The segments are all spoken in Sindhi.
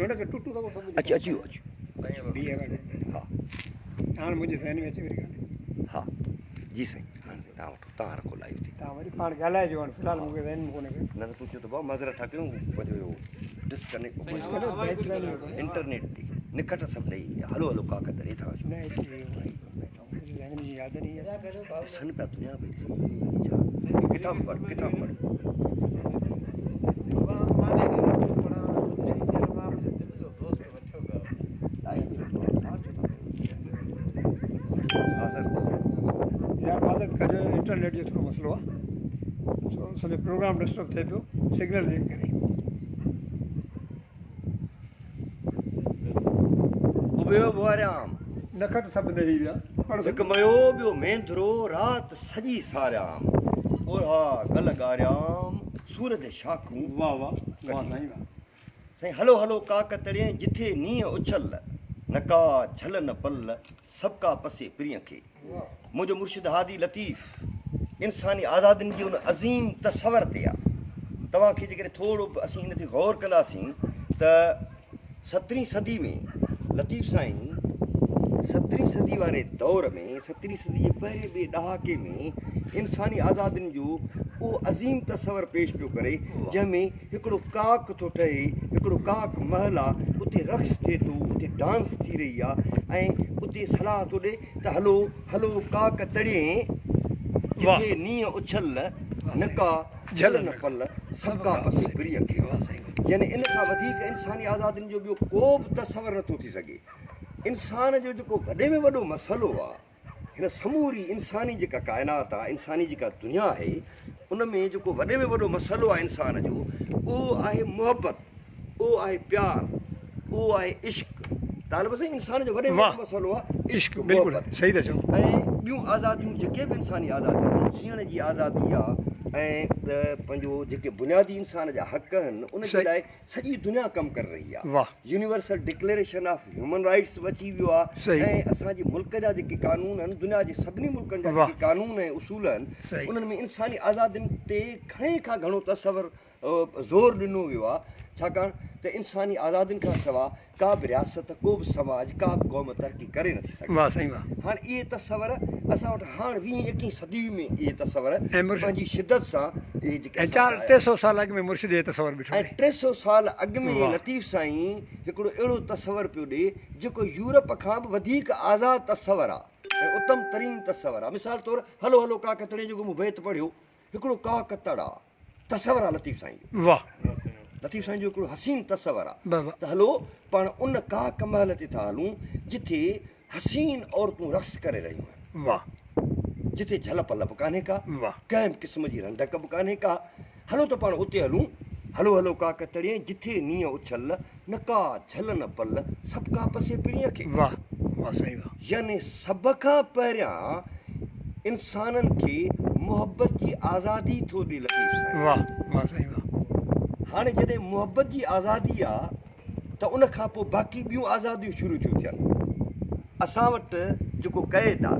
هن کي ٽوٽو رڳو سڀ اچي اچي ويو اچي بيهه ها هاڻ منهنجي ذهن ۾ اچي وري ڳالهه ها جي سائين هاڻ توهان وٺو توهان رکو لائيو تي توهان وري پاڻ ڳالهائجو هاڻ في الحال مون کي ذهن ۾ ڪونهي پيو نه ته تون چيو ته بابا معذرت ٿا ڪيون پنهنجو اهو ڊسڪنيڪٽ انٽرنيٽ تي نکٽ سڀ ڏئي هلو هلو ڪاڪ تڙي ٿا اچو نه اچي ويو منهنجي ذهن ۾ ياد نه ڏسن پيا دنيا پئي ڏسي ڇا ڪتاب پڙھ ڪتاب پڙھ يار معذرت ڪجو انٽرنيٽ جو ٿورو مسئلو آ سو سڄو پروگرام ڊسٽرب ٿئي پيو سگنل جي ڪري. اڀيو ٻوهاريام. نکٽ سڀ لهي ويا. هڪ ميو ٻيو مينڌرو رات سڄي ساريام. ڳوڙها گل ڳاريام سورج شاخون. واه واه واه سائين واه. سائين هلو هلو ڪاڪ تڙين جٿي نينهن اڇل. نه ڪا جهل نه پل سڀڪا پسي پرينء کي. منهنجو مرشد هادي لطيف انساني آزادين جي ان عظيم تصور تي آ. توهان کي جيڪڏهن ٿورو به اسين ان تي غور ڪنداسين ته سترهين صدي ۾ لطيف سائين سترهين صدي واري دور ۾ سترهين صدي جي پهرين ٻئي ڏهاڪي ۾ انساني آزادين جو اهو عظيم تصور پيش پيو ڪري جنهن ۾ هڪڙو ڪاڪ ٿو ٺهي، هڪڙو ڪاڪ محل آ، اتي رقص ٿئي ٿو، اتي ڊانس ٿي رهي آ ۽ اتي صلاح ٿو ڏي ته هلو هلو ڪاڪ تڙين، جٿي نينهن اڇل، نه ڪا جهل نه پل، سڀڪا پسي پرينء کي. يعني ان کان وڌيڪ انساني آزادين جو ٻيو ڪو به تصور نٿو ٿي سگهي. انسان جو جيڪو وڏي ۾ وڏو مسئلو آ، هن سموري انساني جيڪا ڪائنات آ، انساني جيڪا دنيا آهي، ان ۾ جيڪو وڏي ۾ وڏو مسئلو آ انسان جو، اهو آهي محبت، اهو آهي پيار، اهو آهي عشق. طالب سائين انسان جو وڏي ۾ وڏو مسئلو آ عشق، محبت ۽ ٻيون آزاديون جيڪي به انساني آزاديون آهن، جيئڻ جي آزادي آ ۽ پنهنجو جيڪي بنيادي انسان جا حق آهن، ان جي لاء سڄي دنيا ڪم ڪري رهي آ. Universal declaration of human rights به اچي ويو آ ۽ اسان جي ملڪ جا جيڪي قانون آهن دنيا جي سڀني ملڪن جا جيڪي قانون ۽ اصول آهن انهن ۾ انساني آزادين تي گهڻي کان گهڻو تصور زور ڏنو ويو آ ڇاڪاڻ ته انساني آزادين کان سوا ڪا به رياست ڪو به سماج ڪا به قوم ترقي ڪري نٿي سگهي. هاڻ اهي تصور اسان وٽ هاڻ ويهين ايڪيهين صدي ۾ اهي تصور پنهنجي شدت سان اهي جيڪي ۽ چار 300 سال اڳ ۾ مرشد اهي تصور بيٺو ۽ 300 سال اڳ ۾ لطيف سائين هڪڙو اهڙو تصور پيو ڏي جيڪو يورپ کان به وڌيڪ آزاد تصور آ ۽ اتم ترين تصور آ. مثال طور هلو هلو ڪاڪ تڙي جيڪو مون بيت پڙهيو هڪڙو ڪاڪ تڙ آ تصور آ لطيف سائين جو. واه. لطيف سائين جو هڪڙو حسين تصور آ ته هلو پاڻ ان ڪاڪ محل تي ٿا هلون جٿي حسين عورتون رقص ڪري رهيون آهن. واه. جتي جهل پل به ڪانهي ڪا. واه. ڪنهن به قسم جي رنڊڪ به ڪانهي ڪا. هلو ته پاڻ اتي هلون. هلو هلو ڪاڪ تڙين، جٿي نينهن اڇل، نه ڪا جهل نه پل، سڀ ڪا پسي پرينء کي. واه واه سائين واه. يعني سڀ کان پهريان انسانن کي محبت جي آزادي ٿو ڏي لطيف سائين. واه واه سائين واه. هاڻي جڏهن محبت جي آزادي آ. ته ان کان پوء باقي ٻيون آزاديون شروع ٿيون ٿين. اسان وٽ جيڪو قيد آ،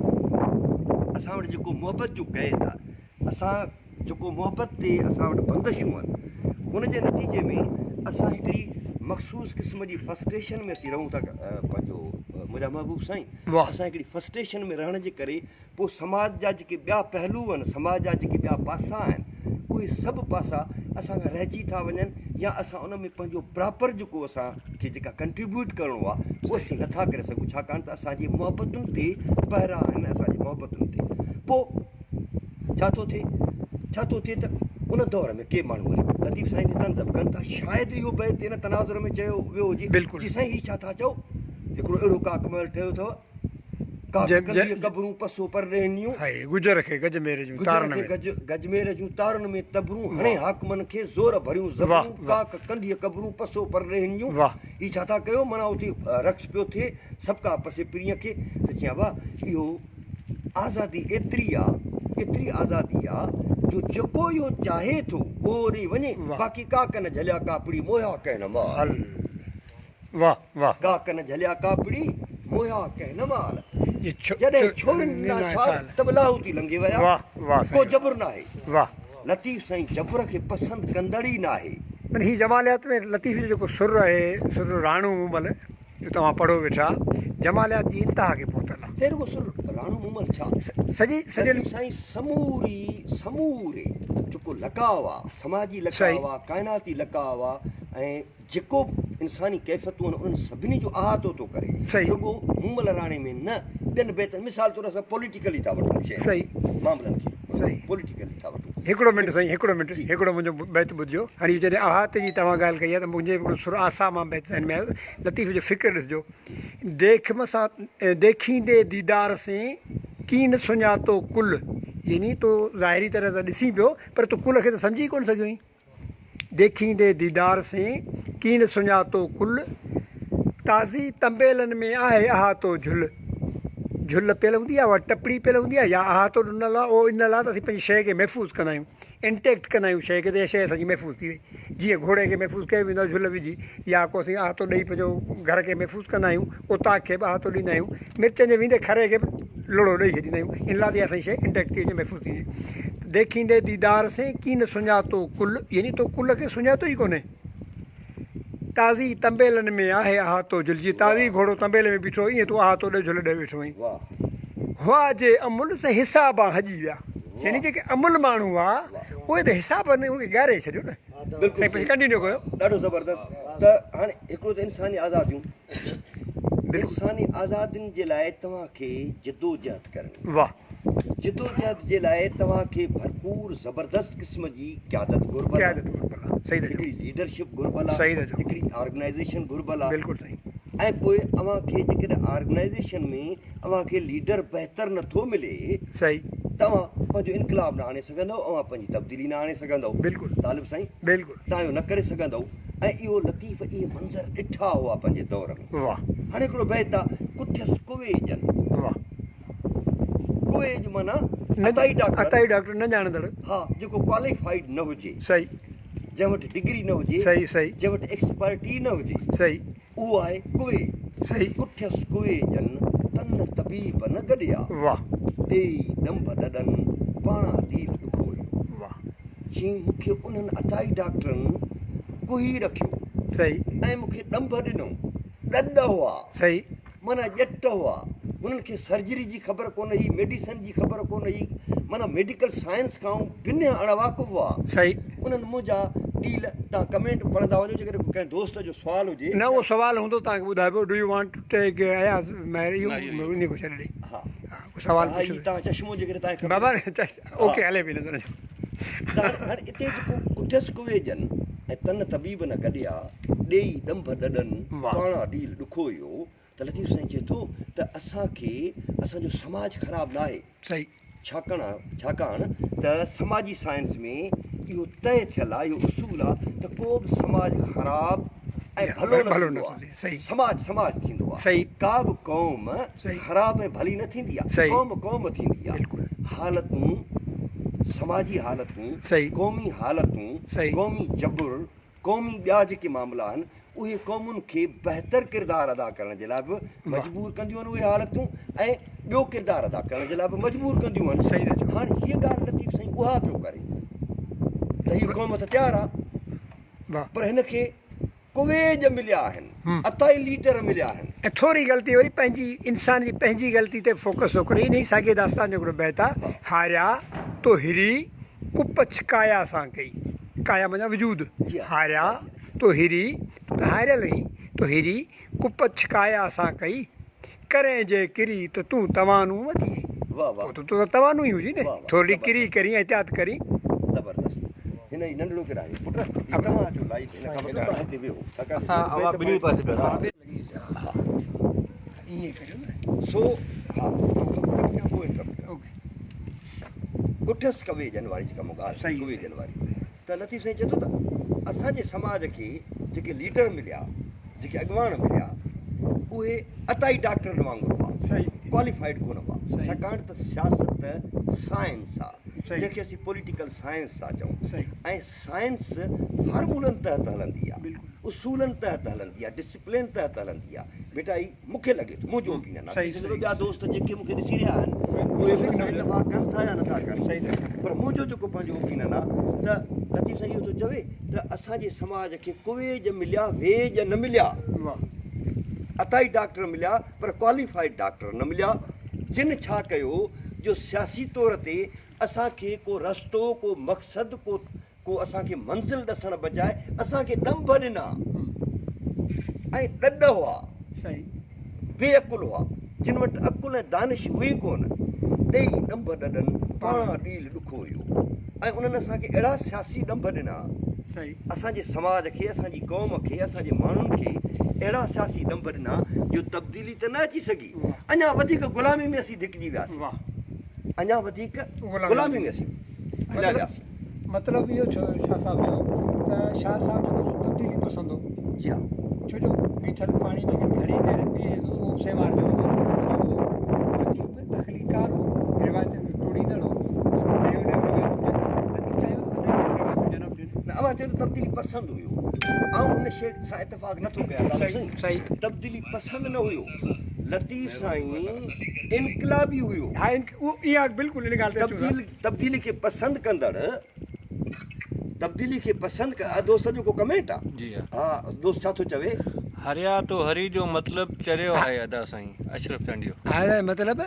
اسان وٽ جيڪو محبت جو قيد آ، اسان جيڪو محبت تي اسان وٽ بندشون آهن، ان جي نتيجي ۾ اسان هڪڙي مخصوص قسم جي فرسٽريشن ۾ اسين رهون ٿا پنهنجو منهنجا محبوب سائين اسان هڪڙي فرسٽريشن ۾ رهڻ جي ڪري پوء سماج جا جيڪي ٻيا پهلو آهن، سماج جا جيڪي ٻيا پاسا آهن، اهي سڀ پاسا اسان کان رهجي ٿا وڃن يا اسان ان ۾ پنهنجو پراپر جيڪو اسان کي جيڪا ڪنٽريبيوٽ ڪرڻو آهي اهو اسين نٿا ڪري سگهون ڇاڪاڻ ته اسان جي محبتن تي پهرا آهن اسان جي محبتن تي پوء ڇا ٿو ٿئي ڇا ٿو ٿئي ته ان دور ۾ ڪي ماڻهو وري لطيف سائين تي طنز به ڪن ٿا شايد اهو بيت ان تناظر ۾ چيو ويو هجي بلڪل جي سائين هي ڇا ٿا چئو هڪڙو اهڙو ڪاڪ محل ٺهيو اٿو ڪاڪ ڪنڌيء قبرون پسو پرڏيهن نيون. هائي گجر کي گجمير جون تارن ۾. گجر کي گجمير جون تارن ۾ تبرون هڻي حاڪمن کي زور ڀريون زبرون ڪاڪ ڪنڌيء قبرون پسو پرڏيهن نيون. هي ڇا ٿا ڪيو معنيٰ اتي رقص پيو ٿئي سڀڪا پسي پرينء کي ته چيائين وا اهو آزادي ايتري آ ايتري آزادي آ جو جيڪو اهو چاهي ٿو اهو اوڏي وڃي باقي ڪاڪ نه جهليا ڪاپڙي موهيا ڪنهن نه مال. واه واه. ڪا ڪن جهليا ڪاپڙي، موهيا ڪنهن نه مال. جڏهن ڇورين ڏنا ڇال، ته به لاهوتي لنگهي ويا. واه واه ڪو جبر ناهي. واه. لطيف سائين جبر کي پسند ڪندڙ ئي ناهي. معنيٰ هي جماليات ۾ لطيف جو جيڪو سر آهي، سر راڻو مومل جو توهان پڙهو ويٺا، جماليات جي انتها کي پهتل آهي. سائين رڳو سر راڻو مومل ڇا؟ سڄي سڄي. لطيف سائين سموري سموري جيڪو لقاء آ، سماجي لقاء آ، ڪائناتي لقاء آ ۽ جيڪو به انساني ڪيفيتون آهن انهن سڀني جو احاطو ٿو ڪري. رڳو مومل راڻي ۾ نه ٻين بيتن مثال طور اسان پوليٽيڪلي ٿا وٺون شين کي معاملن کي پوليٽيڪلي ٿا وٺون. هڪڙو منٽ سائين هڪڙو منٽ هڪڙو منهنجو بيت ٻڌجو هاڻي جڏهن احاطي جي توهان ڳالهه ڪئي آهي ته منهنجي هڪڙو سر آسا مان بيت ذهن ۾ آيو ته لطيف جو فڪر ڏسجو ديک م سان ديکيندي ديدار سين ڪين سڃاتو ڪل يعني تو ظاهري طرح سان ڏسين پيو پر تون ڪل کي ته سمجهي ئي ڪونه سگهيو آهين. ديکيندي ديدار سين، ڪين سڃاتو ڪل. تازي تنبيلن ۾ آهي احاطو جهل. جهل پيل هوندي آهي، اها ٽپڙي پيل هوندي آهي يا احاطو ڏنل آهي، اهو ان لاء ته اسين پنهنجي شيء کي محفوظ ڪندا آهيون، Intact ڪندا آهيون شيء کي ته اها شيء اسان جي محفوظ ٿي وئي. جيئن گهوڙي کي محفوظ ڪيو ويندو آهي جهل وجهي يا ڪو اسين احاطو ڏئي پنهنجو گهر کي محفوظ ڪندا آهيون، اوطاق کي به احاطو ڏيندا آهيون، مرچن جي ويندي کري کي به لوڙهو ڏئي ڇڏيندا آهيون، ان لاء ته اها اسان جي شيء Intact ٿي وڃي، محفوظ ٿي وڃي. ديکيندي ديدار سين ڪين سڃاتو ڪل يعني تو ڪل کي سڃاتو ئي ڪونهي. تازي تنبيلن ۾ آهي احاطو جهل جيئن تازي گهوڙو تنبيلي ۾ بيٺو ائين تون احاطو ڏئي جهل ڏئي ويٺو آهين. هئا جي امل سي حسابان هڄي ويا يعني جيڪي امل ماڻهو هئا اهي ته حسابن انهن کي ڳاري ڇڏيو نه. بلڪل صحيح ڪنٽينيو ڪيو. ڏاڍو زبردست ته هاڻي هڪڙو ته انساني آزاديون انساني آزادين جي لاء توهان کي جدوجهد ڪرڻي. واھ. جدوجهد جي لاء توهان کي ڀرپور زبردست قسم جي قيادت گهربل آ. قيادت گهربل آ. صحيح ٿا چئو. هڪڙي ليڊرشپ گهربل آ. صحيح ٿا چئو. هڪڙي آرگنائيزيشن گهربل آ. بلڪل صحيح. ۽ پوء اوهان کي جيڪڏهن آرگنائيزيشن ۾ اوهان کي ليڊر بهتر نه ٿو ملي. صحيح. ته اوهان پنهنجو انقلاب نه آڻي سگهندؤ، اوهان پنهنجي تبديلي نه آڻي سگهندؤ. بلڪل. طالب سائين. بلڪل. توهان اهو نه ڪري سگهندؤ. ۽ اهو لطيف اهي منظر ڏٺا هئا پنهنجي دور ۾. واھ. هاڻي هڪڙو بيت آ، ڪٺيس ڪوي ڄن. واھ. ڪوي جو معنيٰ عطائي ڊاڪٽر. عطائي ڊاڪٽر نه ڄاڻندڙ. ها جيڪو ڪواليفائيڊ نه هجي. صحيح. جنهن وٽ ڊگري نه هجي. صحيح صحيح. جنهن وٽ ايڪسپرٽي نه هجي. صحيح. اهو آهي ڪوي. صحيح. ڪٺيس ڪوي ڄن، تن طبيب نه گڏيا. واھ. ڏيئي ڏنڀ ڏڏن، پاڻا ڏيل ڏکويو. واھ. چيائين مون کي انهن عطائي ڊاڪٽرن ڪهي رکيو. صحيح. ۽ مون کي ڏنڀ ڏنو. ڏڏ هئا. صحيح. معنيٰ ڄٽ هئا، هنن کي سرجري جي خبر ڪونه هئي، ميڊيسن جي خبر ڪونه هئي، معنيٰ ميڊيڪل سائنس کان بنهه اڻ واقف هئا. صحيح. انهن منهنجا ڏيل توهان ڪمينٽ پڙهندا وڃو جيڪڏهن ڪنهن دوست جو سوال هجي. نه اهو سوال هوندو توهان کي ٻڌائبو do you want to take Ayaz Mehr اهو انهي کان ڇڏي ڏي. ها. ها ڪو سوال ها پڇو. هي توهان چشمو جيڪڏهن توهان کي بابا اوڪي هلي پئي نظر. ته هاڻي اتي جيڪو ڪٺيس ڪويڄن ۽ تن طبيب نه گڏيا، ڏيئي ڏنڀ ڏڏن، پاڻا ڏيل ڏکويو ته لطيف سائين چئي ٿو ته اسان کي اسان جو سماج خراب ناهي. صحيح. ڇاڪاڻ ته سماجي سائنس ۾ اهو طئي ٿيل آهي، اهو اصول آهي ته ڪو به سماج خراب ۽ ڀلو نه ٿيندو آهي. سماج سماج ٿيندو آهي. ڪا به قوم خراب ۽ ڀلي نه ٿيندي آهي. قوم قوم ٿيندي آهي. حالتون، سماجي حالتون، قومي حالتون، قومي جبر، قومي ٻيا جيڪي معاملا آهن، اهي قومن کي بهتر ڪردار ادا ڪرڻ جي لاء به مجبور ڪنديون آهن اهي حالتون ۽ ٻيو ڪردار ادا ڪرڻ جي لاء به مجبور ڪنديون آهن. هاڻ هيء ڳالهه لطيف سائين اها پيو ڪري ته هيء قوم ته تيار آهي پر هن کي ڪويڄ مليا آهن، عطائي ليڊر مليا آهن. ۽ ٿوري غلطي وري پنهنجي انسان جي پنهنجي غلطي تي فوڪس ٿو ڪري انهي ساڳئي داستان جو هڪڙو بيت آ هاريا تو هري ڪپڇ ڪايا سان ڪئي ڪايا معنيٰ وجود هاريا تو هري تون ته هاريل هين تو هري ڪپڇ ڪايا سان ڪئي ڪرين جي ڪري ته تون توانو نه ٿئين. واه واه. پوء ته تون ته توانو ئي هجين نه. واه واه. ٿورڙي ڪري ڪرين احتياط ڪرين. زبردست. هن هي ننڍڙو ڪير آهي پٽ هي توهان جو لائيف هن کان وڌ توهان هتي ويهو ڇاڪاڻ اسان اوهان ٻنهي پاسي پيا ها ها ائين ڪريو نه. سو ها پوء انٽرپٽ ڪيو. ڪٺس ڪوي جن واري جيڪا مون ڳالهه ڪئي ڪوي جن واري ته لطيف سائين چئي ٿو ته اسان جي سماج کي جيڪي ليڊر مليا جيڪي اڳواڻ مليا اهي عطائي ڊاڪٽرن وانگر هئا ڪواليفائيڊ ڪونه هئا ڇاڪاڻ ته سياست سائنس آ جنهن کي اسين پوليٽيڪل سائنس ٿا چئون ۽ سائنس فارمولن تحت هلندي آ اصولن تحت هلندي آ ڊسپلين تحت هلندي آ بيٽا هي مون کي لڳي ٿو منهنجو اوپينن آ ٿي سگهي ٿو ٻيا دوست جيڪي مون کي ڏسي رهيا آهن اهي ان سان اتفاق ڪن ٿا يا نٿا ڪن پر منهنجو جيڪو پنهنجو اوپينن آ ته. لطيف سائين اهو ٿو چوي ته اسان جي سماج کي ڪويڄ مليا ويڄ نه مليا. عطائي ڊاڪٽر مليا پر ڪواليفائيڊ ڊاڪٽر نه مليا. جن ڇا ڪيو جو سياسي طور تي اسان کي ڪو رستو، ڪو مقصد، ڪو ڪو اسان کي منزل ڏسڻ بجاء اسان کي ڏنڀ ڏنا ۽ ڏڏ هئا، بي عقل هئا، جن وٽ عقل ۽ دانش هئي ڪونه، ڏيئي ڏنڀ ڏڏن پاڻان ڏيل ڏکو هيو ۽ انهن اسان کي اهڙا سياسي ڏنڀ ڏنا، اسان جي سماج کي، اسان جي قوم کي، اسان جي ماڻهن کي اهڙا سياسي ڏنڀ ڏنا جو تبديلي ته نه اچي سگهي، اڃا وڌيڪ غلامي ۾ اسين ڌڪجي وياسين، اڃا وڌيڪ غلامي ۾ اسين هليا وياسين. مطلب اهو ٿيو شاهه صاحب جو ته شاهه صاحب جيڪو سو تبديلي پسند هو. جي ها. ڇو جو بيٺل پاڻي به اگر گهڻي دير بيهي ٿو ته اهو به سينوارجي وڃي ٿو، ختم ٿي وڃي ٿو. لطيف به تخليقڪار هو، روايتن کي ٽوڙيندڙ هو، نيون نيون روايتون جنم لطيف چاهيو ته نيون نيون روايتون جنم ڏين. نه اوهان چيو ته تبديلي پسند هيو. آئون ان شيء سان اتفاق نه ٿو ڪيان دادا سائين. صحيح. تبديلي پسند نه هيو. لطيف سائين انقلابي هيو. ها اها بلڪل ان ڳالهه تي اچون ٿا. تبديلي کي پسند ڪندڙ تبديلي کي پسند ڪ دوست جو ڪو ڪمينٽ آ جي ها ها دوست ڇا ٿو چوي. هريا تو هري جو مطلب چريو آهي ادا سائين اشرف چانڊيو. هريا جو مطلب.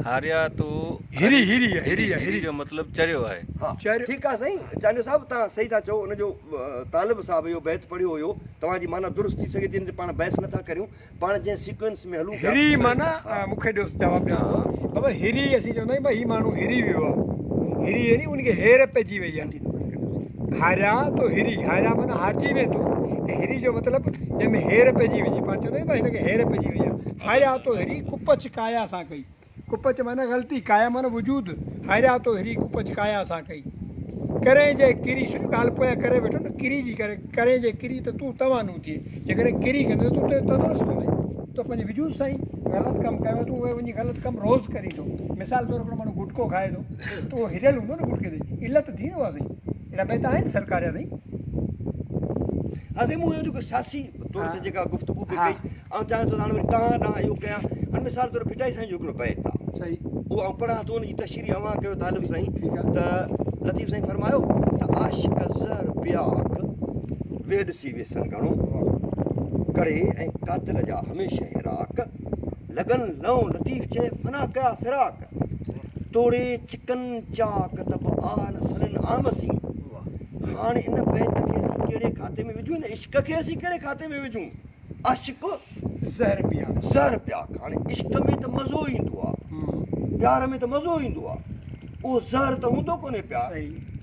هاريا تو هري هري هري هري جو مطلب چريو آهي. ها ٺيڪ آ سائين چانڊيو صاحب توهان صحيح ٿا چئو ان جو طالب صاحب اهو بيت پڙهيو هيو توهان جي معنيٰ درست ٿي سگهي ٿي ان تي پاڻ بحث نٿا ڪريون پاڻ جنهن سيڪوئنس ۾ هلون پيا. هري معنيٰ مون کي ڏيو جواب ڏيان ٿو بابا هري اسين چوندا آهيون ڀائي هي ماڻهو هري ويو آهي هري يعني ان کي هير پئجي وئي آهي هاريا تو هري هاريا معنيٰ هارجي ويندو ۽ هري جو مطلب جنهن ۾ هير پئجي وڃي پاڻ چوندا آهيون ڀائي هن کي هير پئجي وئي آهي هاريا تو هري ڪپچ ڪايا سان ڪئي. ڪپچ معنيٰ غلطي، ڪايا معنيٰ وجود، هاريا تو هري ڪپچ ڪايا سان ڪئي. ڪرين جي ڪري، سو جو ڳالهه پويان ڪري ويٺو نه ڪري جي ڪري، ڪرين جي ڪري ته تون توانو ٿئين، جيڪڏهن ڪري ڪندين ته تون تندرست هوندين. تو پنهنجي وجود سان ئي غلط ڪم ڪيو آهي، تون اهي وڃي غلط ڪم روز ڪرين ٿو. مثال طور هڪڙو ماڻهو گٽڪو کائي ٿو ته اهو هريل هوندو نه گٽڪي تي، علت ٿي نه اها سائين. اهڙا بيت آهن سرڪار جا سائين. ها سائين مون اهو جيڪو سياسي طور تي جيڪا گفتگو پئي ڪئي آئون چاهيان ٿو ته هاڻي وري توهان ڏانهن اهو ڪيان. هاڻي مثال طور ڀٽائي سائين جو هڪڙو بيت آهي. اهو آئون پڙهان ٿو ان جي تشريح اوهان ڪيو طالب سائين ته لطيف سائين فرمايو ته عاشق زهر پياڪ ويهه ڏسي ويسن گهڻو ڪڙي ۽ قاتل جا هميشه هيراڪ لڳن لئون لطيف چئي فنا ڪيا فراق توڙي چڪن چاڪ ته به آه نه سرن عام سين. هاڻي ان بيت کي اسين ڪهڙي کاتي ۾ وجهون هن عشق کي اسين ڪهڙي کاتي ۾ وجهون. عشق زهر پياڪ. زهر پياڪ هاڻي عشق ۾ ته مزو ايندو آ پيار ۾ ته مزو ايندو آ اهو زهر ته هوندو ڪونهي پيار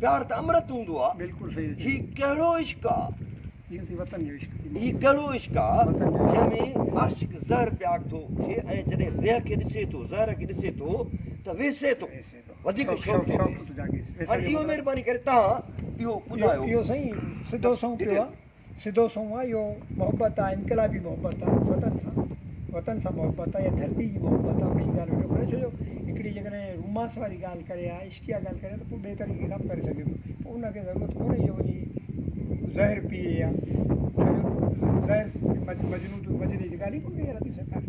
پيار ته امرت هوندو آ بلڪل صحيح هي ڪهڙو عشق آ هي سي وطن جو عشق هي ڪهڙو عشق آ جنهن ۾ عاشق زهر پياڪ ٿو ٿئي ۽ جڏهن ويهه کي ڏسي ٿو زهر کي ڏسي ٿو ته ويسي ٿو وڌيڪ شوق ٿو ٿئيس هاڻي اهو مهرباني ڪري توهان اهو ٻڌايو اهو سائين سڌو سنئون پيو آ سڌو سنئون آ اهو محبت آ انقلابي محبت آ وطن سان وطن سان محبت آ يا ڌرتي جي محبت آ انهي جي ڳالهه ويٺو ڪري ڇو جو هڪڙي جيڪڏهن رومانس واري ڳالهه ڪري ها عشقيه ڳالهه ڪري ها ته پوء ٻئي طريقي سان به ڪري سگهي پيو پوء ان کي ضرورت ڪونهي جو وڃي زهر پيئي ها ڇو جو زهر مجنون تو مجني جي ڳالهه ئي ڪونه ڪئي آ لطيف سرڪار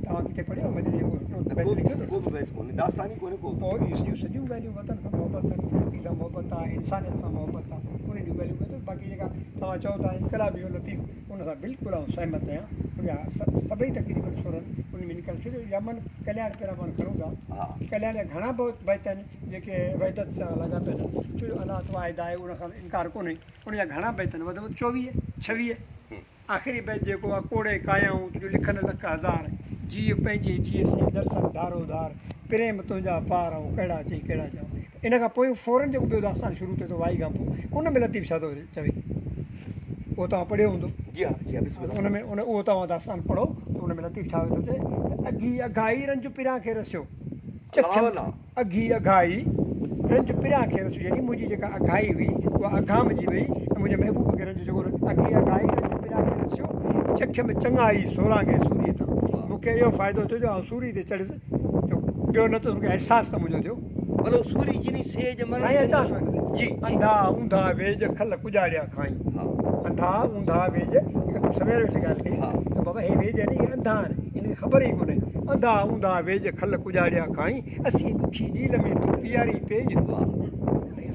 توهان ڪٿي پڙهيو آ مجني جو ڪو هڪڙو بيت لکيو اٿس ڪو به بيت ڪونهي داستان ئي ڪونهي ڪو به. پوء اهي سڄيون سڄيون ڳالهيون وطن سان محبت آهن ڌرتي سان محبت آ انسانيت سان محبت آ انهن جون ڳالهيون ڪندس باقي جيڪا توهان چئو ٿا انقلابي هو لطيف ان سان بلڪل آئون سهمت آهيان ان جا سڀئي تقريبن سر ان ۾ نڪرن ڇو جو يمن ڪلياڻ پيرا پاڻ کڻون ٿا ڪلياڻ جا گهڻا بيت آهن جيڪي وحدت سان لاڳاپيل آهن ڇو جو الله ته واحد آهي ان کان انڪار ڪونهي ان جا گهڻا بيت آهن وڌ ۾ وڌ 24 26 آخري بيت جيڪو آهي ڪوڙي ڪايائون تنهنجو لکن لک هزار جيء پنهنجي جيء سين درسن ڌارو ڌار پريم تنهنجا پار آئون ڪهڙا چئي ڪهڙا چوان ان کان پويون فورن جيڪو ٻيو داستان شروع ٿئي ٿو وائي کان پوء ان ۾ لطيف ڇا ٿو چوي اهو توهان پڙهيو هوندو. جي ها جي ها بسم الله. ان ۾ ان اهو توهان داستان پڙهو ته ان ۾ لطيف ڇا ويٺو چئي ته اگهي اگهائي رنج پريان کي رسيو چکيم اگهي اگهائي رنج پريان کي رسيو يعني منهنجي جيڪا اگهائي هئي اها اگهامجي وئي ۽ منهنجي محبوب کي رنج جيڪو اگهي اگهائي رنج پريان کي رسيو چکيم چڱائي سورانگهي سوريء تان مون کي اهو فائدو ٿيو جو آئون سوري تي چڙهيس جو ٻيو نه ته ان کي احساس ته منهنجو ٿيو. ڀلو سوري جني سيج مرڻ سائين اچان ٿو هن تي. جي جي. انڌا اونڌا ويڄ کل ڪڄاڙيا کائين. ها. انڌا اونڌا ويڄ هڪ تون سوير ويٺي ڳالهه ڪئي ها. ته بابا هي ويڄ آهن اهي انڌا آهن هن کي خبر ئي ڪونهي. انڌا اونڌا ويڄ کل ڪڄاڙيا کائين اسين ڏکي ڏيل ۾ تون پياري پيج. واهه.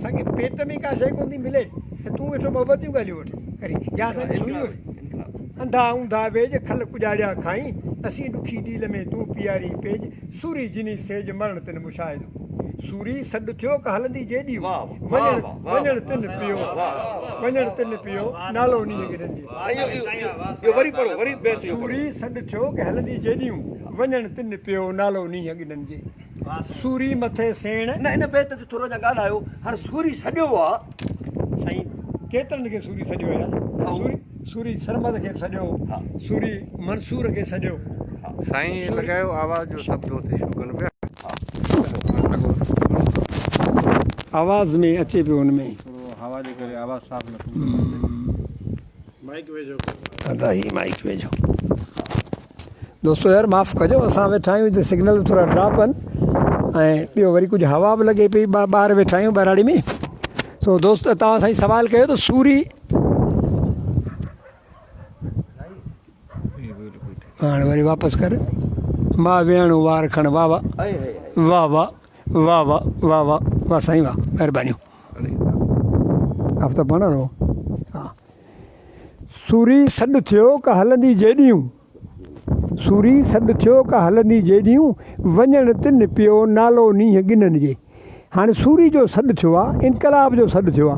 اسان کي پيٽ ۾ ڪا شيء ڪونه ٿي ملي ۽ تون ويٺو محبت جون ڳالهيون وٺ ڪرين يا اسان کي سڃو انڌا اونڌا ويڄ کل ڪڄاڙيا کائين اسين ڏکي ڏيل ۾ تون پيارين پيڄ سوري جني سيج مرڻ تن مشاهدو سوري سڏ ٿيو ڪه هلندي جيڏيون وڃڻ وڃڻ تن پيو وڃڻ تن پيو نالو نينهن گڏن جي سوري سڏ ٿيو ڪه هلندي جيڏيون وڃڻ تن پيو نالو نينهن گڏن جي سوري مٿي سيڻ. نه ان بيت تي ٿورو اڃا ڳالهايو هر سوري سڏيو آ. سائين ڪيترن کي سوري سڏيو يار سوري سوري سرمد کي به سڏيو سوري منصور کي سڏيو. سائين لڳايو آواز جو سڀ دوست اشو ڪن پيا. آواز ۾ اچي پيو ان ۾. ٿورو هوا جي ڪري آواز صاف نٿو اچي. مائيڪ ويجهو ڪيو. ادا هي مائيڪ ويجهو. دوستو يار معاف ڪجو اسان ويٺا آهيون هتي سگنل به ٿورا ڊراپ آهن ۽ ٻيو وري ڪجهه هوا به لڳي پئي ٻاهر ويٺا آهيون ٻهراڙي ۾ سو دوست توهان سائين سوال ڪيو ته سوري هاڻي وري واپس ڪر مان ويهڻو وار کڻ واه واه واه واه واه واه واه واه واه سائين واه مهربانيون آفتاب پاڻ رو ها سوري سڏ ٿيو ڪا هلندي جيڏيون سوري سڏ ٿيو ڪا هلندي جيڏيون وڃڻ تن پيو نالو نينهن ڳنن جي هاڻي سوري جو سڏ ٿيو آ انقلاب جو سڏ ٿيو آ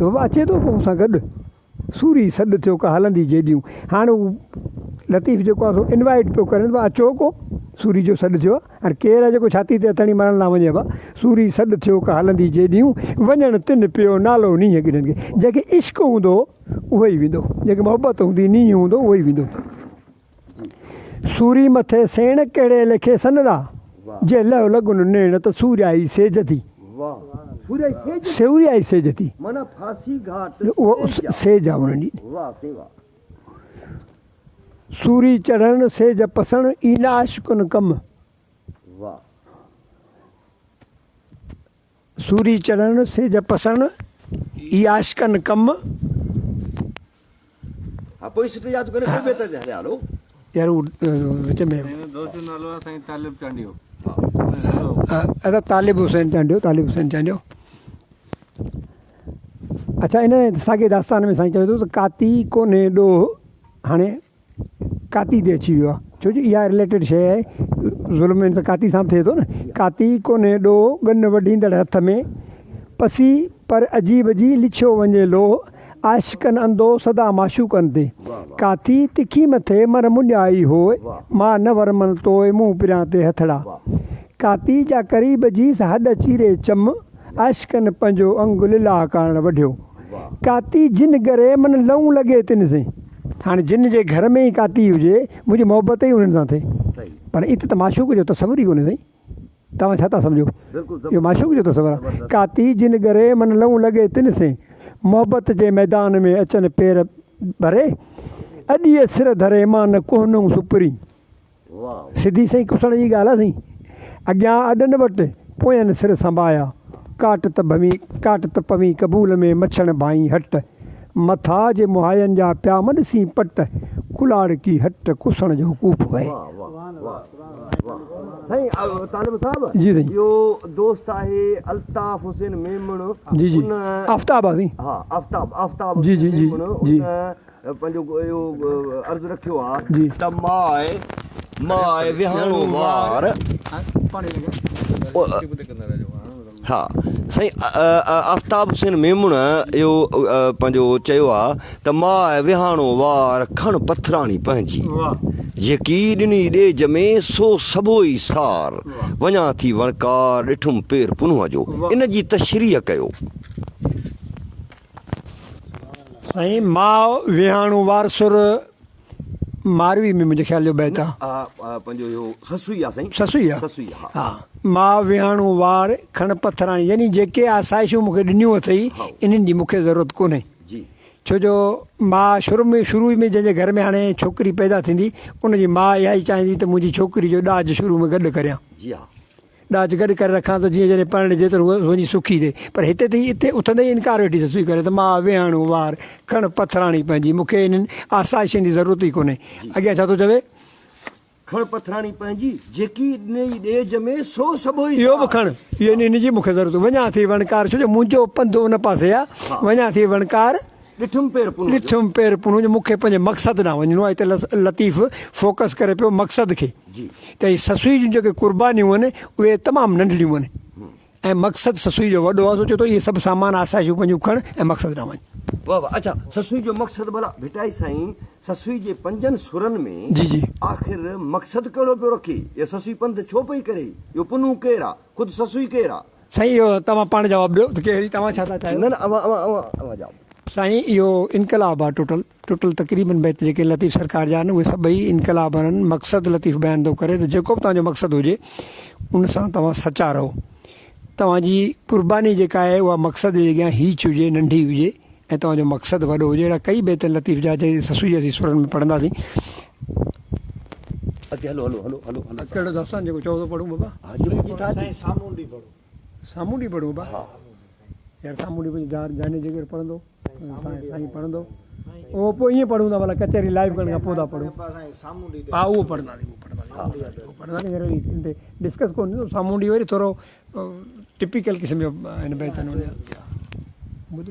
بابا اچي ٿو ڪو مون سان گڏ سوري سڏ ٿيو ڪا هلندي جيڏيون هاڻي هو لطيف جيڪو آ سو انوائيٽ پيو ڪرين ته اچو ڪو سوري جو سڏ ٿيو آ هاڻي ڪير آ جيڪو ڇاتي تي هٿ هڻي مرڻ لاء وڃي ابا سوري سڏ ٿيو ڪا هلندي جيڏيون وڃڻ تن پيو نالو نينهن ڳنن کي جنهن کي عشق هوندو اهو ئي ويندو جنهن کي محبت هوندي نينهن هوندو اهو ئي ويندو. سوري مٿي سيڻ ڪهڙي ليکي سنرا جي لهه لڳن نيڻ ته سوريائي سيج ٿي. سوريائي سيج ٿي. سيج آ انهن جي. سوري چڙهڻ سيج پسڻ ايندا عاشقن ڪم. سوري چڙهڻ، سيج پسڻ، اي عاشقن ڪم. ها پوئين سٽ ياد ڪونهي پوء بيت تي هليا هلو. يار هو وچ ۾. سائين دوست جو نالو آهي سائين طالب چانڊيو. ادا طالب حسين چانڊيو طالب حسين چانڊيو. اڇا ان ساڳي داستان ۾ سائين چوي ٿو ته ڪاتي ڪونهي ڏوهه هاڻي ڪاتي تي اچي ويو آهي ڇو جو اها رليٽيڊ شيء آهي ظلم ته ڪاتي سان به ٿئي ٿو نه ڪاتي ڪونهي ڏوهه ڳن وڍيندڙ هٿ ۾ پسي پر عجيب جي لڇيو وڃي لوهه عاشقن انڌو سدا معشوقن تي ڪاتي تکي مٿي مر مڃائي هوء مان نه ورمن توء مون پريان تي هٿڙا ڪاتي جا قريب جي سا هڏ چيري چم عاشقن پنهنجو انگ لله ڪارڻ وڍيو ڪاتي جن ڳري من لئون لڳي تن سين. هاڻي جن جي گهر ۾ ئي ڪاتي هجي، منهنجي محبت ئي انهن سان ٿئي. پر ات ته معشوق جو تصور ئي ڪونهي سائين. توهان ڇا ٿا سمجهو؟ اهو معشوق جو تصور آهي. ڪاتي جن ڳري، من لئون لڳي تن سين. محبت جي ميدان ۾ اچن پير ڀري، اڏيء سر ڌري مان نه ڪوهنئون سپرين. سڌي سئين ڪسڻ جي ڳالهه آ سائين. اڳيان اڏن وٽ، پوين سر سنڀايا. ڪاٽ ته ڀوين، ڪاٽ ته پوين قبول ۾ مڇڻ ڀائين هٽ. مٿا جي مهاين جا پيا م ڏسين پٽ. ڪلاڙڪي هٽ، ڪسڻ جو ڪوپ وهي. سائين طالب صاحب جي سائين. اهو دوست آهي الطاف حسين ميمڻ جي جي آفتاب آ سائين. ها آفتاب آفتاب جي جي جي ميمڻ جي. ان پنهنجو اهو عرض رکيو آ جي. ته ماء ماء وهاڻو وار. ها سائين آفتاب حسين ميمڻ اهو پنهنجو چيو آ ته ماء وهاڻو وار کڻ پٿراڻي پنهنجي جيڪي ڏني ڏيج ۾ سو سڀوئي سار وڃان ٿي وڻڪار ڏٺم پير پنهونء جو ان جي تشريح ڪيو. سائين ماء ويهاڻو وار سر ماروي ۾ منهنجي خيال جو بيت آ. پنهنجو اهو سسئي آ سائين. سسئي آ. سسئي ها. ها ماء ويهاڻو وار کڻ پٿراڻي يعني جيڪي آسائشون مون کي ڏنيون اٿئي انهن جي مون کي ضرورت ڪونهي. جي. ڇو جو ماء شروع ۾ شروع ۾ جنهن جي گهر ۾ هاڻي ڇوڪري پيدا ٿيندي ان جي ماء اها ئي چاهيندي ته منهنجي ڇوڪري جو ڏاج شروع ۾ گڏ ڪريان. جي ها. ڏاج گڏ ڪري رکان ته جيئن جڏهن پرڻجي ته هوء وڃي سکي ٿئي. پر هتي ته اتي اٿندي ئي انڪار ويٺي سسئي ڪري ته ماء ويهاڻو وار کڻ پٿراڻي پنهنجي، مون کي انهن آسائشن جي ضرورت ئي ڪونهي. اڳيان ڇا ٿو چوي؟ کڻ پٿراڻي پنهنجي، جيڪي ڏنئي ڏيج ۾ سو سڀوئي اهو به سار. کڻ، اهو ان جي مون کي ضرورت. وڃان ٿي وڻڪار، ڇو جو منهنجو پنڌ ان پاسي آ. وڃان ٿي وڻڪار. ڏٺم پير پنهون جو. ڏٺم پير پنهون جو، مون کي پنهنجي مقصد ڏانهن وڃڻو آ. هتي لطيف فوڪس ڪري پيو مقصد کي ته هي سسئي جون جيڪي قربانيون آهن، اهي تمام ننڍڙيون آهن. ۽ مقصد سسئي جو وڏو آ، سو چئي ٿو اهي سڀ سامان آسائشون پنهنجون کڻ ۽ مقصد ڏانهن وڃ. واه واه اڇا سسئي جو مقصد ڀلا ڀٽائي سائين سسئي جي پنجن سرن ۾ جي جي. آخر مقصد ڪهڙو پيو رکي يا سسئي پنڌ ڇو پئي ڪري اهو پنهون ڪير آ خود سسئي ڪير آ. سائين اهو توهان پاڻ جواب ڏيو ته ڪير توهان ڇا ٿا چاهيو. نه نه اوهان اوهان اوهان اوهان جواب ڏيو. سائين اهو انقلاب آ ٽوٽل ٽوٽل تقريبن بيت جيڪي لطيف سرڪار جا آهن اهي سڀئي انقلاب آهن مقصد لطيف بيان ٿو ڪري ته جيڪو به توهان جو مقصد هجي ان سان توهان سچا رهو توهان جي قرباني جيڪا آهي اها مقصد جي اڳيان هيچ هجي ننڍي هجي ۽ توهان جو مقصد وڏو هجي اهڙا ڪئي بيت آهن لطيف جا جي سسئي جي اسين سرن ۾ پڙهنداسين. اڳتي هلو هلو هلو هلو هلو. ڪهڙو داستان جيڪو چئو ٿو پڙهون بابا. ها جيڪو جتان اچي. سامونڊي پڙهو. سامونڊي پڙهون بابا. ها. يار سامونڊي پنهنجو جار جاني جگر پڙهندو. سائين پڙهندو اهو پوء ائين پڙهون ٿا ڀلا ڪچهري لائيو ڪرڻ کان پوء ٿا پڙهون ها اهو پڙهنداسين اهو پڙهنداسين اهو پڙهنداسين هينئر ان تي ڊسڪس ڪونه ٿيندو سامونڊي وري ٿورو ٽپيڪل قسم جو هن بيتن هن جا ٻڌ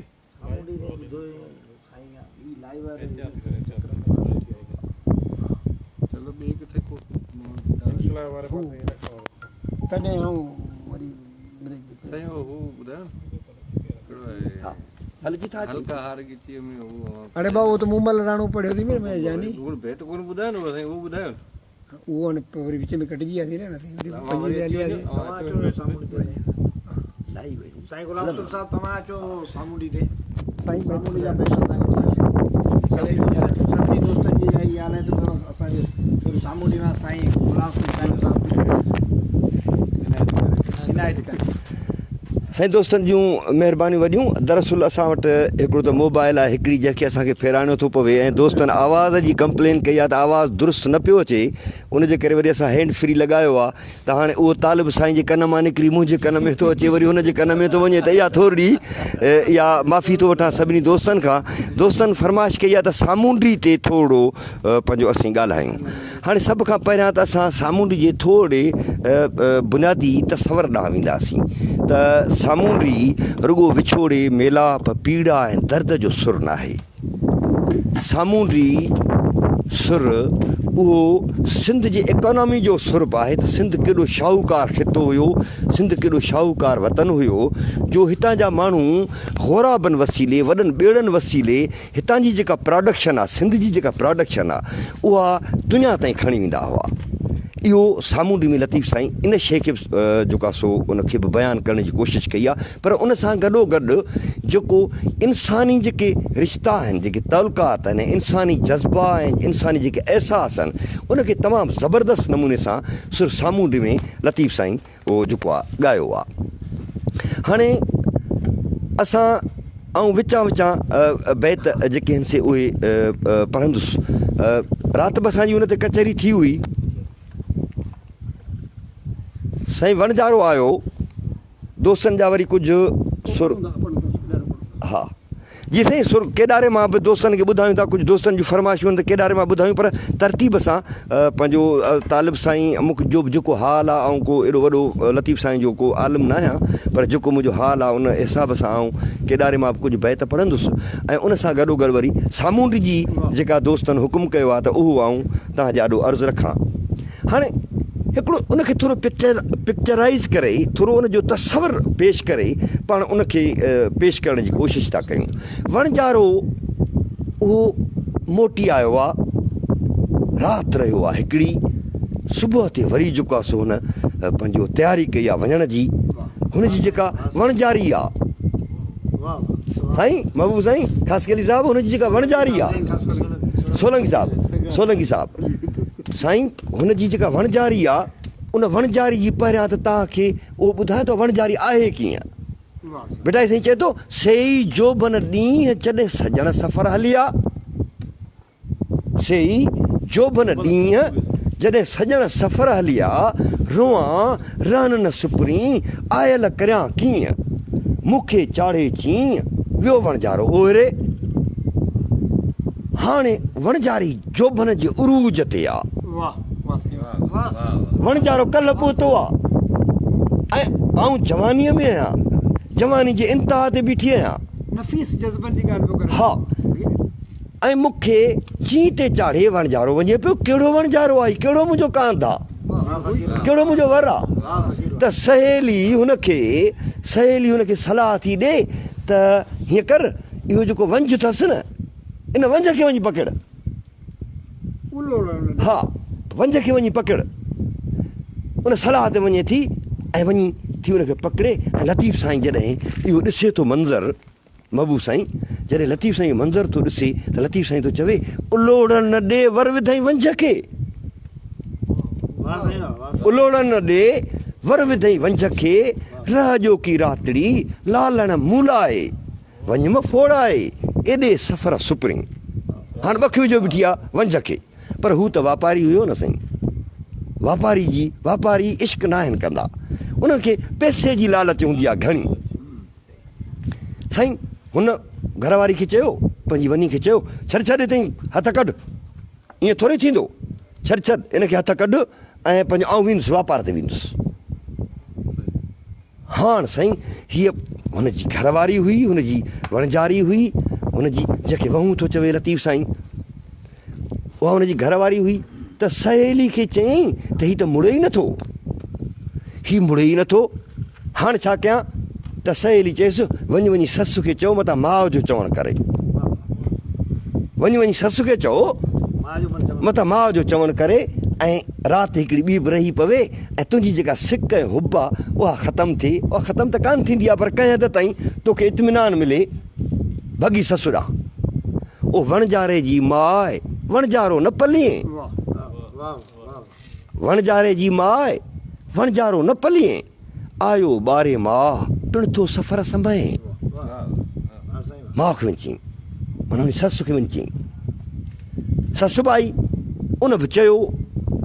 تڏهن آئون وري بريڪ سائين هو ٻڌايو اڙي ڀاء اهو ته مومل راڻو پڙهيو ٿي مين جاني اهو هاڻي وري وچ ۾ ڪٽجي وياسين نه اسين وري پنجين تي هلي وياسين سائين غلام رسول صاحب توهان اچو سامونڊي تي سائين سامونڊي جا بيت سڀني دوستن جي اها ئي ڳالهه آهي ته اسان جي ٿوري سامونڊي مان سائين غلام رسول چانڊيو صاحب عنايت ڪن. سائين دوستن جون مهربانيون وڏيون دراصل اسان وٽ هڪڙو ته موبائل آهي هڪڙي جنهن کي اسان کي ڦيرائڻو ٿو پوي ۽ دوستن آواز جي ڪمپلين ڪئي آهي ته آواز درست نه پيو اچي ان جي ڪري وري اسان هينڊ فري لڳايو آهي ته هاڻي اهو طالب سائين جي ڪن مان نڪري منهنجي ڪن ۾ ٿو اچي وري هن جي ڪن ۾ ٿو وڃي ته اها ٿورڙي اها معافي ٿو وٺان سڀني دوستن کان دوستن فرمائش ڪئي آهي ته سامونڊي تي ٿورڙو پنهنجو اسين ڳالهايون هاڻي سڀ کان پهريان ته اسان سامونڊ جي ٿورڙي بنيادي تصور ڏانهن وينداسين ته سامونڊي رڳو وڇوڙي، ميلاپ، پيڙا ۽ درد جو سر ناهي. سامونڊي سر اهو سنڌ جي ايڪانامي جو سر به آهي ته سنڌ ڪيڏو شاهوڪار خطو هيو، سنڌ ڪيڏو شاهوڪار وطن هيو جو هتان جا ماڻهو غورابن وسيلي، وڏن ٻيڙن وسيلي هتان جي جيڪا پراڊڪشن آ، سنڌ جي جيڪا پراڊڪشن آ، اها دنيا تائين کڻي ويندا هئا. اهو سامونڊي ۾ لطيف سائين ان شيء کي به جيڪو آ سو ان کي به بيان ڪرڻ جي ڪوشش ڪئي آ پر ان سان گڏو گڏ جيڪو انساني جيڪي رشتا آهن، جيڪي تعلقات آهن ۽ انساني جذبا ۽ انساني جيڪي احساس آهن ان کي تمام زبردست نموني سان سر سامونڊي ۾ لطيف سائين اهو جيڪو آ ڳايو آ. هاڻي اسان آئون وچان وچان بيت جيڪي هن سي اهي پڙهندس. رات به اسان جي ان تي ڪچهري ٿي هئي. سائين وڻجارو آيو دوستن جا وري ڪجهه سر ها. جي سائين سر ڪيڏاري مان به دوستن کي ٻڌايون ٿا ڪجهه دوستن جون فرمائشون آهن ته ڪيڏاري مان ٻڌايون پر ترتيب سان پنهنجو طالب سائين امڪ جو به جيڪو حال آ آئون ڪو ايڏو وڏو لطيف سائين جو ڪو عالم نه آهيان پر جيڪو منهنجو حال آ ان حساب سان آئون ڪيڏاري مان به ڪجهه بيت پڙهندس ۽ ان سان گڏو گڏ وري سامونڊ جي جيڪا دوستن حڪم ڪيو آ ته اهو آئون توهان جي آڏو عرض رکان. هاڻي هڪڙو ان کي ٿورو پڪچر پڪچرائيز ڪري ٿورو ان جو تصور پيش ڪري پاڻ ان کي پيش ڪرڻ جي ڪوشش ٿا ڪيون. وڻجارو اهو موٽي آيو آ، رات رهيو آ هڪڙي، صبح تي وري جيڪو آ سو هن پنهنجو تياري ڪئي آ وڃڻ جي، هن جي جيڪا وڻجاري آ، سائين محبوب سائين خاصخيلي صاحب هن جي جيڪا وڻجاري آ، سولنگي صاحب سولنگي صاحب. سائين هن جي جيڪا وڻجاري آ ان وڻجاري جي پهريان ته توهان کي اهو ٻڌايان ته وڻجاري آهي ڪيئن؟ ڀٽائي سائين چئي ٿو، سيئي جوڀن ڏينهن جڏهن سڄڻ سفر هليا، سيئي جوڀن ڏينهن جڏهن سڄڻ سفر هليا، روئان رهن نه سپرين، آيل ڪريان ڪيئن؟ مون کي چاڙهي چيئن، ويو وڻجارو اوهري. هاڻي وڻجاري جوڀن جي عروج تي آ. وڻجارو ڪلهه پهتو آ ۽ آئون جوانيء ۾ آهيان، جواني جي انتها تي بيٺي آهيان. نفيس جذبن جي ڳالهه پيو ڪري. ها ۽ مون کي چين تي چاڙهي وڻجارو وڃي پيو، ڪهڙو وڻجارو آ هي، ڪهڙو منهنجو ڪانڌ آ، ڪهڙو منهنجو ور آ. ته سهيلي هن کي، سهيلي هن کي صلاح ٿي ڏي ته هيئن ڪر، اهو جيڪو ونجهه اٿس نه، ان ونجهه کي وڃي پڪڙ. ها، ونجهه کي وڃي پڪڙ. ان صلاح تي وڃي ٿي ۽ وڃي ٿي ان کي پڪڙي ۽ لطيف سائين جڏهن اهو ڏسي ٿو منظر، محبوب سائين جڏهن لطيف سائين اهو منظر ٿو ڏسي ته لطيف سائين ٿو چوي، الوڙڻ نه ڏي ور وڌئين ونجهه کي. الوڙڻ نه ڏي ور وڌئين ونجهه کي، رهه ڄوڪي راتڙي لالڻ مون لاء. وڃ م ڦوڙائي، ايڏي سفر سپرين. هاڻ ٻک وجهيو بيٺي آ ونجهه کي. پر هو ته واپاري هيو نه سائين. واپاري جي واپاري عشق ناهن ڪندا. انهن کي پئسي جي لالچ هوندي آ گهڻي. سائين هن گهر واري کي چيو، پنهنجي وني کي چيو، ڇڏ ڇڏ هتئين هٿ ڪڍ. ائين ٿوري ٿيندو. ڇڏ ڇڏ ان کي هٿ ڪڍ ۽ پنهنجو آئون ويندس واپار تي ويندس. هاڻ سائين هيء هن جي گهر واري هئي، هن جي وڻجاري هئي، هن جي جنهن کي وهون ٿو چوي لطيف سائين، اها هن جي گهر واري هئي ته سهيلي کي چيائين ته هي ته مڙي ئي نٿو، هي مڙي ئي نٿو، هاڻ ڇا ڪيان؟ ته سهيلي چيس، وڃ وڃي سس کي چئو متان ماء جو چوڻ ڪري. وڃ وڃي سس کي چئو متان ماء جو چوڻ ڪري ۽ رات هڪڙي ٻي به رهي پوي. ۽ تنهنجي جيڪا سڪ ۽ حب آ، اها ختم ٿئي. اها ختم ته ڪانه ٿيندي آ، پر ڪنهن حد تائين توکي اطمينان ملي. ڀڳي سس ڏانهن. او وڻجاري جي ماء، وڻجارو نه پلين. وڻجاري جي ماء، وڻجارو نه پلين. آيو ٻارهين ماهه، پڻ ٿو سفر سنڀئين. ماء کي وڃي چيائين، معنيٰ هن جي سس کي وڃي چيائين. سس به آئي، ان به چيو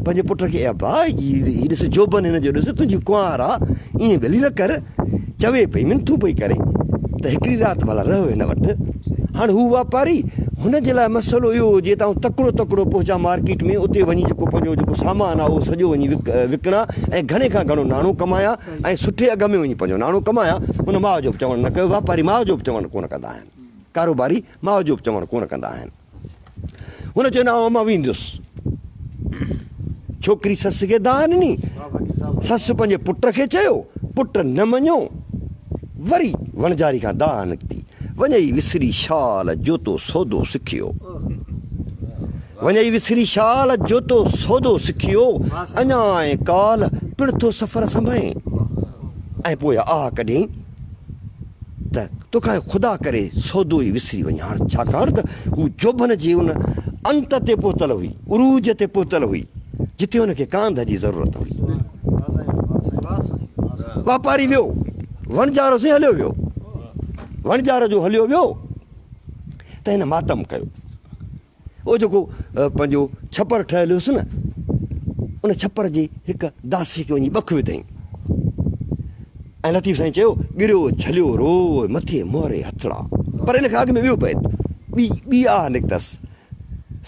پنهنجي پٽ کي، اي ابا، هي ڏس جوڀن هن جو ڏس، تنهنجي ڪنوار آ، ائين ڀلي نه ڪر. چوي پئي، منٿون پئي ڪري ته هڪڙي رات ڀلا رهه هن وٽ. هاڻ هو واپاري، هن جي لاء مسئلو اهو هجي ته آئون تڪڙو تڪڙو پهچان مارڪيٽ ۾، اتي وڃي جيڪو پنهنجو جيڪو سامان آ اهو سڄو وڃي وڪڻان ۽ گهڻي کان گهڻو ناڻو ڪمايان ۽ سٺي اگهه ۾ وڃي پنهنجو ناڻو ڪمايان. هن ماء جو به چوڻ نه ڪيو. واپاري ماء جو به چوڻ ڪونه ڪندا آهن. ڪاروباري ماء جو به چوڻ ڪونه ڪندا آهن. هن چيو نه آئون امان ويندس. ڇوڪري سس کي دانهن ڏني. سس پنهنجي پٽ کي چيو، پٽ نه مڃيو. وري وڻجاري کان دانهن نڪتي، وڃئي وسري شال جو تو سودو سکيو. وڃئي وسري شال جو تو سودو سکيو، اڃا ۽ ڪالهه پڻ ٿو سفر سنڀئين. ۽ پوء آهه ڪڍيائين. ته توکان خدا ڪري سودو ئي وسري وڃي هاڻ ڇاڪاڻ ته هو جوڀن جي ان انت تي پهتل هئي، عروج تي پهتل هئي، جتي هن کي ڪانڌ جي ضرورت هئي. واپاري ويو، وڻجارو سين هليو ويو. وڻجارو جو هليو ويو ته هن ماتم ڪيو. اهو جيڪو پنهنجو ڇپر ٺهيل هيس نه، ان ڇپر جي هڪ داسي کي وڃي ٻک وڌائين ۽ لطيف سائين چيو، ڳريو جهليو روء مٿي مهري هٿڙا. پر ان کان اڳ ۾ ٻيو بيت، ٻي ٻي آهه نڪتس،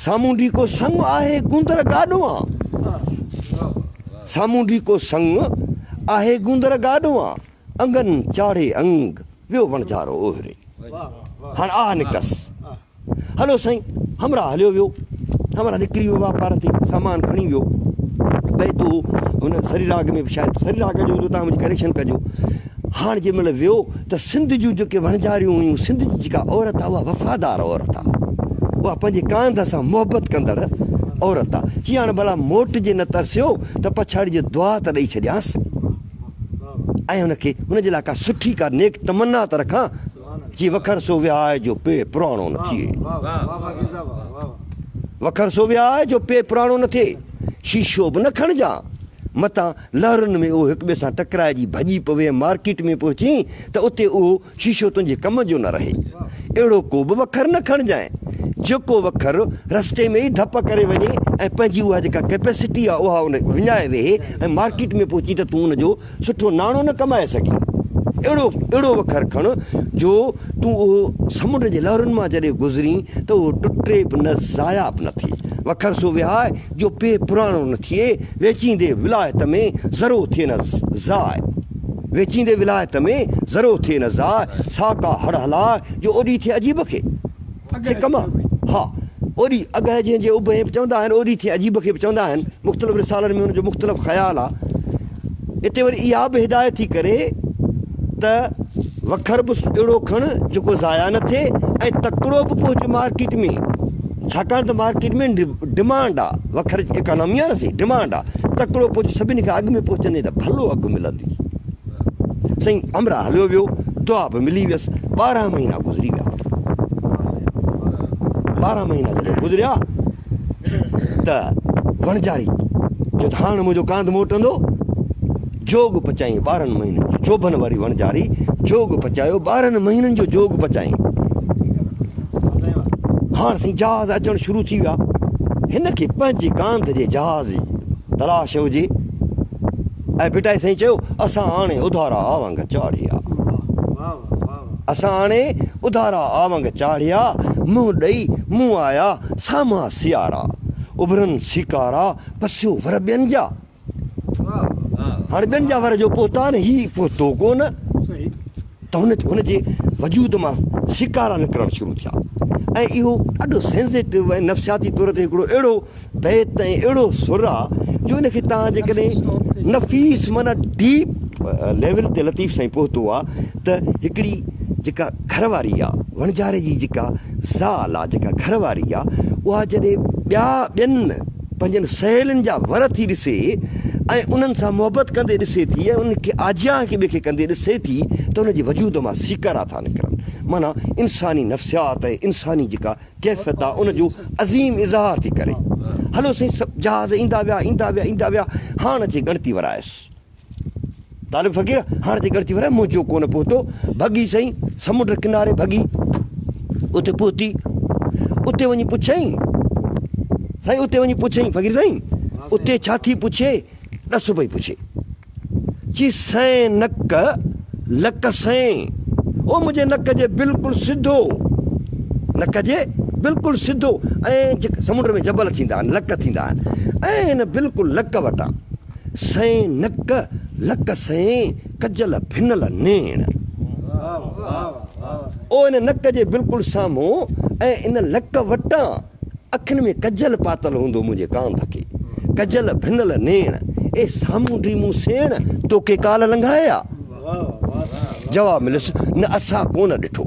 سامونڊي ڪو سڱ آهي گوندر گاڏوان، سامونڊي ڪو سڱ آهي گوندر گاڏوان، انگن چاڙهي انگ، ويو وڻجارو اوهري. هاڻ آهه نڪتس. هلو سائين، همراهه هليو ويو. همراهه نڪري ويو واپار تي، سامان کڻي ويو. بيت هو هن سري راڳ ۾ به شايد سري راڳ جو هوندو، توهان منهنجي ڪريڪشن ڪجو. هاڻ جنهن مهل ويو ته سنڌ جون جيڪي وڻجاريون هيون، سنڌ جي جيڪا عورت آهي اها وفادار عورت آهي. اها پنهنجي ڪانڌ سان محبت ڪندڙ عورت آهي. چي هاڻ ڀلا موٽجي نه ترسيو ته پڇاڙي جي دعا ته ڏئي ڇڏيانس ۽ هن کي هن جي لاء ڪا سٺي ڪا نيڪ تمنا ته رکان. چي وکر سو وهاء جو پيء پراڻو نه ٿئي. وکر سو وهاء جو پيء پراڻو نه ٿئي. شيشو به نه کڻجان، متان لهرن ۾ اهو هڪٻئي سان ٽڪرائجي ڀڄي پوي ۽ مارڪيٽ ۾ پهچين ته اتي اهو شيشو تنهنجي ڪم جو نه رهي. اهڙو ڪو به وکر نه کڻجانء، جيڪو وکر رستي ۾ ئي ڌپ ڪري وڃي ۽ پنهنجي اها جيڪا ڪئپيسٽي آهي اها ان وڃائي ويهي ۽ مارڪيٽ ۾ پهچين ته تون ان جو سٺو ناڻو نه ڪمائي سگهين. اهڙو اهڙو وکر کڻ جو تون اهو سمنڊ جي لهرن مان جڏهن گذرين ته اهو ٽٽي به نه ضايع به نه ٿئي. وکر سو وهاء، جو پيء پراڻو نه ٿئي، ويچيندي ولايت ۾، ذرو ٿئي نه ضاء. ويچيندي ولايت ۾، ذرو ٿئي نه ضاء، سا ڪا هڙ هلاء، جو اوڏي ٿئي عجيب کي. سي ڪم آ. ها، اوڏي، اڳهه جنهن جي اڀ هين به چوندا آهن، اوڏي ٿئي عجيب کي به چوندا آهن. مختلف رسالن ۾ ان جو مختلف خيال آ. اتي وري اها به هدايت ٿي ڪري ته وکر به اهڙو کڻ جيڪو ضايع نه ٿئي ۽ تڪڙو به پهچ مارڪيٽ ۾ ڇاڪاڻ ته مارڪيٽ ۾ ڊمانڊ آ وکر جي اڪانامي آ نه سائين ڊمانڊ آ تڪڙو پهچ سڀني کان اڳ ۾ پهچندين ته ڀلو اگهه ملندي سائين همراهه هليو ويو دعا به ملي ويس 12 مهينا گذري ويا 12 مهينا جڏهن گذريا ته وڻجاري چيو ته هاڻ منهنجو ڪانڌ موٽندو. جوڳ پچائين 12 مهينن جو چوڀن واري وڻجاري جوڳ پچايو 12 مهينن جو جوڳ پچائين. هاڻ سائين جهاز اچڻ شروع ٿي ويا. هن کي پنهنجي ڪانڌ جي جهاز جي تلاش هجي ۽ ڀٽائي سائين چيو اسان آڻي اڌارا آونگ چاڙهيا. اسان آڻي اڌارا آونگ چاڙهيا، منهن ڏئي مون آيا سامهان سيارا، اڀرن سيڪارا پسيو ور ٻين جا. هاڻي ٻين جا ور جو پهتا آهن، هي پهتو ڪونه ته هن جي وجود مان سيڪارا نڪرڻ شروع ٿيا ۽ اهو ڏاڍو سينسيٽو ۽ نفسياتي طور تي هڪڙو اهڙو بيت ۽ اهڙو سر آ جو ان کي توهان جيڪڏهن نفيس معنيٰ ڊيپ ليول تي لطيف سائين پهتو آ ته هڪڙي جيڪا گهر واري آ وڻجاري جي جيڪا زال آ جيڪا گهر واري آ اها جڏهن ٻيا ٻين پنهنجن سهيلين جا ور ٿي ڏسي ۽ انهن سان محبت ڪندي ڏسي ٿي ۽ انهن کي آجيان هڪ ٻئي کي ڪندي ڏسي ٿي ته ان جي وجود مان سيڪارا ٿا نڪرن معنيٰ انساني نفسيات ۽ انساني جيڪا ڪيفيت آ ان جو عظيم اظهار ٿي ڪري. هلو سائين سڀ جهاز ايندا ويا ايندا ويا ايندا ويا هاڻ اچي ڳڻتي ورايس. طالب فقير هاڻ اچي ڳڻتي ورايس منهنجو ڪونه پهتو. ڀڳي سائين سمنڊ ڪناري ڀڳي اتي پهتي اتي وڃي پڇيائين سائين اتي وڃي پڇيائين فقير سائين اتي ڇا ٿي پڇي ڏس پئي پڇي. چي سئين نڪ لڪ سئين. او منهنجي نڪ جي بلڪل سڌو. نڪ جي بلڪل سڌو ۽ جيڪي سمنڊ ۾ جبل ٿيندا آهن لڪ ٿيندا آهن ۽ ان بلڪل لڪ وٽان. سئين نڪ لڪ سئين ڪجل ڀنل نيڻ. او ان نڪ جي بلڪل سامهون ۽ ان لڪ وٽان. اکين ۾ ڪجل پاتل هوندو منهنجي ڪانڌ کي ڪجل ڀنل نيڻ اي سامونڊي مون سيڻ توکي ڪالهه لنگهايا جواب مليس نه اسان ڪونه ڏٺو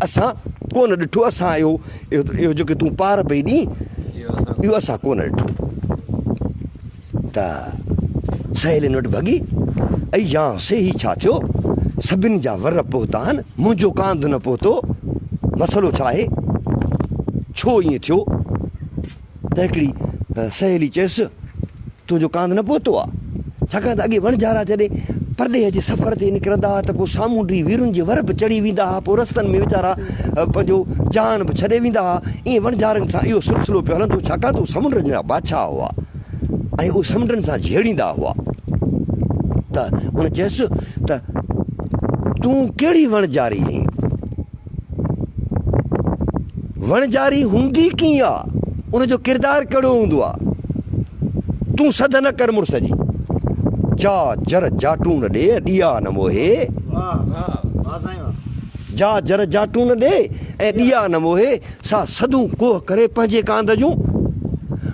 اسان ڪونه ڏٺو اسان اهو اهو جيڪي تون پار پئي ڏين اهو اسان ڪونه ڏٺو ته سهيلين وٽ ڀڳي، اي يان سي هي ڇا ٿيو؟ سڀن جا ور پهتا آهن، منهنجو ڪانڌ نه پهتو، مسئلو ڇا آهي؟ ڇو ائين ٿيو؟ ته هڪڙي سهيلي چيس، تنهنجو ڪانڌ نه پهتو آ؟ ڇاڪاڻ ته اڳي وڻجارا جڏهن پرڏيهه جي سفر تي نڪرندا ها ته پوء سامونڊي ويرن جي ور به چڙهي ويندا ها، پوء رستن ۾ ويچارا پنهنجو جان به ڇڏي ويندا ها. ائين وڻجارن سان اهو سلسلو پيو هلندو، ڇاڪاڻ ته هو سمنڊن جا بادشاهه هئا. ۽ اهي سمنڊن سان جهيڙيندا هئا ته ان چيس ته تون ڪهڙي وڻجاري آهين؟ وڻجاري هوندي ڪيئن آ؟ ان جو ڪردار ڪهڙو هوندو آ؟ تون سڌ نه ڪر مڙس جي. جا جر جاٽون ڏي ڏيئا نه موهي. جا جر جاٽون ڏي ۽ ڏيئا نه موهي. سا سڌون ڪوهه ڪري پنهنجي ڪانڌ جون،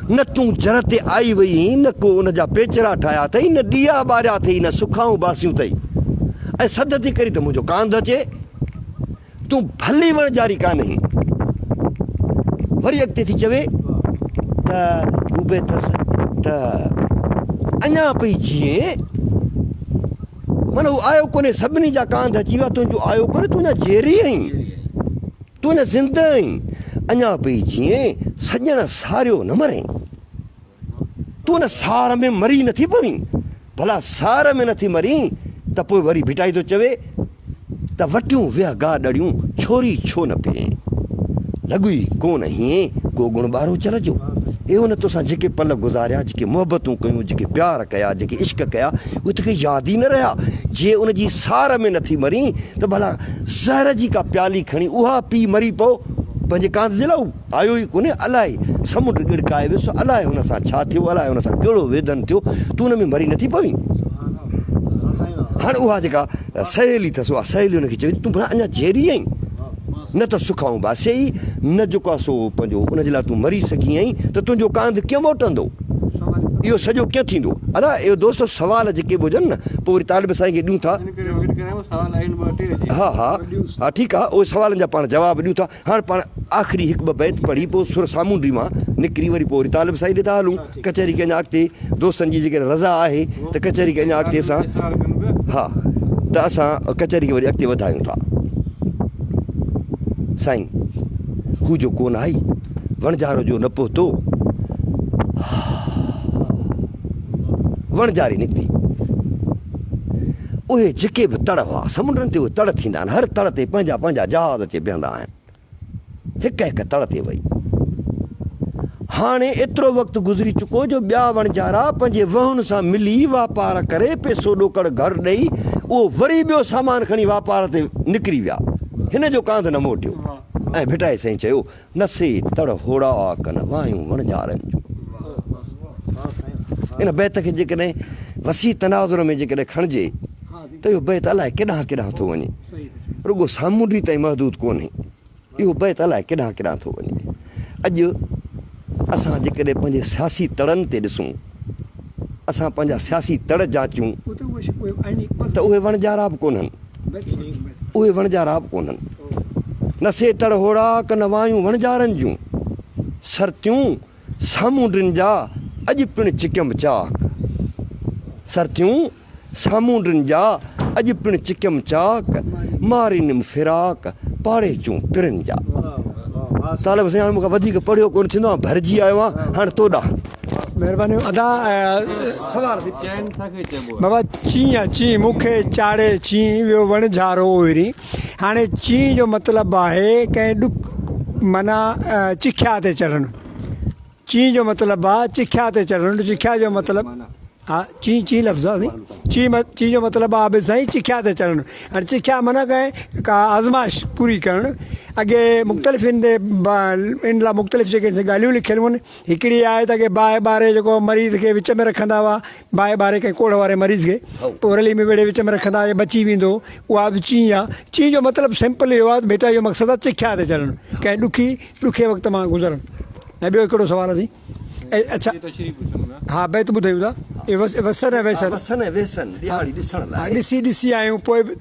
نه تون جر تي آئي وئي هئين، نه ڪو ان جا پيچرا ٺاهيا اٿئي، نه ڏيئا ٻاريا اٿئي، نه سکائون باسيون اٿئي ۽ سڌ ٿي ڪرين ته منهنجو ڪانڌ اچي. تون ڀلي وڻجاري ڪانهين. وري اڳتي ٿي چوي ته هو به اٿس ته اڃا پئي جيئين. معنيٰ هو آيو ڪونهي، سڀني جا ڪانڌ اچي ويا، تنهنجو آيو ڪونهي، تون اڃا جيئري آهين. تون زنده آهين، اڃا پئي جيئين، سڄڻ ساريو نه مرين. تون ان سار ۾ مري نٿي پوين، ڀلا سار ۾ نٿي مرين ته پوء وري ڀٽائي ٿو چوي ته وٽيون ويهه گاڏڙيون ڇوري ڇو نه پيئين، لڳوئي ڪونه هيئين ڪو گڻ ٻاروچل جو. اي ان توسان جيڪي پل گذاريا، جيڪي محبتون ڪيون، جيڪي پيار ڪيا، جيڪي عشق ڪيا، اهي توکي ياد ئي نه رهيا. جي ان جي سار ۾ نٿي مرين ته ڀلا زهر جي ڪا پيالي کڻي اها پي مري پئو. پنهنجي ڪانڌ جي لاء هو آيو ئي ڪونهي. الائي سمنڊ ڳڙڪائي ويس، الائي هن سان ڇا ٿيو، الائي هن سان ڪهڙو ويڌن ٿيو، تون ان ۾ مري نٿي پوين؟ هاڻ اها جيڪا سهيلي اٿس، اها سهيلي هن کي چوي ٿي، تون ڀلا اڃا جيئري آهين؟ نه ته سک ۽ باسيئي، نه جيڪو آهي سو پنهنجو ان جي لاء تون مري سگهين آهين ته تنهنجو ڪانڌ ڪيئن موٽندو؟ اهو سڄو ڪيئن ٿيندو؟ ادا اهو دوست سوال جيڪي به هجن نه پوء وري طالب سائين کي ڏيون ٿا. ها ها ها ٺيڪ آهي اهي سوالن جا پاڻ جواب ڏيون ٿا. هاڻ پاڻ آخري هڪ ٻه بيت پڙهي پوء سر سامونڊي مان نڪري وري پوء وري طالب سائين ڏي ٿا هلون. ڪچهري کي اڃا اڳتي دوستن جي جيڪڏهن رضا آهي ته ڪچهري کي اڃا اڳتي اسان ها ته اسان ڪچهري کي وري اڳتي وڌايون ٿا. سائين هو جو ڪونه آئي وڻجارو جو نه پهتو وڻجاري نڪتي. اهي جيڪي به تڙ هئا، سمنڊن تي اهي تڙ ٿيندا آهن، هر تڙ تي پنهنجا پنهنجا جهاز اچي بيهندا آهن. هڪ هڪ تڙ تي وئي. هاڻي ايترو وقت گذري چڪو جو ٻيا وڻجارا پنهنجي وهن سان ملي واپار ڪري پئسو ڏوڪڙ گهر ڏئي اهو وري ٻيو سامان کڻي واپار تي نڪري ويا. هن جو ڪانڌ نه موٽيو ۽ ڀٽائي سائين چيو، نه سي تڙ هوڙاڪ نه وايون وڻجارن جون. ان بيت کي جيڪڏهن وسيع تناظر ۾ جيڪڏهن کڻجي ته اهو بيت الائي ڪيڏانهن ڪيڏانهن ٿو وڃي. رڳو سامونڊي تائين محدود ڪونهي. اهو بيت الائي ڪيڏانهن ڪيڏانهن ٿو وڃي. اڄ اسان جيڪڏهن پنهنجي سياسي تڙن تي ڏسون، اسان پنهنجا سياسي تڙ جاچيون ته اهي وڻجارا به ڪونهن. اهي وڻجارا به ڪونهن. نه سي تڙ هوڙاڪ نه وايون وڻجارن جون. سرتيون سامونڊين جا اڄ پڻ چڪيم چاڪ. سرتيون سامونڊين جا اڄ پڻ چڪيم چاڪ، مارينم فراق پاڙيچون پرين جا. طالب سائين هاڻ مون کان وڌيڪ پڙهيو ڪونه ٿيندو آهيان ڀرجي آيو آهيان هاڻ تو ڏانهن. مهربانيون ادا. سوال سي. چين ڇا کي چئبو آهي؟ بابا چين آ چين مون کي چاڙهي چين ويو وڻجهارو اوهرين هاڻي چين جو مطلب آهي ڪنهن ڏک معنيٰ چکيا تي چڙهڻ چين جو مطلب آ چکيا تي چڙهڻ چکيا جو مطلب ها چين چين لفظ آ سائين چين چين جو مطلب آ به سائين چکيا تي چڙهڻ هاڻي چکيا معنيٰ ڪنهن ڪا آزمائش پوري ڪرڻ اڳي مختلف ان تي ان لاء مختلف جيڪي ڳالهيون لکيل هن هڪڙي آهي ته اڳي باهه ٻاري جيڪو مريض کي وچ ۾ رکندا هئا باهه ٻاري ڪنهن ڪوڙهه واري مريض کي پوء رلي ۾ ويڙهي وچ ۾ رکندا هئا بچي ويندو هو اها به چين آ چين جو مطلب سمپل اهو آ ته ڀيٽا جو مقصد آ چکيا تي چڙهڻ ڪنهن ڏکي ڏکي وقت مان گذرڻ ۽ ٻيو ڪهڙو سوال اٿئي؟ اڇا ها بيت ٻڌايون ٿا اي وسن ۽ ويسن وسن ۽ ويسن ڏهاڙي ڏسڻ لاء ڏسي ڏسي آيون پوء به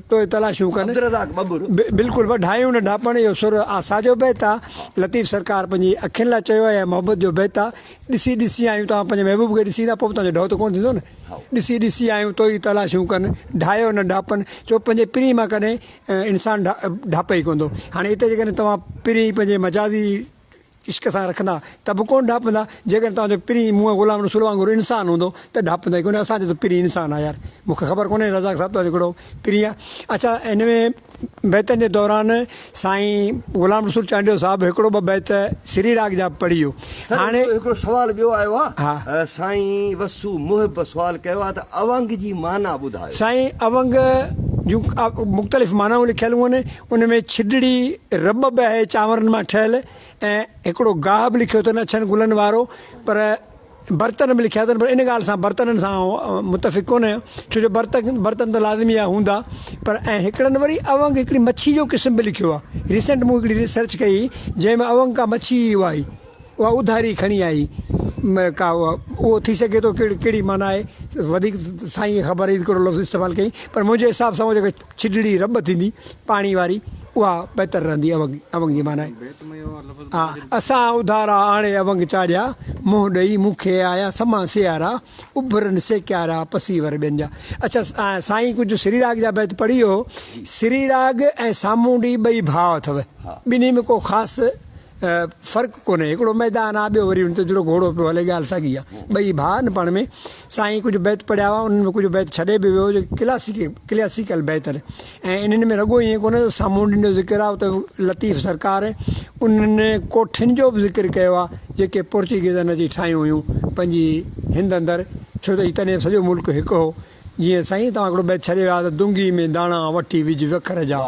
توء تلاشيون ڪن عبدالرزاق ٻٻر بلڪل وڍايون نه ڍاپڻ اهو سر آسا جو بيت آ لطيف سرڪار پنهنجي اکين لاء چيو آهي يا محبت جو بيت آ ڏسي ڏسي آيون توهان پنهنجي محبوب کي ڏسي ايندا پوء به توهان جو ڍؤ ته ڪونه ٿيندو نه ڏسي ڏسي آيون توئي تلاشيون ڪن ڍايو نه ڍاپن ڇو پنهنجي پرين مان ڪڏهن انسان ڍاپي ئي ڪونه ٿو. هاڻي اتي جيڪڏهن توهان پرين پنهنجي مجازي عشق سان رکندا ته به ڪونه ڍاپندا. جيڪڏهن توهان جو پرين مون ۽ غلام رسول وانگر انسان هوندو ته ڍاپندا ئي ڪونه. اسان جو ته پرين انسان آهي يار. مون کي خبر ڪونهي رزاق صاحب توهان جو ڪهڙو پرين آهي. اڇا هن ۾ بيتن جي دوران سائين غلام رسول چانڊيو صاحب هڪڙو ٻه بيت سري راڳ جا به پڙهي ويو. سر هاڻي هڪڙو سوال ٻيو آيو آهي. سائين وسو محب سوال ڪيو آهي ته اونگ جي معنيٰ ٻڌايو. سائين اونگ جون مختلف معنائون لکيل هئن ان ۾ ڇڊڙي رٻ به آهي چانورن مان ٺهيل ۽ هڪڙو گاهه به لکيو اٿن اڇن گلن وارو پر برتن به لکيا اٿن پر ان ڳالهه سان برتنن سان آئون متفق ڪونه آهيان ڇو جو برتن برتن ته لازمي آهي هوندا پر ۽ هڪڙن وري اونگ هڪڙي مڇي جو قسم به لکيو آهي ريسنٽ مون هڪڙي ريسرچ ڪئي جنهن ۾ اونگ ڪا مڇي اها آئي اها اڌاري کڻي آئي ڪا اهو ٿي سگهي ٿو ڪهڙي ڪهڙي معنيٰ آهي وڌيڪ سائين کي خبر هئي ته ڪهڙو لفظ استعمال ڪيائين پر منهنجي حساب سان اهو جيڪا ڇڊڙي رٻ ٿيندي پاڻي واري اها بهتر رهندي اونگ اونگ جي معنيٰ ها اسان اڌارا آڻي اونگ چاڙهيا منهن ڏئي مون کي آيا سما سيارا اڀرن سيڪيارا پسي ور ٻين جا اڇا سائين ڪجهه سري راڳ جا بيت پڙهي ويو سري راڳ ۽ سامونڊي ٻئي ڀاء اٿو ٻنهي ۾ ڪو خاص فرق ڪونهي هڪڙو ميدان آ ٻيو وري ان تي جڙو گهوڙو پيو هلي ڳالهه ساڳي آ ٻئي ڀاء آهن پاڻ ۾ سائين ڪجهه بيت پڙهيا هئا انهن ۾ ڪجهه بيت ڇڏي به ويو جيڪي ڪلاسيڪي ڪلاسيڪل بيت آهن ۽ انهن ۾ رڳو ائين ڪونهي ته سامونڊين جو ذڪر آ اتي لطيف سرڪار انهن ڪوٺين جو به ذڪر ڪيو آ جيڪي پورچوگيزن اچي ٺاهيون هيون پنهنجي هند اندر ڇو ته هي تڏهن سڄو ملڪ هڪ هو. جيئن سائين توهان هڪڙو بيت ڇڏي ويا ته دونگي ۾ داڻا وٺي وجهه وکر جا،